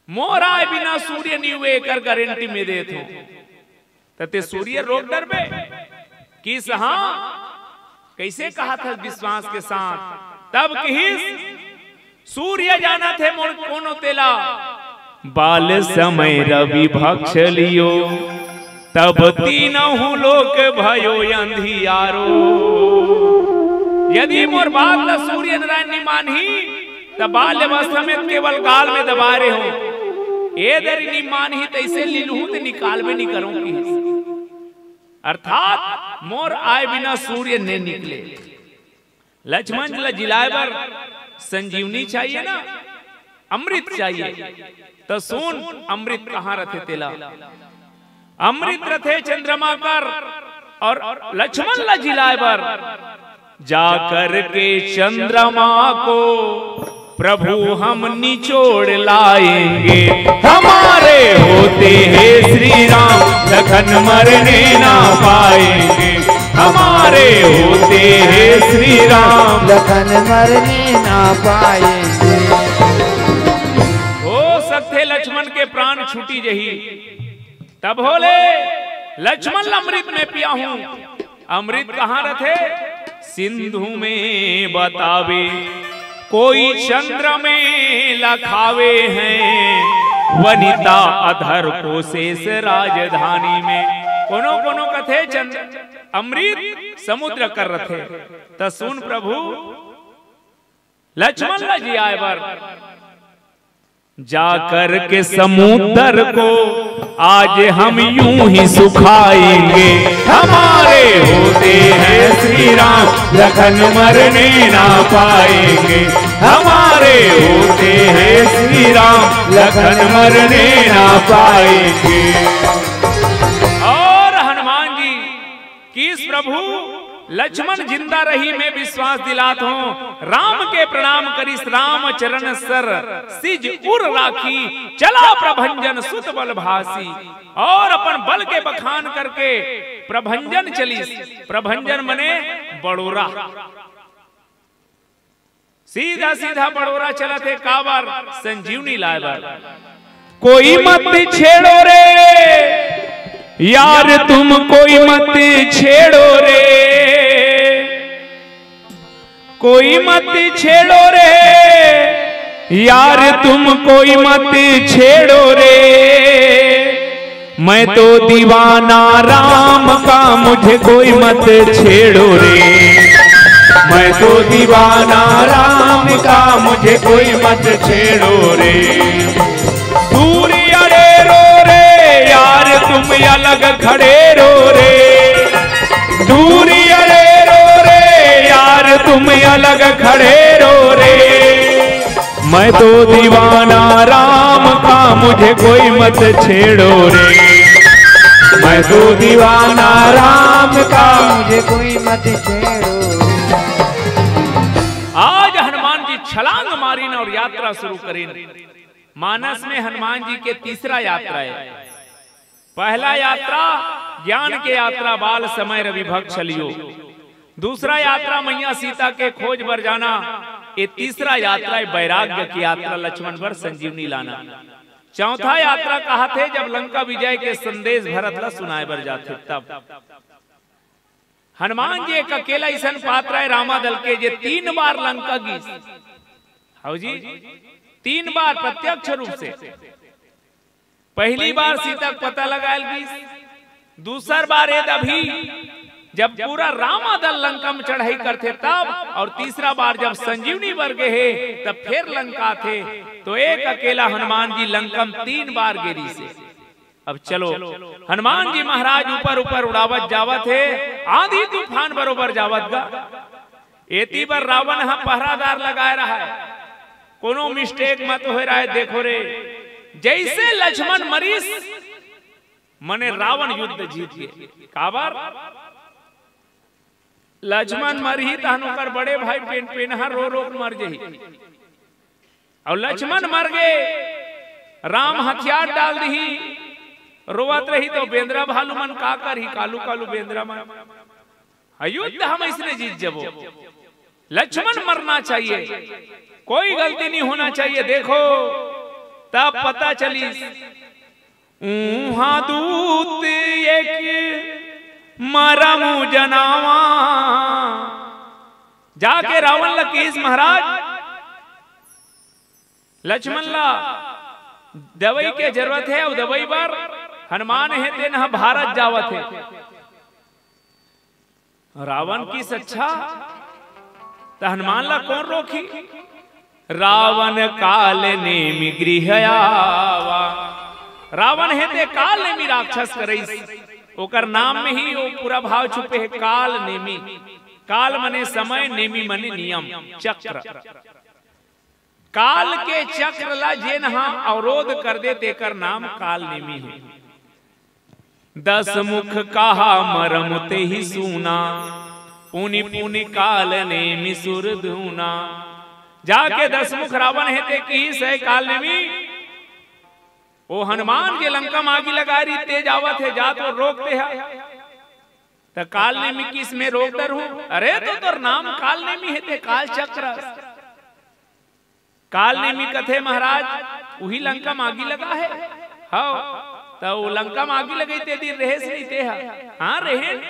मोर आय बिना सूर्य नहीं हुए, एकर गारंटी में देत हो। त ते सूर्य रोक डरबे? किस हाँ, कैसे कहाथे विश्वास के साथ? तब किहिस, सूर्य जानथे मोर कोनो तेला। बाल समय रवि भक्ष लियो, तब तीनहु लोक भयो अंधियारो। यदि मोर बात ला सूर्य नारायण नहीं मानही, त बाल अवस्था में केवल गाल में दबाए रहे हो। ए दरी नहीं मानही, तैसे लीलहू ते निकालबे नहीं करो किहिस। अर्थात मोर आय बिना सूर्य नहीं निकले। लक्ष्मण जी ला जिलाए बर संजीवनी चाहिए ना, अमृत चाहिए। त सुन, अमृत कहाँ रथे तेला? अमृत रथे चंद्रमा कर, अउ लक्ष्मण ला जिलाए बर जाकर के चंद्रमा को प्रभु हम निचोड़ लाएंगे। हमारे होते हे श्री राम, लखन मरने ना पाएंगे। हमारे होते हे श्री राम, लखन मरने ना पाएंगे। हो सकथे लक्ष्मण के प्राण छूटी जही, तब होले लक्ष्मण ला अमृत में पियाहूं। अमृत कहाँ रथे? सिंधु में बतावे, कोई चंद्र में लखावे हैं, वनिता अधर को शेष राजधानी में। कोनो कोनो कथे चंद्र, अमृत समुद्र कर रथे। त सुन प्रभु, लक्ष्मण ला जियाए बर जाकर के समुद्र को आज हम यूं ही सुखाएंगे। हमारे होते हैं श्री राम, लखन मरने ना पाएंगे। हमारे होते हैं श्री राम, लखन मरने ना पाएंगे। अउ हनुमान जी किहिस प्रभु, लक्ष्मण जिंदा रही, मैं विश्वास दिलात हूँ। राम के प्रणाम करिस, राम चरण सर सिज उर राखी, चला प्रभंजन सुत बल भासी। अउ अपन बल के बखान करके प्रभंजन चलिस। प्रभंजन मने बड़ोरा। सीधा सीधा बड़ोरा चलत हे, काबर? संजीवनी लाए बर। कोई मत छेड़ो रे यार, तुम कोई मत छेड़ो रे, कोई मत छेड़ो रे यार, तुम कोई मत छेड़ो रे। मैं तो दीवाना राम का, मुझे कोई मत छेड़ो रे। मैं तो दीवाना राम का, मुझे कोई मत छेड़ो रे। दूरी अड़ेरो रे यार, तुम अलग खड़े रो रे। दूरी अड़ेरो रे यार, तुम अलग खड़े रो रे। मैं तो दीवाना राम का, मुझे कोई मत छेड़ो रे। मैं तो दीवाना राम का। मुझे कोई मत छेड़ो। आज हनुमान जी छलांग मारिन और यात्रा शुरू करिन। मानस में हनुमान जी के तीसरा यात्रा है। पहला यात्रा ज्ञान के यात्रा, बाल समय रवि भक्त छलियो। दूसरा यात्रा मैया सीता के खोज बर जाना। ये तीसरा यात्रा है वैराग्य की यात्रा, लक्ष्मण बर संजीवनी लाना। चौथा यात्रा कहा थे जब लंका विजय के संदेश भरत ला सुनाए बर जाथे तब। हनुमान जी एक अकेला अइसन पात्र है रामा दल के, जे तीन बार लंका गिस। हव जी, तीन बार प्रत्यक्ष रूप से। पहली बार सीता के पता लगायल गिस, दूसर बार ये दभी जब पूरा रामा दल लंका में चढ़ाई करथे तब, और तीसरा बार जब संजीवनी बर गे हे तब फिर लंका आथे। तो एक अकेला हनुमान जी लंका में तीन बार गे रिहिसे। अब चलो, हनुमान जी महाराज ऊपर ऊपर उड़ावत जावत हे, आंधी तूफान बरोबर जावत गा। एती बर रावण ह पहरादार लगाए रहा है, कोनो मिस्टेक मत होए रहा है। देखो रे, जैसे लक्ष्मण मरिस, मने रावण युद्ध जीत गे। काबर? लक्ष्मण मरही तहन ओकर बड़े भाई पेन पेनहा रो रो के मर जही। और लक्ष्मण मर गे, राम हथियार डाल दिही, रोवत रही तो बेंदरा भालू मन का करही, कालू कालू बेंदरा मन। अयुद्ध हम इसने जीत जबो। लक्ष्मण मरना चाहिए, कोई गलती नहीं होना चाहिए। देखो, तब पता चली, ऊहा दूत एक मरमु जनावा। जाके रावण ला किहिस, महाराज, लक्ष्मण ला दवाई के जरूरत है, अउ दवाई बर हनुमान हे, तेन ह भारत जावत हे। रावण किहिस, अच्छा, त हनुमान ला कोन रोकही? रावण काल नेमि गृह आवा। रावण हे ते काल नेमि राक्षस करइस, ओकर नाम में ही वो पूरा भाव छुपे हे, काल नेमि। काल मने समय, नेमि मने नियम, चक्र। काल के चक्र ला जेन हा अवरोध कर दे, तेकर नाम काल नेमि हे। दस मुख कहा मरम तेहि सूना, पुनि पुनि काल नेमि सुर धूना। जाके दस मुख रावण हे ते किहिस हे काल नेमि, ओ हनुमान जे लंका म आगी लगाए रही, ते जावत हे, जात ओ रोकते हा। त काल नेमि किहिस, में रोक डरहूं। अरे, तो तोर नाम काल नेमि हे, ते काल चक्र। काल नेमि कथे महाराज, उही लंका म आगी लगा हे। हव, त ओ लंका म आगी लगई ते दिन रहेस नहीं ते ह? हाँ, रहेन।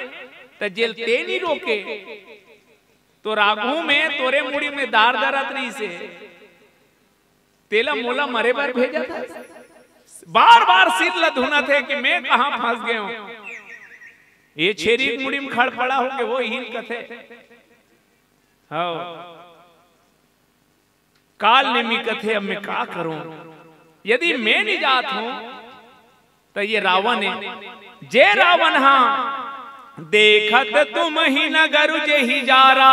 त जेल ते नहीं रोके, तोर आगू में तोरे मुड़ी में दार दरत रहिसे, तेला मोला मरे बर भेजत हे। बार बार सिर ल धुनत हे कि मैं कहाँ फंस गए हूँ। ये छेरी के मुड़ी में खड़ पड़ा होके वो हिल कथे। हव। काल नेमि कथे, अब मैं का करूं? यदि मैं नहीं जात हूं, त ये रावण हे, जे रावण हा, देखत तुम ही नगर जेहि जारा,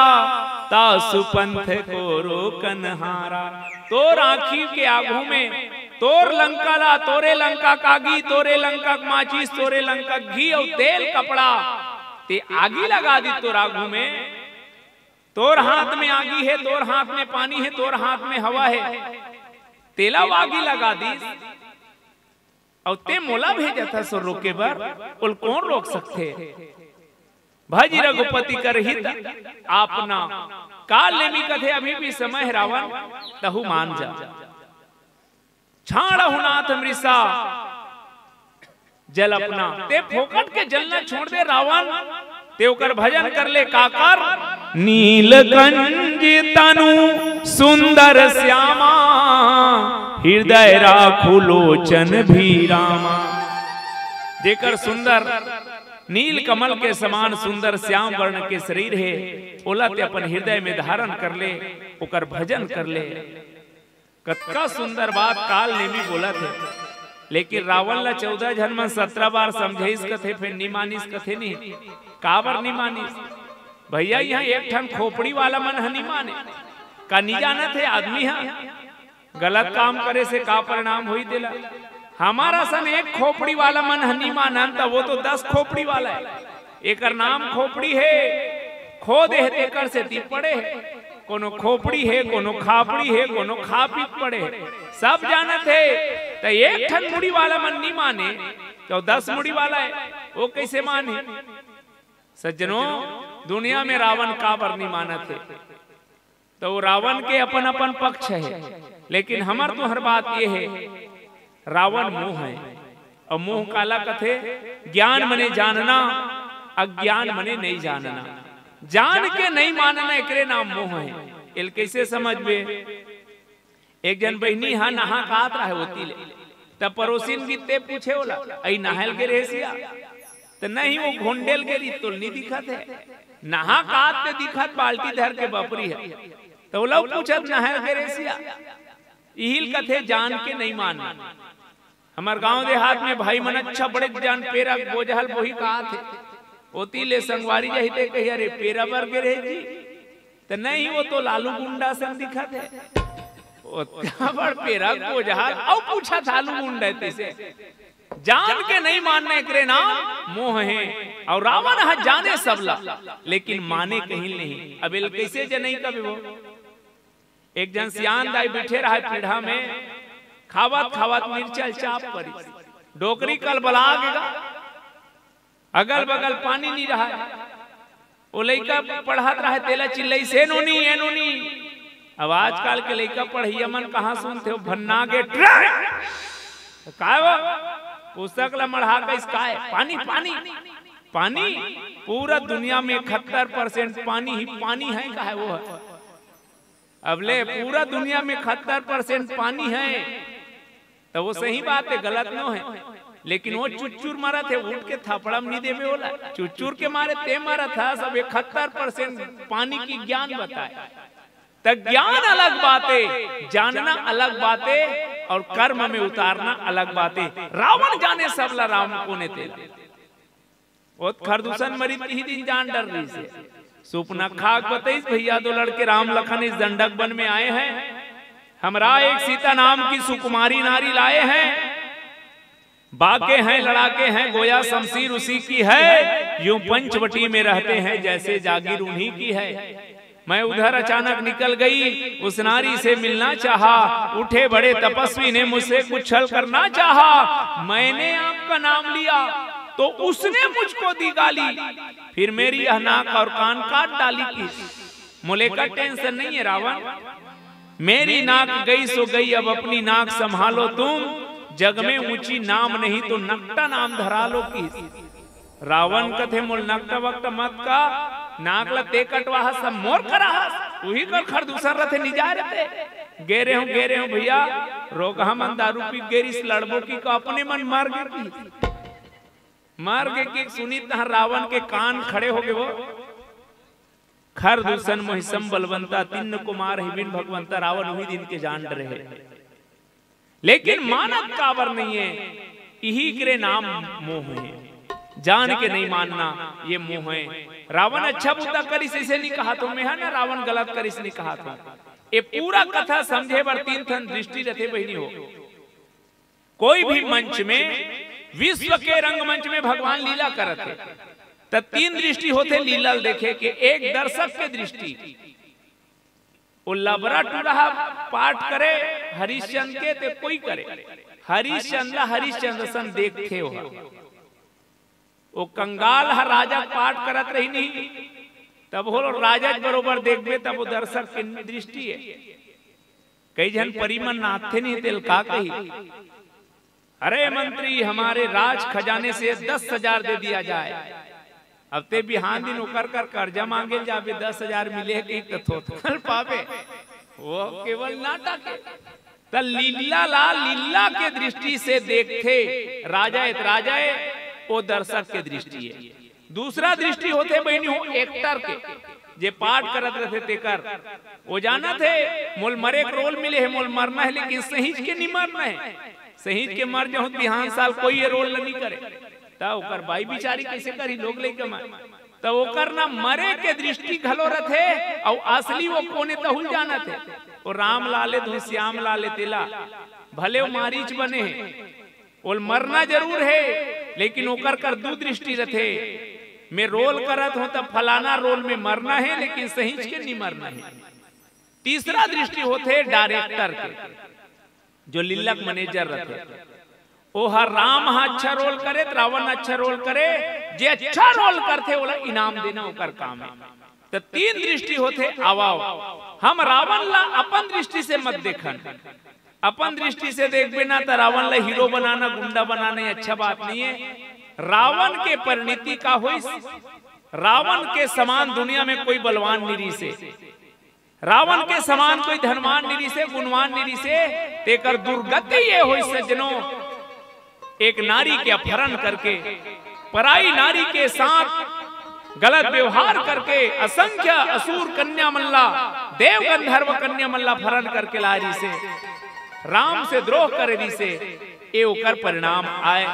तासु पंथ को रोकन हारा। तोर आंखी के आगू में, तोर लंका ला, तोरे लंका कागी, तोरे लंका माचिस, तोरे लंका घी अउ तेल कपड़ा, ते आगी लगा दी तोर आगू में। तोर हाथ में आगी हे, तोर हाथ में पानी हे, तोर हाथ में हवा हे, तेला आगी लगा दीस, अउ ते मोला भेजत हस रोके बर, ओल कोन रोक सकथे? भजि रघुपति कर हित आपना, काल नेमि कथे अभी भी समय हे रावण, तहु मान जा। छाड़हु नाथ मृषा जल अपना। ते फोकट के जलना छोड़ दे रावण, ते ओकर भजन कर ले काकर। नीलकंज तनु सुंदर श्यामा, हृदय राखु लोचन भी रामा। जेकर सुंदर नील कमल के समान सुंदर श्याम वर्ण के शरीर हे, ओला ते अपन हृदय में धारण कर ले, ओकर भजन कर ले। कतका सुंदर बात काल नेमी बोलत हे, लेकिन रावण ला चौदह झन मन सत्रह बार समझाइस कथे, फेर नी मानिस कथे नी। काबर नी मानिस? भैया, यहाँ एक ठन खोपड़ी वाला मन ह नी माने। का नी जानत हे आदमी ह गलत काम करे से का परिणाम होई तेला? हमर असन एक खोपड़ी वाला मन ह नी मानन, त वो तो दस खोपड़ी वाला हे। एकर नाम खोपड़ी हे, खो दे हे तेकर सेती पड़े हे। कोनो खोपड़ी हे, कोनो खापड़ी हे, कोनो खा पी के पड़े हे। सब जानत हे, त एक ठन मुड़ी वाला मन नी माने, त दस मुड़ी वाला हे, वो कैसे माने? सज्जनों, दुनिया में रावण काबर नी मानत हे? त वो रावण के अपन अपन पक्ष हे, लेकिन हमर तुंहर बात ये हे, रावण मोह हे। अउ मोह काला कथे? ज्ञान मने जानना, अज्ञान मने नहीं जानना। जान के नहीं मानना, एकरे नाम मोह हे। एल कैसे समझबे? एक जन बहिनी ह नहा के आत रहे ओती ले, त परोसिन गिन ते पूछे ओला, "अई नहाय ल गे रहेस या?" त नहीं, वो घोंडे ल गे रहिस, तोल नी दिखत हे। नहा के आत ते दिखत, बाल्टी धर के बपरी हे। त ओला पूछत, "नहाय ल गे रहेस या?" इही ल कथे जान के नहीं मानना। हमर गांव देहात में भाई मन अच्छा बड़े जान पेरा बोझा ल बोही के आत हे। ओती ले संगवारी जाही ते कही, "अरे, पेरा बर गे रहे जी?" त नहीं, वो तो लालू गुंडा सन दिखत हे। ओतना बड़ पेरा बोझा ल अउ पूछत आलू गुंडा हे तइसे। जान के नहीं मानना, एकरे नाम मोह हे। अउ रावण ह जाने सबला, लेकिन माने कहीं नहीं। अब एल कैसे जनई कबे वो? एक जन सियान दाई बइठे रहय पीढ़ा में, खावत खावत मिर्चा ल चाप परिस। डोकरी कलबला गे गा, अगल बगल पानी नी रहय। वो लइका पढ़त रहय, तेला चिल्लाइस, "ए नोनी, ए नोनी।" अब आजकल के लइका पढ़इया मन कहाँ सुनथे, वो भन्ना गे, "ट्रै!" "काय वो?" पुस्तक ला मढ़ा कहिस, "काय?" "पानी, पानी, पानी।" पूरा दुनिया में इकहत्तर परसेंट पानी ही पानी हे, कहे वो ह। अब ले पूरा दुनिया में इकहत्तर परसेंट पानी हे, त वो सही बात हे, गलत नो हे, लेकिन वो चुच्चुर मरत हे, उठ के थपड़ा म नी देबे ओला। चुच्चुर के मारे ते मरत हस, अब इकहत्तर परसेंट पानी की ज्ञान बताय। त ज्ञान अलग बात हे, जानना अलग बात हे, अउ कर्म में उतारना अलग बात हे। रावण जाने सबला, राम कोन ए तेला। ओत खरदूषण मरित इही दिन जान डर रहिस हे। सुपना खाक बतइस, "भैया, दो लड़के राम लखन इस दंडक वन में आए हैं। हमरा एक सीता नाम की सुकुमारी नारी लाए हैं। बाके हैं, लड़ाके हैं, गोया शमशीर उसी की है। यूं पंचवटी में रहते हैं, जैसे जागीर उन्हीं की है। मैं उधर अचानक निकल गई, उस नारी से मिलना चाहा। उठे बड़े तपस्वी ने मुझसे कुछ छल करना चाहा। मैंने आपका नाम लिया तो उसने मुझको दी गाली। फिर मेरी यह नाक और कान काट डाली।" कि मोला एकर टेंशन नहीं हे रावण, "मेरी नाक गई सो गई, अब अपनी नाक संभालो तुम। जग में ऊंची नाम नहीं तो नकटा नाम धरा लो।" कि रावण कथे, "मोल नकटा वकटा मत का, नाक ला ते कटवा हस, सब मोर करा हस।" उही कर खरदूषण रथे, निजाय रथे। "गे रेहेंव, गे रेहेंव भैया, रोगहा मन दारू पी गे रिहिस, लड़बो कि का, अपने मन मर गे।" कि मर गे कि सुनी तहाँ रावण के कान खड़े हो गे वो। खरदूषण मोहि सम बलवंता, तिन्न को मारहिं बिन भगवंता, रावण उही दिन के जान डरे हे। लेकिन मानत काबर नहीं हे, इही करे नाम मोह हे। जान के नहीं मानना, ये मोह हे। रावण अच्छा बुता करिस, इसे नहीं कहाथों मैं, हे ना, रावण गलत करिस नहीं कहाथों। ये पूरा कथा समझे बर तीन ठन दृष्टि रथे बहिनी हो। कोई भी मंच में, विश्व के रंगमंच में भगवान लीला करत हे, त तीन दृष्टि होथे लीला ल देखे के। एक दर्शक के दृष्टि, वो लबरा टुरा पाठ करे हरिश्चंद्र के, ते कोई करे, हरिश्चंद्र ला हरिश्चंद्र सन देखथे ओहा। वो कंगाल ह राजा के पाठ करत रही नहीं, तब हो राजा के बरोबर देखबे, तब वो दर्शक के दृष्टि हे। कई झन परी मन नाचथे नहीं, तेल का कही, "अरे मंत्री, हमारे राज खजाने से दस हजार दे दिया जाए।" अब ते बिहान दिन ओकर कर कर्जा मांगे ल जाबे, दस हजार मिले के त थोथकल पाबे, वो केवल नाटक हे। त लीला ला लीला के दृष्टि से देखथे। राजा ए त राजा ए, वो दर्शक के दृष्टि है। दूसरा दृष्टि होथे बहिनी हो एक्टर के, जे पाठ करत रथे तेकर। वो जानत हे मोल मरे के रोल मिले हे, मोल मरना हे, लेकिन सहींच के नहीं मरना हे। सहींच के मर जाहूं बिहान साल कोई ये रोल नहीं करे, त ओकर बाई बिचारी कैसे करी, लोग लइका मन? त ओकर ना मरे के दृष्टि घलो रथे, अउ असली वो कोने तहुल जानत हे। वो राम लाले धुन श्याम लाले तेला, भले वो मारीच बने हे, ओल मरना जरूर हे, लेकिन ओकर कर दू दृष्टि रथे। मैं रोल करत हों त फलाना रोल में मरना हे, लेकिन सहींच के नहीं मरना हे। तीसरा दृष्टि होथे डायरेक्टर के, जो लिल्लक मैनेजर रथे। ओहर राम ह अच्छा रोल करे त रावण अच्छा रोल करे, जे अच्छा रोल करथे ओला इनाम देना ओकर काम हे। त तीन दृष्टि होथे। आवाओ, हम रावण ला अपन दृष्टि से मत देखन। अपन दृष्टि से देखबे ना त रावण ला हीरो बनाना, गुंडा बनाना, ये अच्छा बात नहीं हे। रावण के परिणति का होइस? रावण के समान दुनिया में कोई बलवान नहीं रिहिसे, रावण के समान कोई धनवान नहीं रिहिसे, गुणवान नहीं रिहिसे। तेकर दुर्गति ये होइस सज्जनों, एक नारी के अपहरण करके, पराई नारी के साथ गलत व्यवहार करके, असंख्य असुर कन्या मन ला, देव गंधर्व कन्या मन ला अपहरण करके लाय रिहिसे, राम से द्रोह करे रिहिसे, ये ओकर परिणाम आय।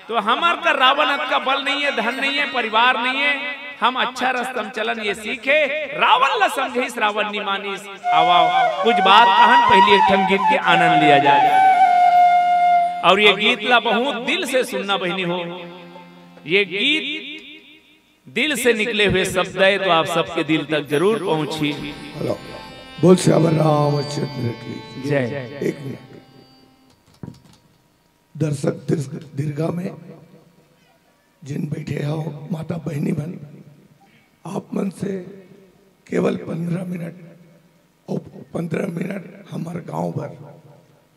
तो हमर कर रावण अतका बल नहीं हे, धन नहीं हे, परिवार नहीं हे, हम अच्छा रस्ता म चलन ये सीखे। रावण ला समझिस, रावण नहीं मानिस। आवाओ, कुछ बात कहन, पहली एक ठन गीत के आनंद लिया जाए। और ये गीत ला बहुत दिल से सुनना बहिनी हो, ये गीत दिल से निकले हुए शब्द हे, तो आप सबके दिल तक जरूर पहुंची। हेलो, बोल सियावर रामचंद्र की जय। एक मिनट। दर्शक दीर्घ-, दीर्घा में जिन बैठे हो माता बहिनी मन, आप मन से केवल पंद्रह मिनट, और पंद्रह मिनट हमर गांव बर,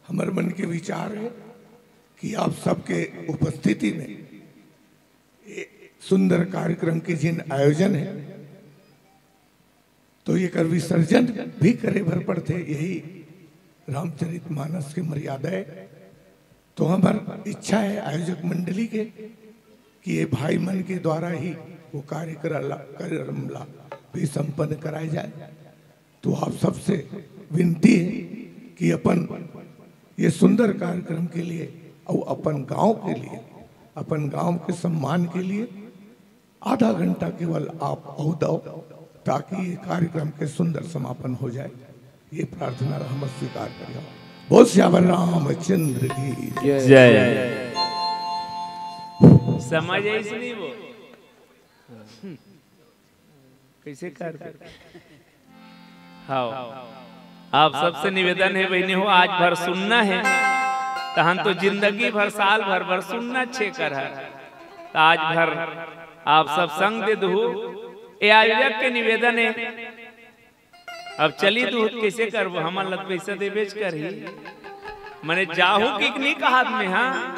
हमर मन के विचार हे कि आप सबके उपस्थिति में ये सुंदर कार्यक्रम के जिन आयोजन हे, तो एकर विसर्जन भी करे बर पड़थे, यही रामचरित मानस के मर्यादा हे। तो हमर इच्छा हे आयोजक मंडली के कि ये भाई मन के द्वारा ही वो कार्यक्रम ला, कार्यक्रम ला भी संपन्न कराए जाए। तो आप सबसे विनती हे कि अपन ये सुंदर कार्यक्रम के लिए और अपन गांव के लिए, अपन गांव के सम्मान के लिए आधा घंटा केवल आप अउ दव, ताकि ये कार्यक्रम के सुंदर समापन हो जाए। ये प्रार्थना ला हमर स्वीकार करियो। बोल सियावर रामचंद्र की जय। समझ आइस नहीं वो? कैसे कर दे? हाँ, आप सबसे निवेदन हे बहिनी हो, आज भर सुनना हे, तहन तो जिंदगी भर, साल भर, भर सुनना छे कर हे, त आज भर आप सब संग दे दहू। ये आयोजक के निवेदन हे, अब चली दहू त कैसे करबो, हमन ला पैसा देबेच करही, मने जाहू कि नहीं कहत में, हाँ।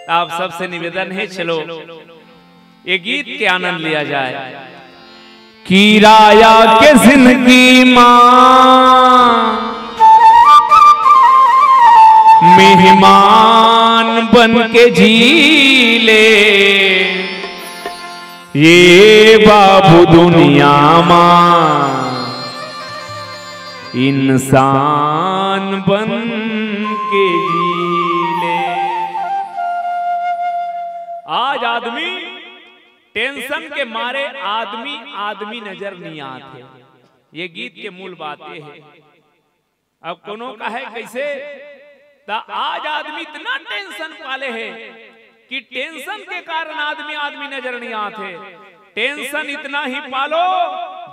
त आप सबसे निवेदन हे, चलो ये गीत के आनंद लिया जाए। किराया के जिंदगी मां मेहमान बन के जी ले, ये बाबू दुनिया मां इंसान बन के जी ले। आज आदमी टेंशन के मारे आदमी आदमी नजर नहीं आत हे। ये गीत के मूल बात ये हे। अब कोनो कहे कैसे, त आज आदमी इतना टेंशन पाले हे कि टेंशन के कारण आदमी आदमी नजर नहीं आत हे। टेंशन इतना ही पालो,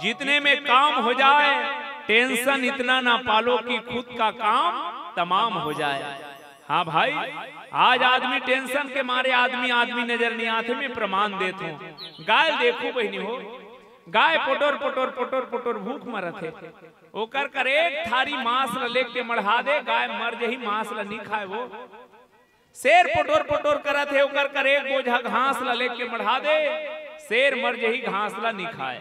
जितने में काम हो जाए। टेंशन इतना ना पालो कि खुद का काम तमाम हो जाए। हाँ भाई, आज आदमी टेंशन के मारे आदमी आदमी नजर नहीं आत हे। मैं प्रमाण देत हों, गाय देखो बहिनी हो, गाय पोटोर पोटोर पोटोर पोटोर भूख मरत हे। ओकर कर एक थारी मांस ल लेके मढ़ा दे, गाय मर जही, मांस ल नी खाए वो। शेर पोटोर पोटोर करत हे, ओकर कर एक बोझा घास ल लेके मढ़ा दे, शेर मर जही, घास ल नी खाए।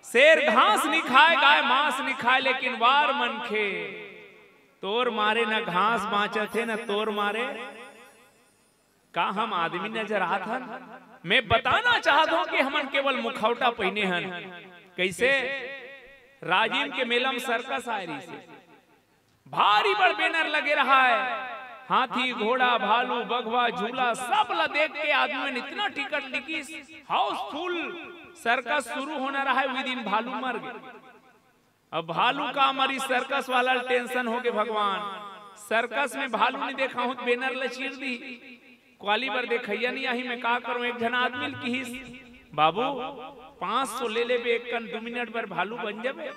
शेर घास नी खाए, गाय मांस नी खाए, लेकिन वार मनखे, तोर मारे न घास बांचत हे, न तोर मारे का हम आदमी नजर आत हन? मैं बताना चाहत हूं कि हमन केवल मुखौटा पहिने हन। कइसे? राजिम के मेला म सर्कस आय रहिसे, भारी बड़ बैनर लगे रहय, हाथी, घोड़ा, भालू, बघवा, झूला, सब ला देख के आदमी मन इतना टिकट लिकिस, हाउसफुल सर्कस शुरू होना रहय, उही दिन भालू मर गे। अब भालू का मरी, सर्कस वाला ल टेंशन होगे, भगवान, सर्कस में भालू नइ देखाहूं त बैनर ल चीर दिही। काली बर देखइया नइ आही, मैं का करूं? एक झन आदमी ल किहिस, "बाबू, पांच सौ ले लेबे, एक कन दू मिनट बर भालू बन जाबे।"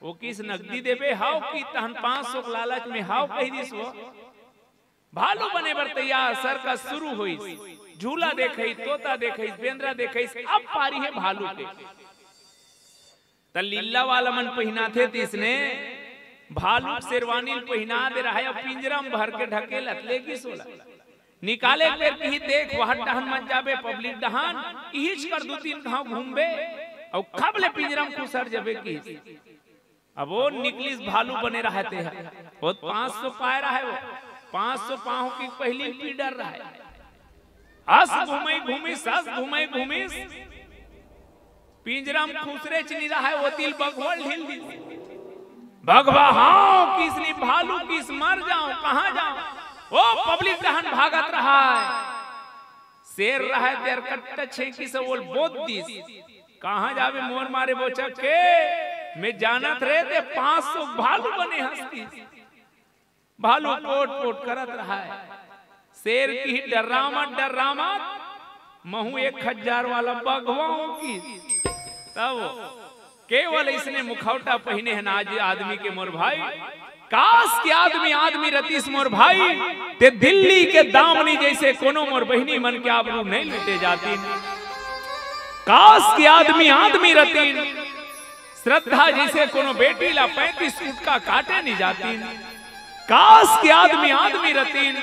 ओ किहिस, "नगदी देबे?" "हाव।" कि तहन पांच सौ के लालच में हाव कहि दिस वो। भालू बने बर तैयार, सर्कस शुरू होइस। झूला देखइस, तोता देखइस, बेंदरा देखइस, अब पारी हे भालू के। त लीला वाला मन पहिनाथे, तइसने भालू के शेरवानी ल पहिना दे रहय, अउ पिंजरा म भर के ढकेलत लेगिस ओला। निकाले के बेर किहिस, "देख, वहर डहन मत जाबे, पब्लिक डहन, इहिच कर दू तीन घांव घूमबे, अउ खब ले पिंजरा म खुसर जाबे," किहिस। अब ओ निकलिस, भालू बने रहय तेहा। ओ पांच सौ पाय रहय, ओ पांच सौ पांव के पहिली पीडर रहय। अस घूमई घूमिस, अस घूमई घूमिस, पिंजरा म खुसरेच नइ रहय, ओती ले बघवा ल ढील दिस। बघवा हांव किहिस, भालू किहिस, "मर जांव, कहां जांव?" ओ पब्लिक डहन भागत रहय। शेर रहय तेर कट्टा छेंकिस, ओला बोत दिस, "कहां जाबे मोर मारे बोचक के? मैं जानत रहेंव ते पांच सौ भालू बने हस," किहिस। भालू पोट पोट करत रहय। शेर किहिस, "डर्रा मत, डर्रा मत, महूं एक हजार वाला बघवा हंव," किहिस। तब केवल अइसने मुखौटा पहिने हन आज आदमी के मोर भाई। काश कि आदमी आदमी रतिस मोर भाई, ते दिल्ली के दामनी जइसे कोनो मोर बहिनी मन के आबरू नइ लूटे जातिन। काश कि आदमी आदमी रतिन, श्रद्धा जइसे कोनो बेटी ला पैंतीस फुट का काटे नइ जातिन। काश कि आदमी आदमी रतिन,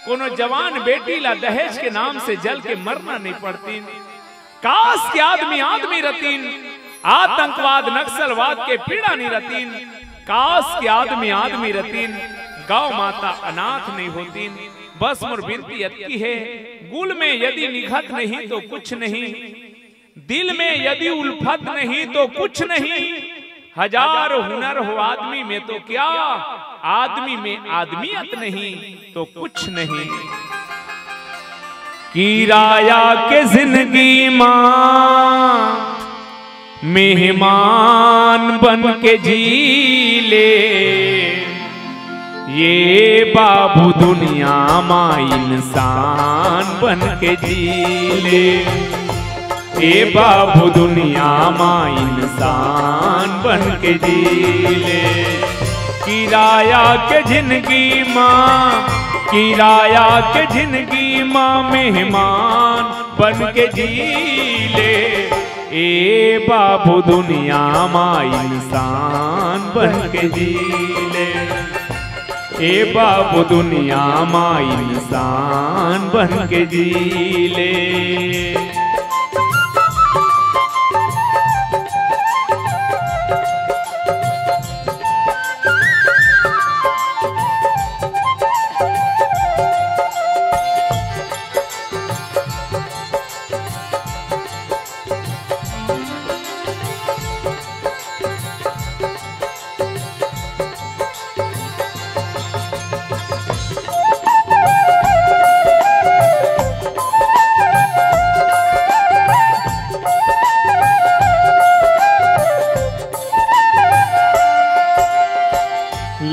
कोनो जवान बेटी ला दहेज के नाम से जल के मरना नइ पड़तिन। काश कि आदमी आदमी रतिन, आतंकवाद नक्सलवाद के पीड़ा नइ रतिन। काश कि आदमी आदमी रतिन, गौ माता अनाथ नइ होतिन। बस मोर बिनती अतकी हे, गुल में यदि निघत नहीं तो कुछ नहीं, दिल में यदि उल्फत नहीं तो कुछ नहीं, हजार हुनर हो आदमी में तो क्या, आदमी में आदमियत नहीं तो कुछ नहीं। किराया के जिंदगी मा मेहमान बन के जी ले, ये बाबू दुनिया मा इंसान बन के जी ले। ए बाबू दुनिया मा इंसान बन के जी ले। किराया के जिंदगी मा, किराया के जिंदगी मा मेहमान बन के जी ले। ए बाबू दुनिया मा इंसान बन के जी ले। ए बाबू दुनिया मा इंसान बन के जी ले।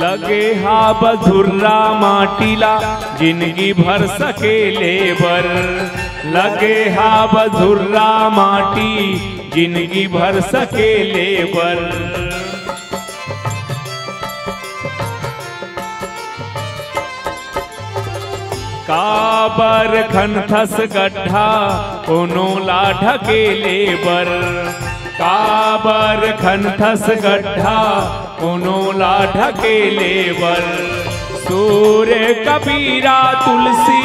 लगे हा बझुर्रा माटी ला जिंदगी भर सकेले बर, लगे हा बझुर्रा माटी जिंदगी भर सकेले बर। काबर खनथस गड्ढा कोनो ला ढकेले बर, काबर खनथस गड्ढा कोनो ला ढकेले बर। सूर कबीरा तुलसी,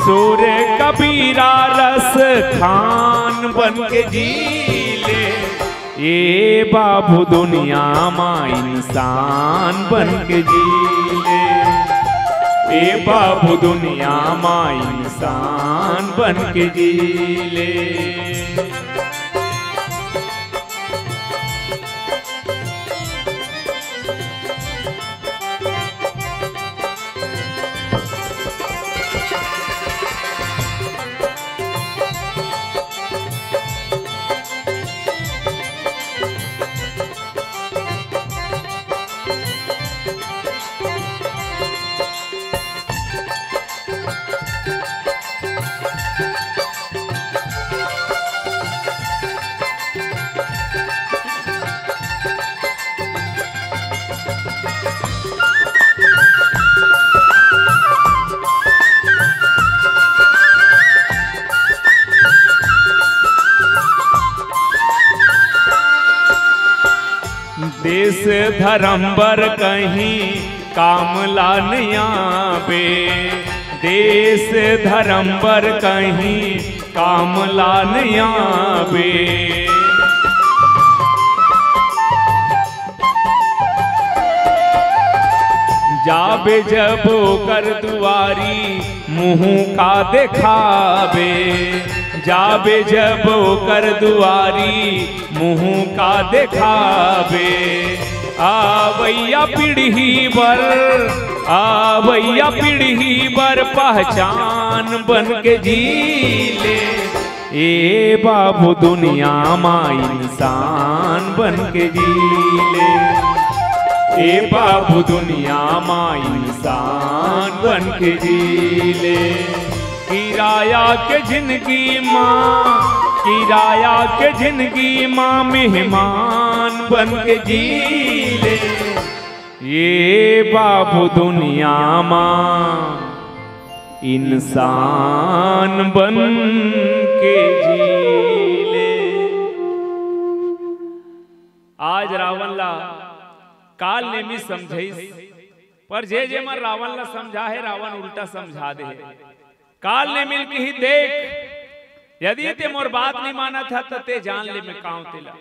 सूर कबीरा रस खान बन के जी ले। ए बाबू दुनिया मा इंसान बन के जी ले। ए बाबू दुनिया मा इंसान बन के जी ले। देश धर्म बर कहीं काम ला नइ आबे, देश धर्म बर कहीं काम ला नइ आबे। जाबे जब ओकर दुआरी, मुँह का देखाबे, जाबे जब ओकर दुआरी, मुँह का देखाबे। आवइया पीढ़ी बर, आवइया पीढ़ी बर पहचान बन के जी ले। ए बाबू, दुनिया मा इंसान बन के जी ले। ए बाबू, दुनिया मा इंसान बन के जी ले। किराया के जिंदगी मा, किराया के जिंदगी मा मेहमान बन के जी ले। ए बाबू, दुनिया मा इंसान बन के जी ले। आज रावण ला काल नेमी समझाइस, पर जे जे मन रावण ला समझा हे, रावण उल्टा समझा दे हे। काल नेमी ल किही, देख, यदि ते मोर बात नइ मानत हस, त ते जान ले मैं कांव तेला।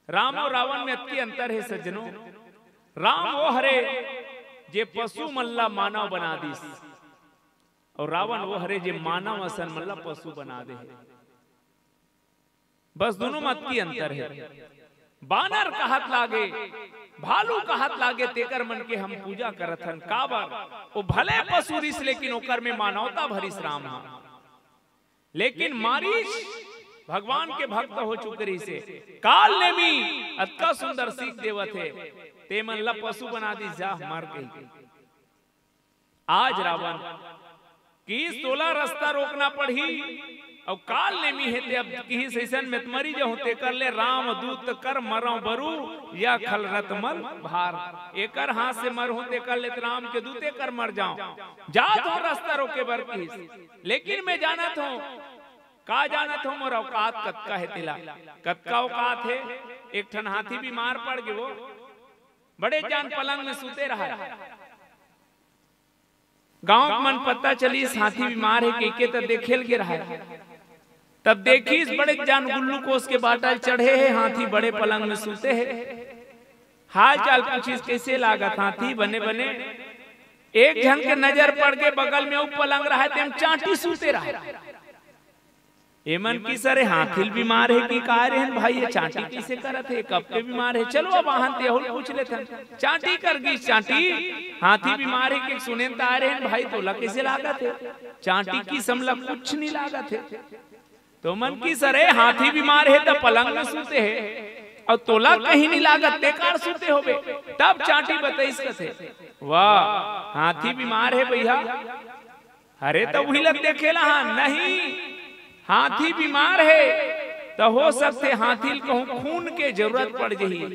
राम अउ रावण में अतकी अंतर हे सज्जनों। राम वो हरे जे पशु मन ला मानव बना दिस, अउ रावण वो हरे जे मानव असन मन ला पशु बना दे हे। बस दोनों में अतकी अंतर हे। बानर कहत लागे, भालू कहत लागे, तेकर मन के हम पूजा करत हन। काबर? वो भले पशु रिस, लेकिन ओकर में मानवता भरिस राम हा। लेकिन मारीच भगवान के भक्त हो चुके रहिसे। काल नेमी अतका सुंदर सीख देवत हे, ते मन ला पशु बना दिस, जा मर कहिके। आज रावण किहिस, तोला रस्ता रोकना पड़ही, अउ काल नेमी हे ते अब किहिस, अइसन में त मरी जाहूं, तेकर ले राम दूत कर मरंव बरू, या खलरत मल भार। एकर हाथ से मरहूं, तेकर ले त राम के दूते कर मर जांव। जात हों रस्ता रोके बर किहिस। लेकिन मैं जानत हों, का जानत हों, मोर औकात कतका हे तेला। कतका औकात हे? एक ठन हाथी बीमार पड़ गे, वो बड़े जान पलंग में सूते रहय। गांव के मन पता चलिस हाथी बीमार हे कहिके, त देखे ल गे रहय। तब देखिस बड़े जान ग्लूकोज के बाटल चढ़े हे, हाथी बड़े पलंग में सूते हे। हाल चाल पूछिस, "कइसे लागत हाथी?" "बने बने।" एक झन के नजर पड़ गे, बगल में अउ पलंग रहय, तेम चांटी सूते रहय। एमन किहिस, "अरे हाथी ल बीमार हे कि का रे हन भाई, ये चांटी कइसे करत हे, कब के बीमार हे? चलो अब आहन तेहू ल पूछ लेथन।" चांटी कर गिस, "चांटी, हाथी बीमार हे कि सुनेन त आय रहेन भाई, तोला कइसे लागत हे?" चांटी किहिस, "हमला कुछ नइ लागत हे।" त ओमन किहिस, "अरे हाथी बीमार हे त पलंग में सूते हे, अउ तोला कहीं नइ लागत, ते कां सूते होबे?" तब चांटी बताइस कथे, "वाह, हाथी बीमार हे भइया।" "अरे त उही ल देखे ल आहन।" "नहीं, हाथी बीमार हे, त हो सकथे हाथी ल कहूं खून के जरूरत पड़ जही,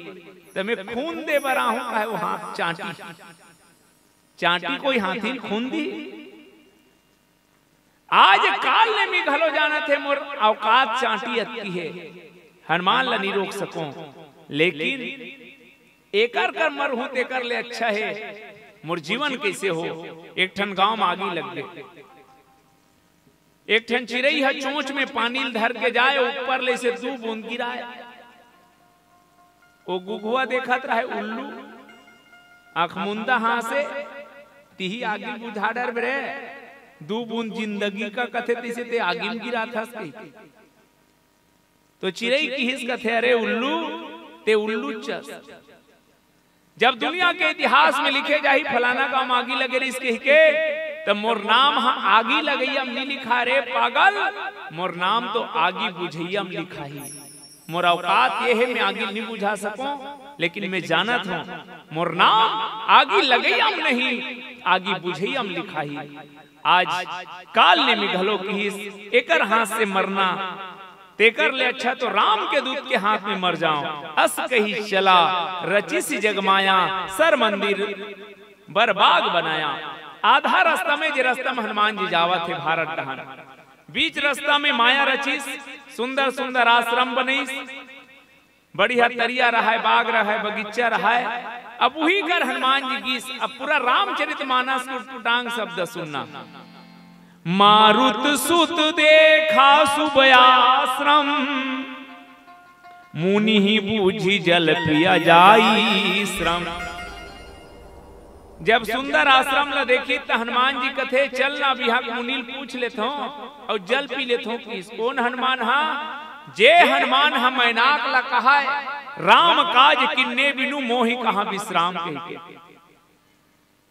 त मैं खून दे बर आहूं," कहे वो हाथ चांटी। चांटी कोई हाथी ल खून दिही? आज काल नेमी घलो जानत हे, मोर औकात चांटी अतकी हे, हनुमान ल नइ रोक सकों, लेकिन एकर कर मरहूं तेकर ले अच्छा हे मोर जीवन कइसे हो। एक ठन गांव म आगी लग गे। एक ठन चिरई ह चोंच में पानी ल धर के जाय, ऊपर ले से दू बूंद गिराय। ओ गुघुआ देखत रहय उल्लू, आंख मुंदा हांसे, "तिही आगी बुझा डरबे रे।" दू बूंद जिंदगी का कथे, तइसे ते आगी म गिराथस कहिके। तो चिरई किहिस कथे, "अरे उल्लू, ते उल्लू चस। जब दुनिया के इतिहास में लिखे जाही फलाना गांव आगी लगे रिहिस कहिके, त मोर नाम ह आगी लगइया म नी लिखा रे पागल, मोर नाम तो आगी बुझइया म लिखाही।" मोर औकात ये हे, मैं आगी नहीं बुझा सकूं, लेकिन मैं जानत हूं, मोर नाम आगी लगइया म नहीं, आगी बुझइया म लिखाही। आज काल नेमी घलो किहिस, एकर हाथ से मरना, तेकर ले अच्छा तो राम के दूत के हाथ में मर जाऊं। अस कही चला, रचिस जग माया, सर मंदिर बर बाग बनाया। आधा रास्ता में, जे रास्ता में हनुमान जी जावत हे भारत डहान, बीच रास्ता में माया रचिस, सुंदर सुंदर आश्रम बनइस, बढ़िया तरिया रहय, बाग रहय, बगीचा रहय। अब उही कर हनुमान जी गिस। अब पूरा रामचरित मानस के उटपुटांग शब्द सुनना। मारुत सुत देखा शुभ आश्रम, मुनि ही बूझि जल पिया जाई श्रम। जब सुंदर आश्रम ला देखिस त हनुमान जी कथे, "चल ना, अब इहां के मुनि ल पूछ लेथंव अउ जल पी लेथंव।" किहिस कोन हनुमान हा? जे हनुमान हा मैनाक ला कहय, "राम काज किन्ने बिनु मोहि कहां विश्राम" कहिके।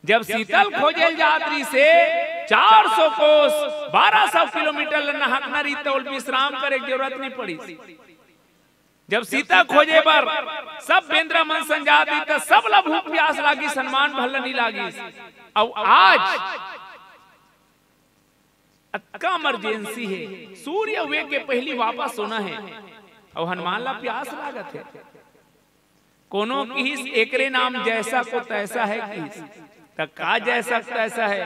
जब सीता ल खोजे ल जात रिहिसे, चार सौ कोस, बारह सौ किलोमीटर ल नहकना रिहिस त ओला विश्राम करे के जरूरत नहीं पड़िस। जब सीता खोजे बर सब बेंदरा मन संग जात रिहिस त सब ला भूख प्यास लागिस, हनुमान भर ला नहीं लागिस। अउ आज अतका इमरजेंसी हे, सूर्य उगे के पहिली वापस होना हे, अउ हनुमान ला प्यास लागत हे। कोनो किहिस, "एकरे नाम जैसा को तैसा है" किहिस। त का जैसा को तैसा है?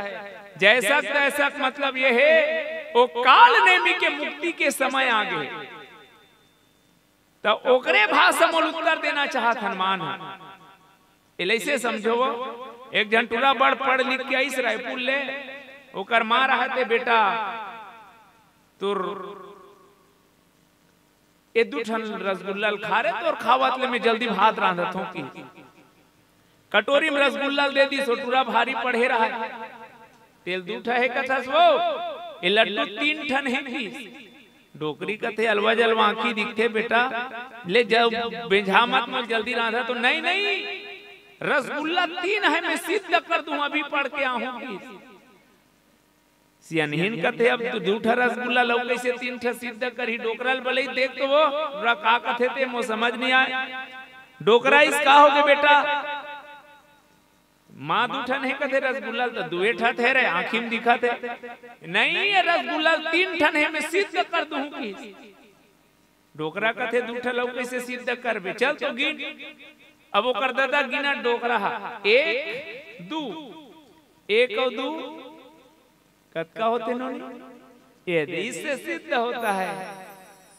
जैसा को तैसा के मतलब ये हे, ओ काल नेमी के मुक्ति के समय आ गे। त ओकरे भाषा म उत्तर देना चाहत हनुमान ह। एला अइसे समझो, वो एक झन टूरा बड़ पढ़ लिख के आइस रायपुर ले, ओकर मां रहत हे, "बेटा, तोर ए दू ठन रसगुल्ला ल खा रे, तोर खावत ले मैं जल्दी भात रांधत हंव" कि कटोरी म रसगुल्ला ल दे दिस, ओ टूरा भारी पढ़े रहय। "तेल दू ठा हे कथस वो, ए लड्डू तीन ठन हे" किहिस। डोकरी कथे, "अलवा जलवा आंखी दिखथे बेटा, ले जा बेंझा मत, मोर जल्दी रांधा तो।" "नहीं, नहीं, रसगुल्ला तीन हे, मैं सिद्ध कर दूं, अभी पढ़ के आहूं" किहिस। सियनहिन कथे, "अब तू दू ठा रसगुल्ला ल अउ कइसे तीन ठा सिद्ध करही?" डोकरा ल बलइस, "देख तो वो, टूरा का कथे ते, मोर समझ नहीं आय।" डोकरा कहिस, "का होगे बेटा?" "मां दू ठन हे कथे रसगुल्ला ल, त दुए ठा थे रे, आंखी म दिखत हे।" "नहीं, ए रसगुल्ला ल तीन ठन हे, मैं सिद्ध कर दूं" किहिस। डोकरा कथे, "दू ठा ल अउ कइसे सिद्ध करबे? चल तो गिन।" अब ओकर ददा गिनत डोकरा हा, "एक, दू, एक अउ दू, कतका होथे नोनी?" ये दे, इससे सिद्ध होता है,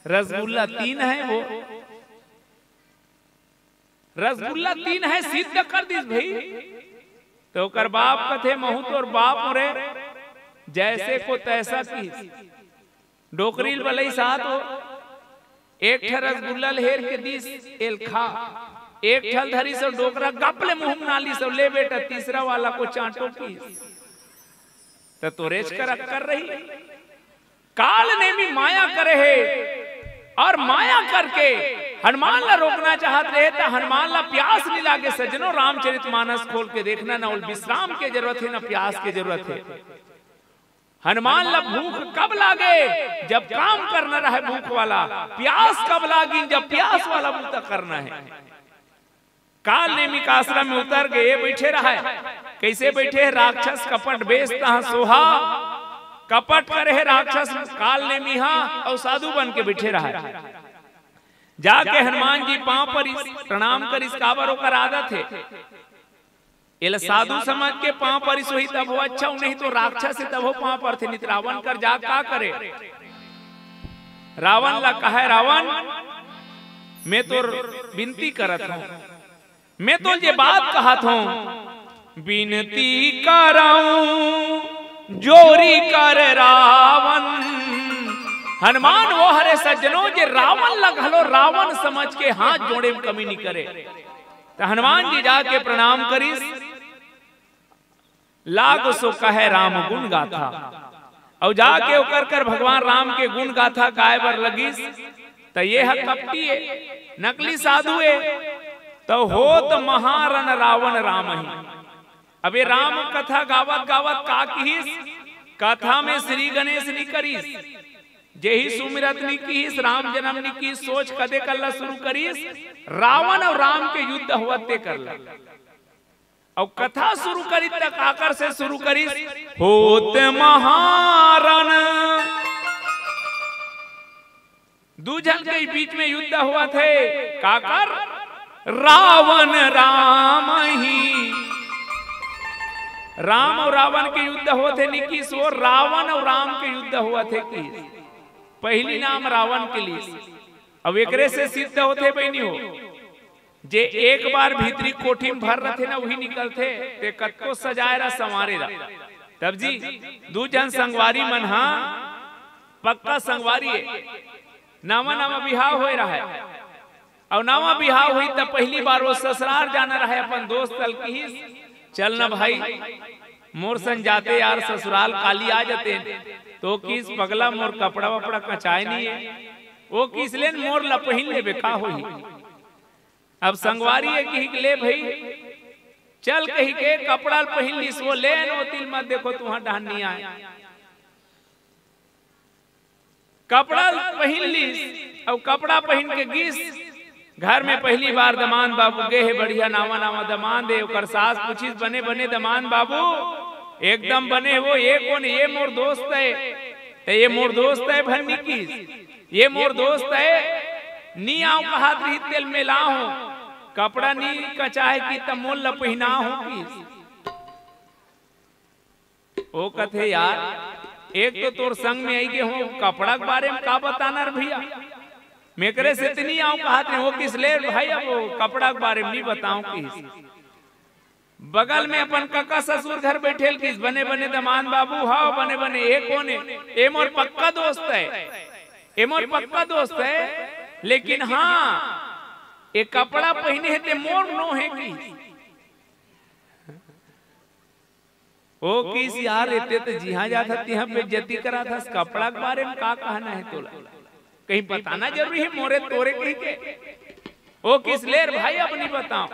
रसगुल्ला तीन हे वो, रसगुल्ला तीन हे, सिद्ध कर दिस भई। त ओकर बाप कथे, "महूं तोर बाप हंव रे, जैसे को तैसा" किहिस। डोकरी ल बलइस, "आ तो एक ठा रसगुल्ला ल हेर के दिस, एल खा।" एक ठा ल धरिस अउ डोकरा गप ले मुंह म नालिस अउ, "ले बेटा, तीसरा वाला को चांटो" किहिस। त तोरेच कर अक्कर रही। काल नेमी माया करे हे, अउ माया करके हनुमान ला रोकना चाहत रहे, त हनुमान ला प्यास नहीं लागे। सज्जनों, रामचरित मानस खोल के देखना, ना ओला विश्राम के जरूरत हे, ना प्यास के जरूरत हे। हनुमान ला भूख कब लागे? जब काम करना रहे भूख वाला। प्यास कब लागी? जब प्यास वाला बूता करना हे। काल नेमी के आश्रम में उतर गे, बइठे रहय। कइसे बइठे हे? राक्षस कपट बेस तहां सोहा, कपट करे हे राक्षस काल नेमी हा, अउ साधु बन के बइठे रहय। जाके हनुमान जी पांव परिस, प्रणाम करिस, काबर ओकर आदत हे। एला साधु समझ के पांव परिस होही तभो अच्छा, नहीं तो राक्षस हे तभो पांव परथे। नहीं त रावण कर जा का करे? रावण ला कहय, "रावण, मैं तोर बिनती करत हंव, मैं तोर जे बात कहत हंव, बिनती करंव जोरी कर रावण।" हनुमान वो हरे सज्जनों, जे रावण ला घलो रावण समझ के हाथ जोड़े म कमी नहीं करे। त हनुमान जी जाके प्रणाम करिस। लाग सो कहै राम गुण गाथा, अउ जाके ओकर कर भगवान राम के गुण गाथा गाय बर लगिस, त ये ह कपटी ए, नकली साधु ए, त होत महारन रावण राम ही। अब ये राम कथा गावत गावत का किहिस, कथा में श्री गणेश नी करिस, जेही सुमिरत नी किहिस, राम जन्म नी किहिस, सोच कदे करला शुरू करिस, रावण अउ राम के युद्ध होवत ते करला। अउ कथा शुरू करिस त काकर से शुरू करिस, होत महारन। दू झन के बीच में युद्ध होवत हे, काकर? रावण राम ही। राम अउ रावण के युद्ध होवत हे नी किहिस, वो रावण अउ राम के युद्ध होवत हे किहिस। पहिली नाम रावण के लिस। अब एकरे से सिद्ध होथे बहिनी हो, जे एक बार भीतरी कोठी में भर रथे ना, उही निकलथे। ते कतको सजाए रह, संवारे रह। तब जी, दू झन संगवारी मन हा, पक्का संगवारी ए, नवा नवा बिहाव होए रहय, अउ नवा बिहाव होई त पहिली बार वो ससुरार जाना रहय, अपन दोस्त ल किहिस, "चल ना भाई, मोर संग जाते यार ससुराल, काली आ जाते।" तो किहिस, "पगला, मोर कपड़ा वपड़ा कचाए नी ए।" वो किहिस, "लेन, मोर ला पहिन लेबे, का होही?" अब संगवारी ए किहिस, "ले भाई, चल," कहिके कपड़ा ल पहिन लिस वो, "लेन, ओती ल मत देखो, तुंहर डहन नी आय।" कपड़ा ल पहिन लिस, अउ कपड़ा पहिन के गिस घर में। पहिली बार दमांद बाबू गे हे, बढ़िया नावा नावा दमांद ए, ओकर सास पूछिस, "बने बने दमांद बाबू?" "एकदम बने हो।" "ये कोन?" "ये मोर दोस्त ए।" "त ये मोर दोस्त ए भर नी किहिस, ये मोर दोस्त ए, नी आंव कहत रिहिस तेला में लाहूं, कपड़ा नी कचाए किहिस त मोर ल पहिनाहूं किहिस।" ओ कथे, "यार, एक तो तोर संग में आई गे हों, कपड़ा के बारे में का बताना रे भइया? मेकरे से त नी आंव कहत रिहिस।" ओ किहिस, "ले भाई, अब वो कपड़ा के बारे में नी बतांव," किहिस। बगल में अपन कका ससुर घर बइठे ल किहिस, "बने बने दमांद बाबू?" "हव, बने बने।" "ए कोन ए?" "ए मोर पक्का दोस्त ए, ए मोर पक्का दोस्त ए, लेकिन हां, ए कपड़ा पहिने हे ते मोर नो हे," किहिस। ओ किहिस, "यार, एते त जिहां जाथस तिहां बेइज्जती कराथस, कपड़ा के बारे में का कहना हे तोला? कहीं बताना जरूरी हे मोरे तोरे कहिके?" ओ किहिस, "ले रे भाई, अब नी बतांव।"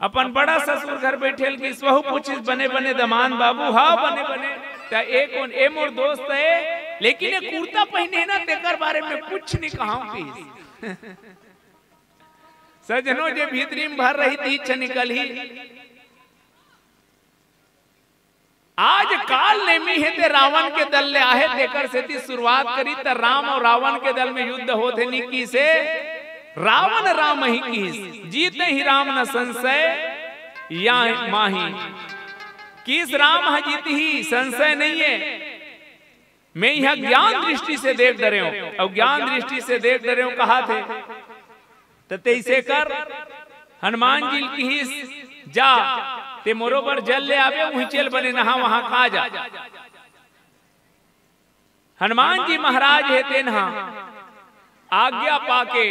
अपन बड़ा ससुर घर बइठे ल किहिस, वहू पूछिस, "बने बने दमांद बाबू?" "हव, बने बने।" "त ए कोन?" "ए मोर दोस्त ए, लेकिन ए कुर्ता पहिने हे ना, तेकर बारे में कुछ नी कहंव," किहिस। सजनो, जे भीतरी में भर रही, तीच निकलही। आज काल नेमी हे ते रावण के दल ले आहे, तेकर सेती शुरुआत करिस त राम अउ रावण के दल में युद्ध होत हे नी किहिस, रावण राम ही किहिस, जीतहि राम न संसय या माही। किहिस राम ह जीतही, संसय नइ हे। मैं इहां ज्ञान दृष्टि से देख डरेंव, अउ ज्ञान दृष्टि से देख डरेंव कहत हे। त तइसे कर, हनुमान जी ल किहिस, "जा, ते मोरो बर जल ले आबे, उहिंचे ल बने नहा वहां खा जा।" हनुमान जी महाराज हे, तेन हा आज्ञा पाके,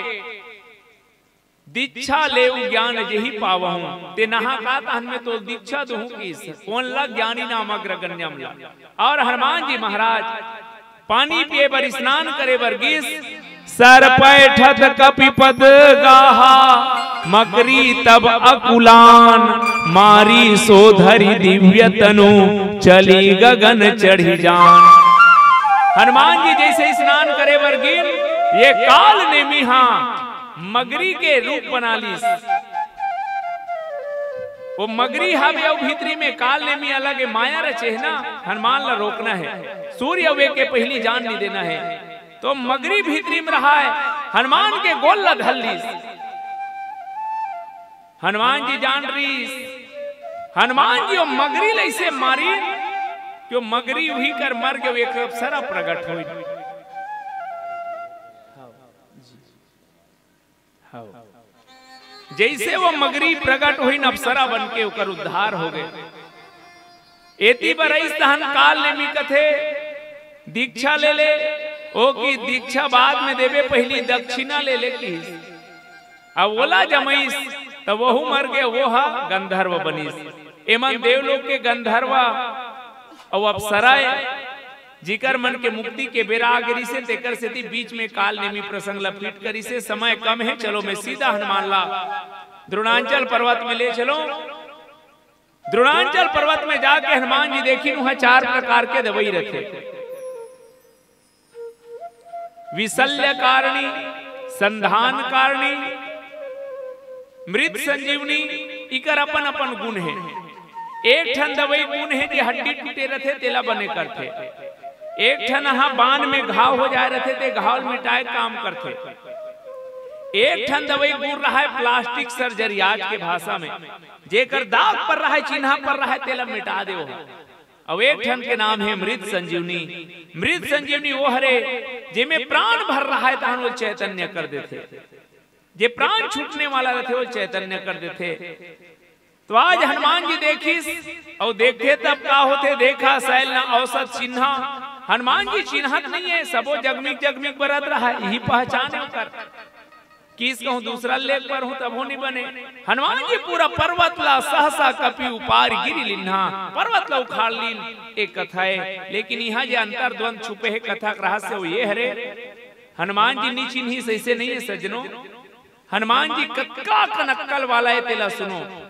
"दीक्षा लेव ज्ञान जेहि पावहूं।" ते नहा का तहन में तो दीक्षा दूहूं किहिस, कोन ला? ज्ञानी नाम अग्रगण्यम ला। अउ हनुमान जी महाराज पानी पिए बर, स्नान करे बर गिस। सर पैठत कपिपद गाहा, मकरी तब अकुलान, मारी सो धरि दिव्य तनु, चली गगन चढ़ी जान। हनुमान जी जइसे स्नान करे बर गिन, ये काल नेमी हा मगरी के रूप बना लिस। वो मगरी हवे अउ भीतरी में काल नेमी अलग हे, माया रचे हे ना, हनुमान ला रोकना हे, सूर्य उगे के पहिली जान नी देना हे। तो मगरी भीतरी में रहा हे, हनुमान के गोल ला धर लिस। हनुमान जी जान रिस, हनुमान जी वो मगरी ला अइसे मारिन कि वो मगरी उही कर मर गे, एक अप्सरा प्रगट होई। जइसे वो मगरी प्रगट होई, अप्सरा बन के ओकर उद्धार हो गे। एती बर अइस तहन काल नेमी कथे, दीक्षा ले ले, ओ कि दीक्षा बाद में देबे, पहिली दक्षिणा ले ले किहिस। अब ओला जमइस, त वहू मर गे, वो हा गंधर्व बनिस। एमन देवलोक के गंधर्व अउ अप्सरा ए। जिकर मन के मुक्ति के बेरा आ गे रिसे, तेकर सेती बीच में काल नेमी प्रसंग ला फिट करिसे। समय कम हे, चलो मैं सीधा हनुमान ला द्रोणांचल पर्वत में ले चलो। द्रोणांचल पर्वत में जाके हनुमान जी देखिन, उहाँ चार प्रकार के दवाई रथे। विशल्य कारणी, संधान कारणी, मृत संजीवनी, इकर अपन अपन गुण हे। एक ठन दवाई गुण हे जे हड्डी टूटे रथे, तेला बने करथे। एक ठन हा बान में घाव हो जाए रथे, ते घाव ल मिटाए काम करथे। एक ठन दवाई गुण रहाय plastic surgery, आज के भाषा में, जेकर दाग पर रहाय, चिन्हा पर रहाय, तेला मिटा देवो। अउ एक ठन के नाम हे मृत संजीवनी। मृत संजीवनी वो हरे, जेमे प्राण भर रहाय, तहान वो चैतन्य कर देथे। जे प्राण छूटने वाला रथे, वो चैतन्य कर देथे। तो आज हनुमान जी देखिस, अउ देखथे तब का होथे, देखा सैल न औषध चिन्हा। हनुमान जी चिन्हत नहीं हे, सबो जगमिग जगमिग बरत रहाय, यही पहचान हे ओकर। किस कहूँ दूसरा लेख पर हूँ तभो नहीं बने। हनुमान जी पूरा पर्वत ला सहसा कपि उपारि गिरि लिन्हा, पर्वत ला उखाड़ लीन, एक कथा हे। लेकिन यहाँ जे अंतर द्वंद छुपे हे, कथा के रहस्य वो ये हरे, हनुमान जी नी चिन्हिस, ऐसे नहीं हे सज्जनों। हनुमान जी कतका कन अक्कल वाला हे, तेला सुनो।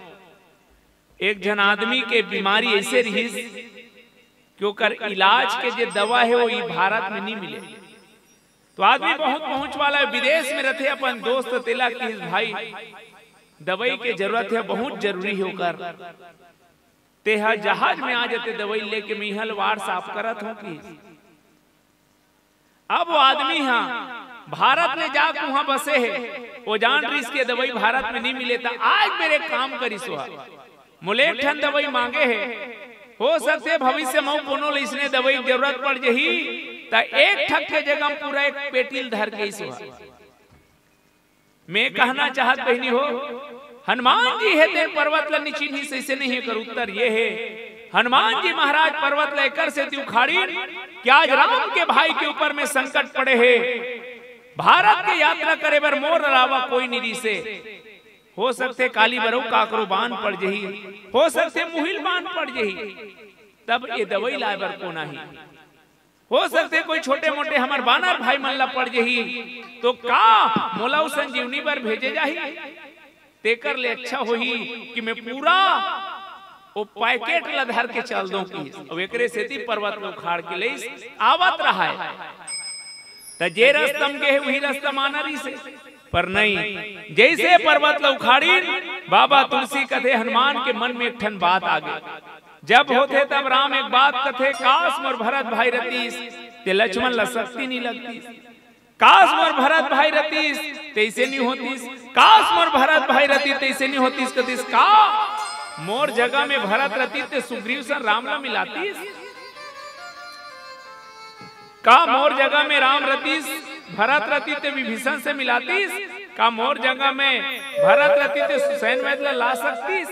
एक झन आदमी के बीमारी ऐसे रिहिस कि ओकर इलाज के जे दवा हे, वो ई भारत में नहीं मिले। तो आदमी बहुत पहुंच वाला हे, विदेश में रथे, अपन दोस्त तेला किहिस, भाई, दवाई के जरूरत हे, बहुत जरूरी हे ओकर। तेहा जहाज में आ जाते दवाई लेके, मैं इहाँ ले WhatsApp करत हूँ कि अब वो आदमी हा भारत में जाके उहाँ बसे हे, वो जान रिहिस के दवाई भारत में नहीं मिले, त आज मेरे काम करिस। वो मोले एक ठन दवाई मांगे हे, हो सकथे भविष्य में कोनो ल इसने दवाई के जरूरत पड़ जही, त एक ठक के जगह में पूरा एक पेटी ल धर के आइस। मैं कहना चाहत बहिनी हो, हनुमान जी हे तेन पर्वत ल नी चिन्हिस, ऐसे नहीं हे। एकर उत्तर ये हे, हनुमान जी महाराज पर्वत ल एकर सेती उखाड़िन कि आज राम के भाई के ऊपर में संकट पड़े हे। भारत के यात्रा करे बर मोर अलावा कोई नहीं रिसे। हो सकथे काली बर अउ काकरो बान पड़ जही, हो सकथे मुहिल बान पड़ जही, तब ये दवाई लाए बर कोन आही? हो सकथे कोई छोटे मोटे हमर बानर भाई मन ला पड़ जही, तो का मोला अउ संजीवनी बर भेजे जाही? तेकर ले अच्छा होही कि मैं पूरा वो पैकेट ला धर के चल दूं कि। अउ एकरे सेती पर्वत ल उखाड़ के लेइस, आवत रहाय। त जे रस्ता म गे हे, उही रस्ता म आना रिहिसे। पर नहीं, जैसे पर्वत ल उखाड़िन, बाबा तुलसी कथे, हनुमान के मन में एक ठन बात आ गे। जब होथे तब राम एक बात कथे, "काश मोर भरत भाई रतिस, ते लक्ष्मण ला शक्ति नहीं लगतिस। काश मोर भरत भाई रतिस, तैसे नहीं होतिस। काश मोर भरत भाई रतिस, तैसे नहीं होतिस।" कतिस, "का मोर जगह में भरत रतिस, ते सुग्रीव सन राम ला मिलातिस? का मोर जगह में राम रतिस, भरत रतिस, ते विभीषण से मिलातिस? का मोर जगह में भरत रतिस, ते सुसैन वैद ला ला सकतिस?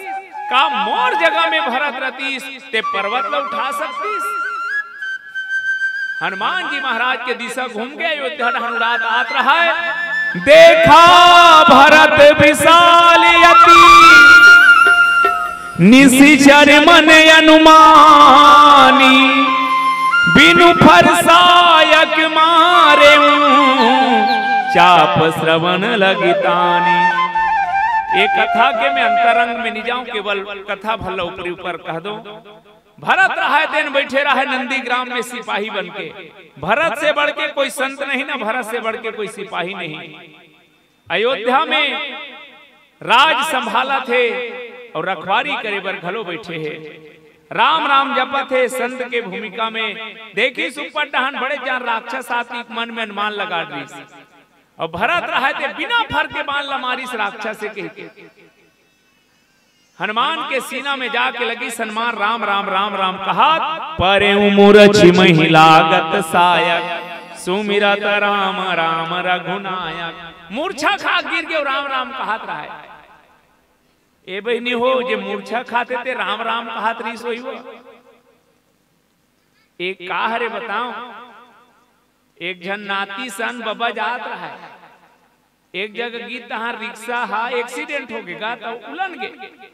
का मोर जगह में भरत रतिस, ते पर्वत ला उठा सकतिस?" हनुमान जी महाराज के दिशा घूम के अयोध्या डहन उड़ात आत रहाय। देखा भरत विशाल अति निशिचर मन अनुमानी, बिनु फरसायक मारे चाप श्रवण लगितानी। ये कथा के मैं अंतरंग में नहीं जाऊं, केवल कथा भला ऊपरी ऊपर कह दो। भरत रहाय तेन बैठे रहाय नंदीग्राम में सिपाही बन के। भरत से बढ़ के कोई संत नहीं, ना भरत से बढ़ के कोई सिपाही नहीं। अयोध्या में राज संभालत हे अउ रखवारी करे बर घलो बैठे हे। राम राम जपत हे संत के भूमिका में। देखिस ऊपर डहन बड़े जान राक्षस आतिक मन में अनुमान लगा डरिस। अउ भरत रहाय ते बिना फर के बान ला मारिस राक्षस हे कहिके। हनुमान के सीना में जाके लगिस, हनुमान राम राम राम राम कहत, परेउ मूरछि महि लागत सायक, सुमिरत राम राम रघुनायक। मूर्छा खा गिर गे, राम राम कहत रहाय। ए बहिनी हो, जे मूर्छा खाथे ते राम राम कहत रहिस होही वो। एक का हरे बताओ, एक झन नाती सन बबा जात रहाय, एक जगह गिस तहाँ रिक्शा हा एक्सीडेंट हो गे गा, त उलन गे।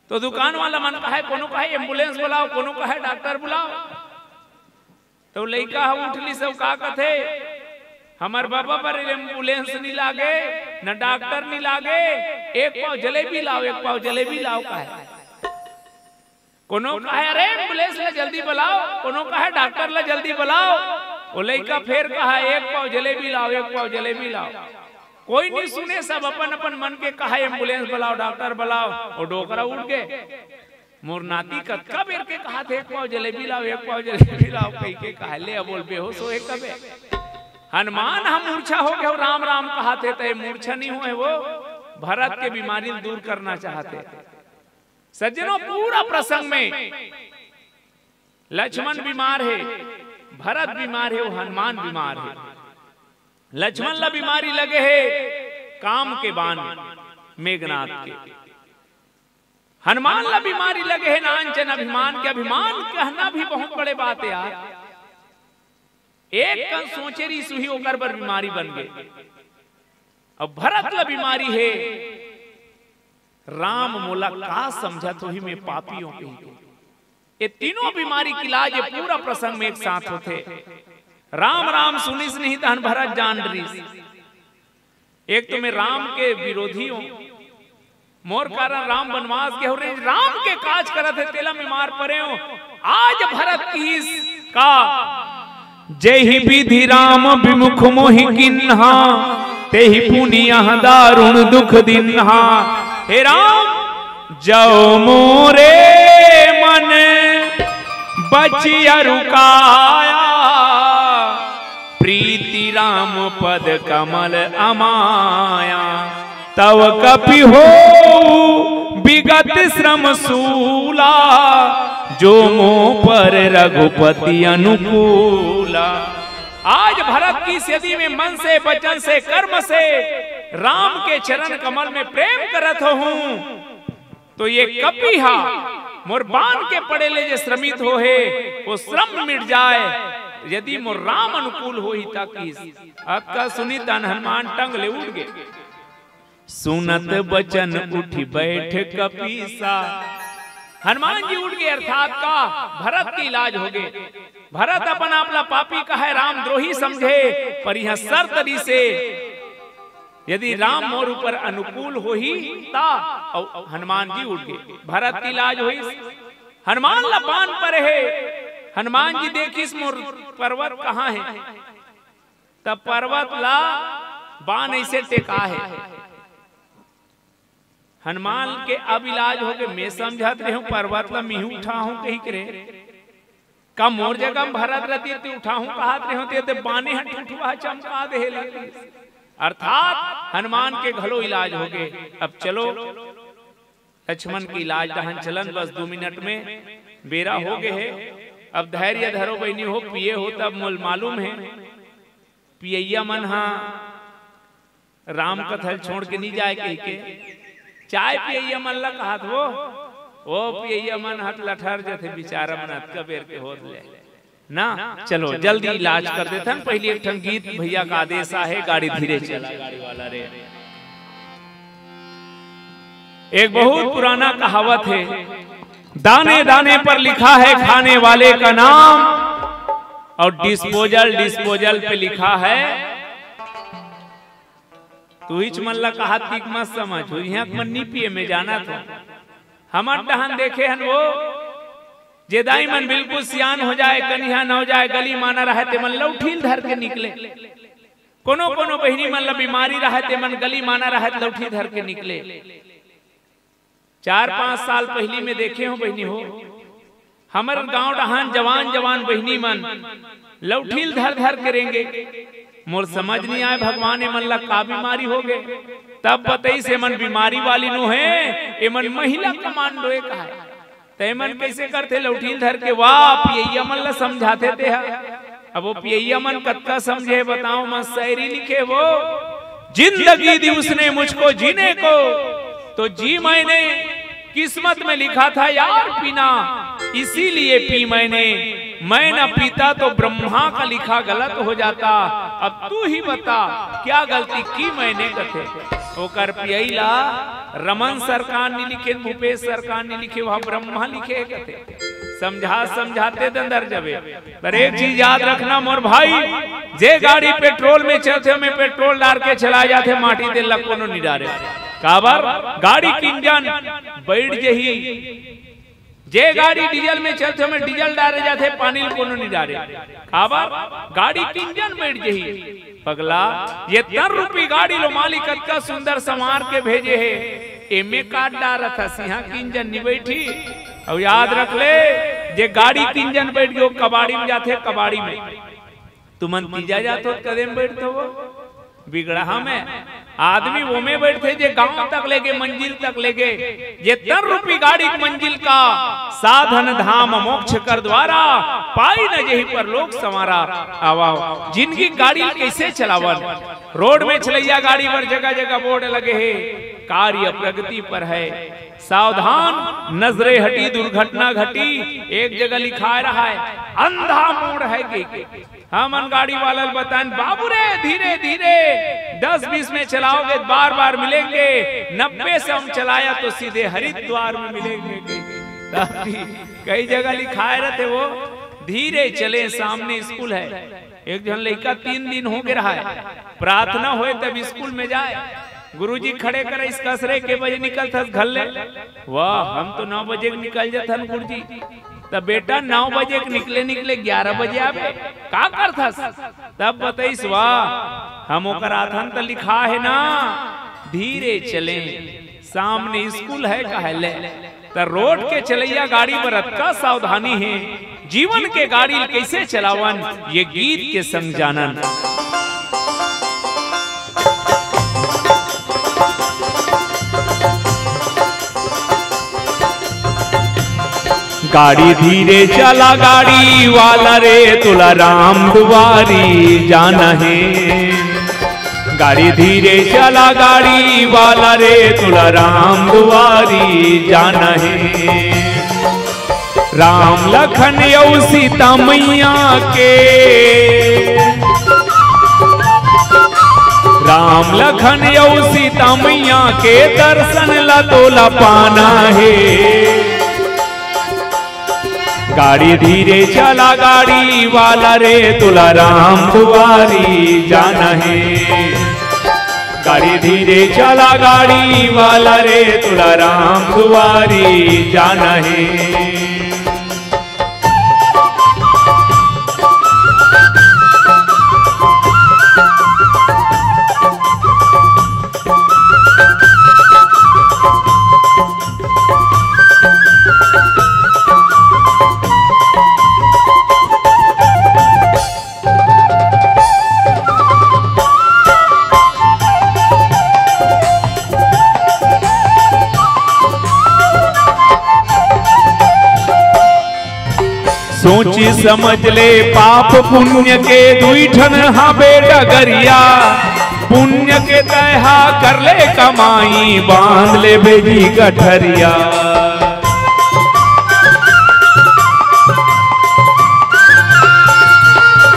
तो दुकान वाला मन कहे, कोनो कहे एम्बुलेंस बुलाओ, कोनो कहे डॉक्टर बुलाओ। तो लइका ह उठ लिस, सब का कथे, "हमर बाबा बर एम्बुलेंस नी लागे, न डॉक्टर नी लागे, एक पाव जलेबी लाव, एक पाव जलेबी लाव," कहे। कोनो कहे, "अरे एम्बुलेंस ला जल्दी बुलाव," कोनो कहे, "डॉक्टर ला जल्दी बुलाव।" वो लइका फेर कहा, "एक पाव जलेबी लाव, एक पाव जलेबी लाव।" कोई नहीं सुने, सब अपन अपन मन के कहा, "एम्बुलेंस बुलाव, डॉक्टर बुलाव।" वो डोकरा उठ गे। "मोर नाती कतका बेर के कहा थे, एक पाव जलेबी लाव, एक पाव जलेबी लाव," कही के कहा ले, अब बोल बेहोश होए कबे। हनुमान हम मूर्छा हो गए, राम राम कहा थे, तय मूर्छा नहीं हुए, वो भरत के बीमारी ल दूर करना चाहते। सज्जनों, पूरा प्रसंग में लक्ष्मण बीमार हे, भरत बीमार हे, वो हनुमान बीमार हे। लक्ष्मण ला बीमारी लगे हे काम के बान मेघनाथ के, हनुमान ला बीमारी लगे हे नानचन अभिमान के। अभिमान कहना भी बहुत बड़े बात हे यार। एक कन सोचे रहिस उही ओकर बर बीमारी बन गे। अब भरत ला बीमारी हे, "राम मोला का समझत होही, मैं पापी हों," कही के। ये तीनों बीमारी के इलाज ये पूरा प्रसंग में एक साथ होथे। राम राम सुनिस नहीं तहन भरत जान डरिस। एक तो मैं राम के विरोधी हों, मोर कारण राम वनवास गे हो रे, राम के काज करत हे, तेला मैं मार परे हों। आज भरत किहिस का, "जेहि विधि राम विमुख मोहि किन्हा, तेहि पुनि यह दारुण दुख दिन्हा।" हे राम, जौ मोरे मन बचिया रुकाया, प्रीति राम पद कमल अमाया। तव कपि हो विगत श्रम सूला, जो मोह पर रघुपति अनुकूला। आज भरत किहिस यदि मैं मन से, वचन से, कर्म से राम के चरण कमल में प्रेम करत होहूं, तो ये कपि हा मोर बान के पड़े ले जे श्रमित हो हे, वो श्रम मिट जाए, यदि मोर राम अनुकूल होही ता किहिस। अतका सुनी तहन हनुमान टंग ले उठ गे। सुनत बचन उठि बैठ कपीसा। हनुमान जी उठ गे, अर्थात का भरत के इलाज हो गे। भरत अपन आप ला पापी कहे, रामद्रोही समझे, पर यह शर्त रिहिसे, यदि राम मोर ऊपर अनुकूल होही ता, अउ हनुमान जी उठ गे, भरत के इलाज होइस। हनुमान ला बान परे हे, हनुमान जी देखिस मोर पर्वत कहाँ हे, तब पर्वत ला बान ऐसे टेका हे। हनुमान के अब इलाज हो गे, मैं समझत रेहेंव पर्वत ला मिहू उठाहूं कही के रे। का मोर जगह में भरत रहती ते उठाहूं कहत रेहेंव ते, ते बाने ह ठुठुआ चमका दे हे लगे। अर्थात हनुमान के घलो इलाज हो गे। अब चलो लक्ष्मण के इलाज डहन चलन, बस दू मिनट में बेरा हो गे हे। अब धैर्य धरो बहिनी हो, पिए हो तब मोल मालूम हे, पियैया मन हा राम कथा ल छोड़ के नहीं जाए कहिके चाय पियैया मन ला कहत हो, ओ पियैया मन हत लठर जथे बिचारा मन अतका बेर के होत ले ना। चलो जल्दी इलाज कर देथन, पहले एक ठन गीत भैया का आदेश आहे, गाड़ी धीरे चला गाड़ी वाला रे। एक बहुत पुराना कहावत है, दाने दाने पर लिखा है खाने वाले का नाम और डिस्पोजल डिस्पोजल पे लिखा है। तुहिच मन ला कहत कि मत समझ हो, इहाँ मन नी पिए में जाना था। हमर डहन देखे हन वो, जे दाई मन बिल्कुल सियान हो जाए, कनिहा न हो जाए, गली माना रहे ते मन लौठील धर के निकले। कोनो कोनो बहिनी मन ला बीमारी रहे ते मन गली माना रहे लौठी धर के निकले। चार पांच साल पहली में देखे हो बहिनी हो, हमर गांव डहान जवान जवान बहिनी मन लौठील धर धर के रेंगे। मोर समझ नहीं आए भगवान, एमन ला का बीमारी हो गए। तब बतई से एमन बीमारी वाली नो है, एमन महिला कमांडो एक है। त एमन कैसे करथे लौठील धर के, वाह पियैया मन ला समझाथे ते हा। अब वो पियैया मन कतका समझे बताओ, मस्त शायरी लिखे वो, जिंदगी दी उसने मुझको जीने को, तो जी मैंने, किस्मत में लिखा था यार पीना, इसीलिए पी मैंने। मैं ना पीता तो ब्रह्मा का लिखा गलत हो जाता। अब तू ही बता क्या गलती की मैंने कथे। ओकर पियई ला रमन सरकार नी लिखे, भूपेश सरकार नी लिखे, वह ब्रह्मा लिखे कथे। समझा समझाते दंदर जबे। पर एक चीज याद रखना मोर भाई, जे गाड़ी पेट्रोल में चलथे, ओमे पेट्रोल डार के चलाए जाथे, माटी तेल ला कोनो नी डारे। काबर? गाड़ी के इंजन बैठ जही। जे गाड़ी डीजल में चलथे, ओमे डीजल डारे जाथे, पानी ल कोनो नी डारे। काबर? गाड़ी के इंजन बैठ जही। पगला, ये तर रूपी गाड़ी लो मालिक अतका सुंदर संवार के भेजे हे, एमे का डारत हस? इहाँ के इंजन नी बैठी। अउ याद रख ले, जे गाड़ी के इंजन बैठ गे, वो कबाड़ी में जाथे, कबाड़ी में। तुमन तीजा जात हो, कदे में बैठत हो? बिगड़हा में। आदमी ओमे बैठथे, जे गांव तक लेगे, मंजिल तक लेगे। ये तर रूपी गाड़ी के मंजिल का, साधन धाम मोक्ष कर द्वारा, पाई न जेहि परलोक संवारा। आवा, जिंदगी गाड़ी ल कइसे चलावन? रोड में चलैया गाड़ी बर जगह जगह बोर्ड लगे हे, कार्य प्रगति पर है, सावधान, नजरे हटी, दुर्घटना घटी। एक जगह लिखाए रहा है, अंधा मोड़ है के। हमन गाड़ी वाला ल बताएन, "बाबू रे, धीरे धीरे, दस बीस में चलाओगे, बार बार मिलेंगे, नब्बे से हम चलाया तो सीधे हरिद्वार में मिलेंगे।" तब भी कई जगह लिखाए रहते वो, "धीरे चले, सामने स्कूल है।" एक झन लइका तीन दिन हो गे रहा है, प्रार्थना होए तब स्कूल में जाए, गुरुजी खड़े करे, इस कसरे के बजे निकलथस घर ले? वाह, हम तो नौ बजे के निकल जाथन गुरुजी। त बेटा, नौ बजे के निकले निकले ग्यारह बजे आबे, का करथस? तब बतइस, वाह, हम ओकर आथन त लिखा है ना, धीरे चले, सामने स्कूल है कहले। त रोड के चलैया गाड़ी बर अतका सावधानी हे, जीवन के गाड़ी ल कइसे चलावन, ये गीत के संग जानन। गाड़ी धीरे चला गाड़ी वाला रे, तोला राम दुआरी जाना हे। गाड़ी धीरे चला गाड़ी वाला रे, तोला राम दुआरी जाना हे। राम लखन अउ सीता मैया के, राम लखन अउ सीता मैया के दर्शन ला तोला पाना हे। गाड़ी धीरे चला गाड़ी वाला रे, तोला राम दुआरी जाना हे। गाड़ी धीरे चला गाड़ी वाला रे, तोला राम दुआरी जाना हे। सोची समझ ले पाप पुण्य के दुई ठन हाबे डगरिया। पुण्य के तैहा कर ले कमाई, बांध ले बेजी गठरिया।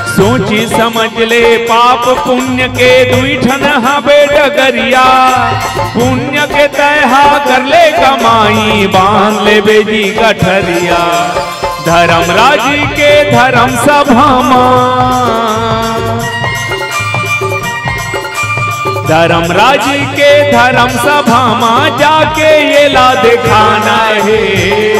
सोची समझ ले पाप पुण्य के दुई ठन हाबे डगरिया। पुण्य के तैहा कर ले कमाई, बांध ले बेजी गठरिया। धर्मराज के धर्म सभा मा, धर्मराज के धर्म सभा मा जाके एला देखाना हे।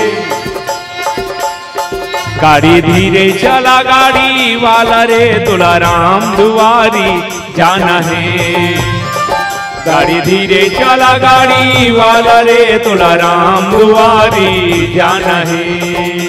गाड़ी धीरे चला गाड़ी वाला रे, तोला राम दुआरी जाना हे। गाड़ी धीरे चला गाड़ी वाला रे, तोला राम दुआरी जाना हे।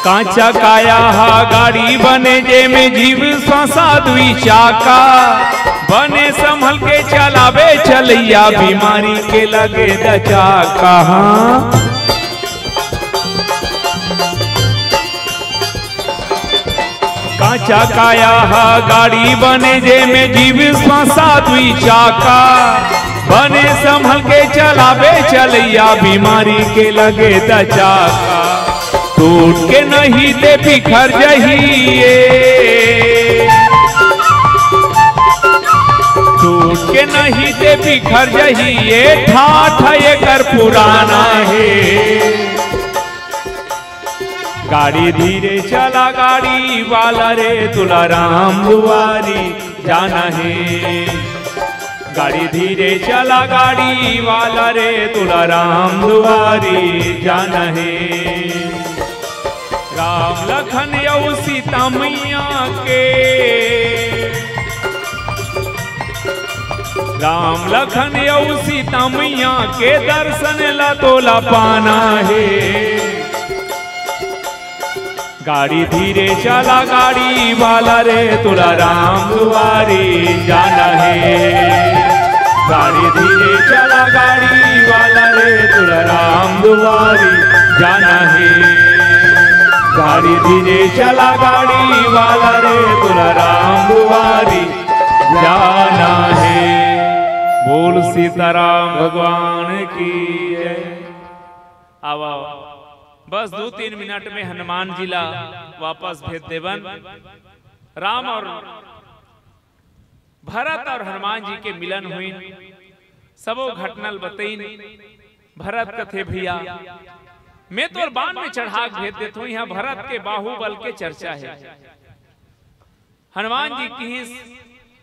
कांचा काया हा गाड़ी बने, जेमे जीव श्वासा दुई चाका। बने संभल के चलाबे चलैया, बीमारी के लगे दचाका। हाँ, कांचा काया हा गाड़ी बने, जेमे जीव श्वासा दुई चाका। बने संभल के चलाबे चलैया, बीमारी के लगे दचाका। टूट के नहीं ते बिखर जही ये, टूट के नहीं ते बिखर जही ये, ठाठ एकर पुराना हे। गाड़ी धीरे चला गाड़ी वाला रे, तुला राम दुआरी जाना हे। गाड़ी धीरे चला गाड़ी वाला रे, तुला राम दुआरी जाना हे। राम लखन अउ सीता मैया के, राम लखन अउ सीता मैया के दर्शन ला तोला पाना हे। गाड़ी धीरे चला गाड़ी वाला रे, तुला राम दुआरी जाना हे। गाड़ी धीरे चला गाड़ी वाला रे, तुला राम दुआरी जाना हे। गाड़ी धीरे चला गाड़ी वाला रे, तुला राम दुआरी जाना हे। बोल सीताराम भगवान की जय। आवा, बस दू तीन मिनट में हनुमान जी ला वापस भेज देवन। राम अउ भरत अउ हनुमान जी के मिलन होइन, सबो घटना ल बतइन। भरत कथे, "भैया, मैं तोर बान में चढ़ा के भेज देत हूँ, यहाँ भरत के बाहुबल के चर्चा हे।" हनुमान जी किहिस,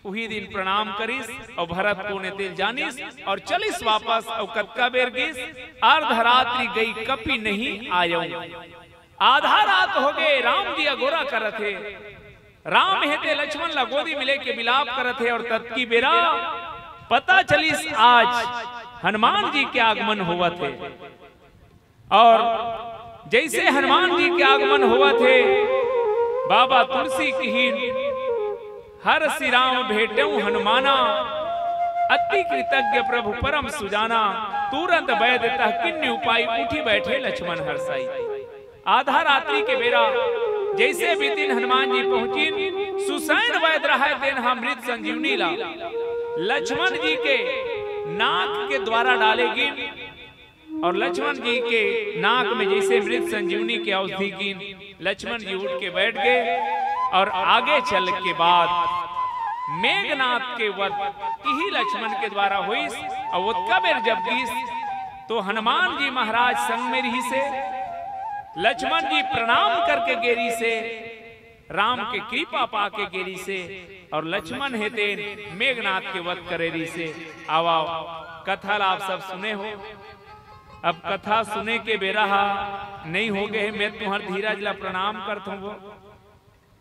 उही दिन प्रणाम करिस अउ भरत कोन ए तेला जानिस अउ चलिस वापस। अउ कतका बेर गिस, अर्धरात्रि गई कपि नहीं आयउ। आधा रात हो गे, राम जी अगोरा करत हे। राम हे ते लक्ष्मण ला गोदी में लेके बिलाप करत हे अउ ततकी बेरा पता चलिस आज हनुमान जी के आगमन होवत हे। अउ जइसे हनुमान जी के आगमन होवत हे, बाबा तुलसी किहिन, "हरषि राम भेटेउ हनुमाना, अति कृतज्ञ प्रभु परम सुजाना, तुरंत वैद तह कीन्ह उपाय, उठि बैठे लक्ष्मण हरषाई।" आधा रात्रि के बेरा जइसे बितिन हनुमान जी पहुंचिन, सुसैन वैद रहय तेन ह मृत संजीवनी ला लक्ष्मण जी के नाक के द्वारा डाले गिन। अउ लक्ष्मण जी के नाक में जइसे मृत संजीवनी के औषधि गिन, लक्ष्मण जी उठ के बैठ गे। अउ आगे चल के बाद मेघनाद के वध इही लक्ष्मण के द्वारा होइस। अउ ओतका बेर जब गिस तो हनुमान जी महाराज संग में रिहिसे, लक्ष्मण जी प्रणाम करके गे रिहिसे, राम के कृपा पाके गे रिहिसे, अउ लक्ष्मण हे तेन मेघनाद के वध करे रिहिसे। आवा, कथा ला आप सब सुने हो। अब कथा सुने के बेरा हा नइ हो गे हे, मैं तुंहर धीरज ला प्रणाम करत हूँ।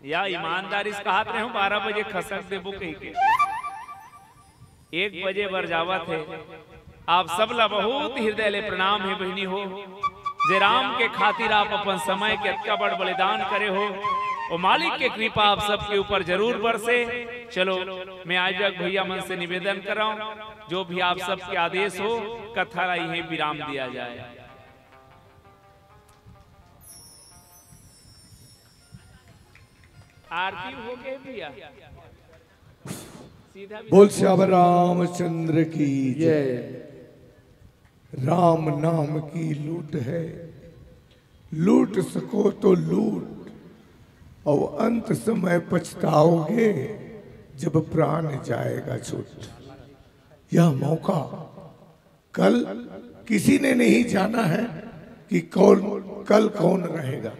या ईमानदारी से कहत रहे हूँ, बारह बजे खसक देबो कहिके। एक बजे बर जावत हे। आप सब ला बहुत हृदय ले प्रणाम हे बहिनी हो, जे राम के खातिर आप अपन समय के अतका बड़ बलिदान करे हो। ओ मालिक के कृपा आप सबके ऊपर जरूर बरसे। चलो, मैं आयोजक भैया मन से निवेदन करौं, जो भी आप सबके आदेश हो, कथा ला इहें विराम दिया जाए। आरती हो गे भैया। सीधा भी बोल सियावर रामचंद्र की जय। राम नाम की लूट है, लूट सको तो लूट, और अंत समय पछताओगे जब प्राण जाएगा छूट। यह मौका कल किसी ने नहीं जाना है कि कौन, कल कौन रहेगा।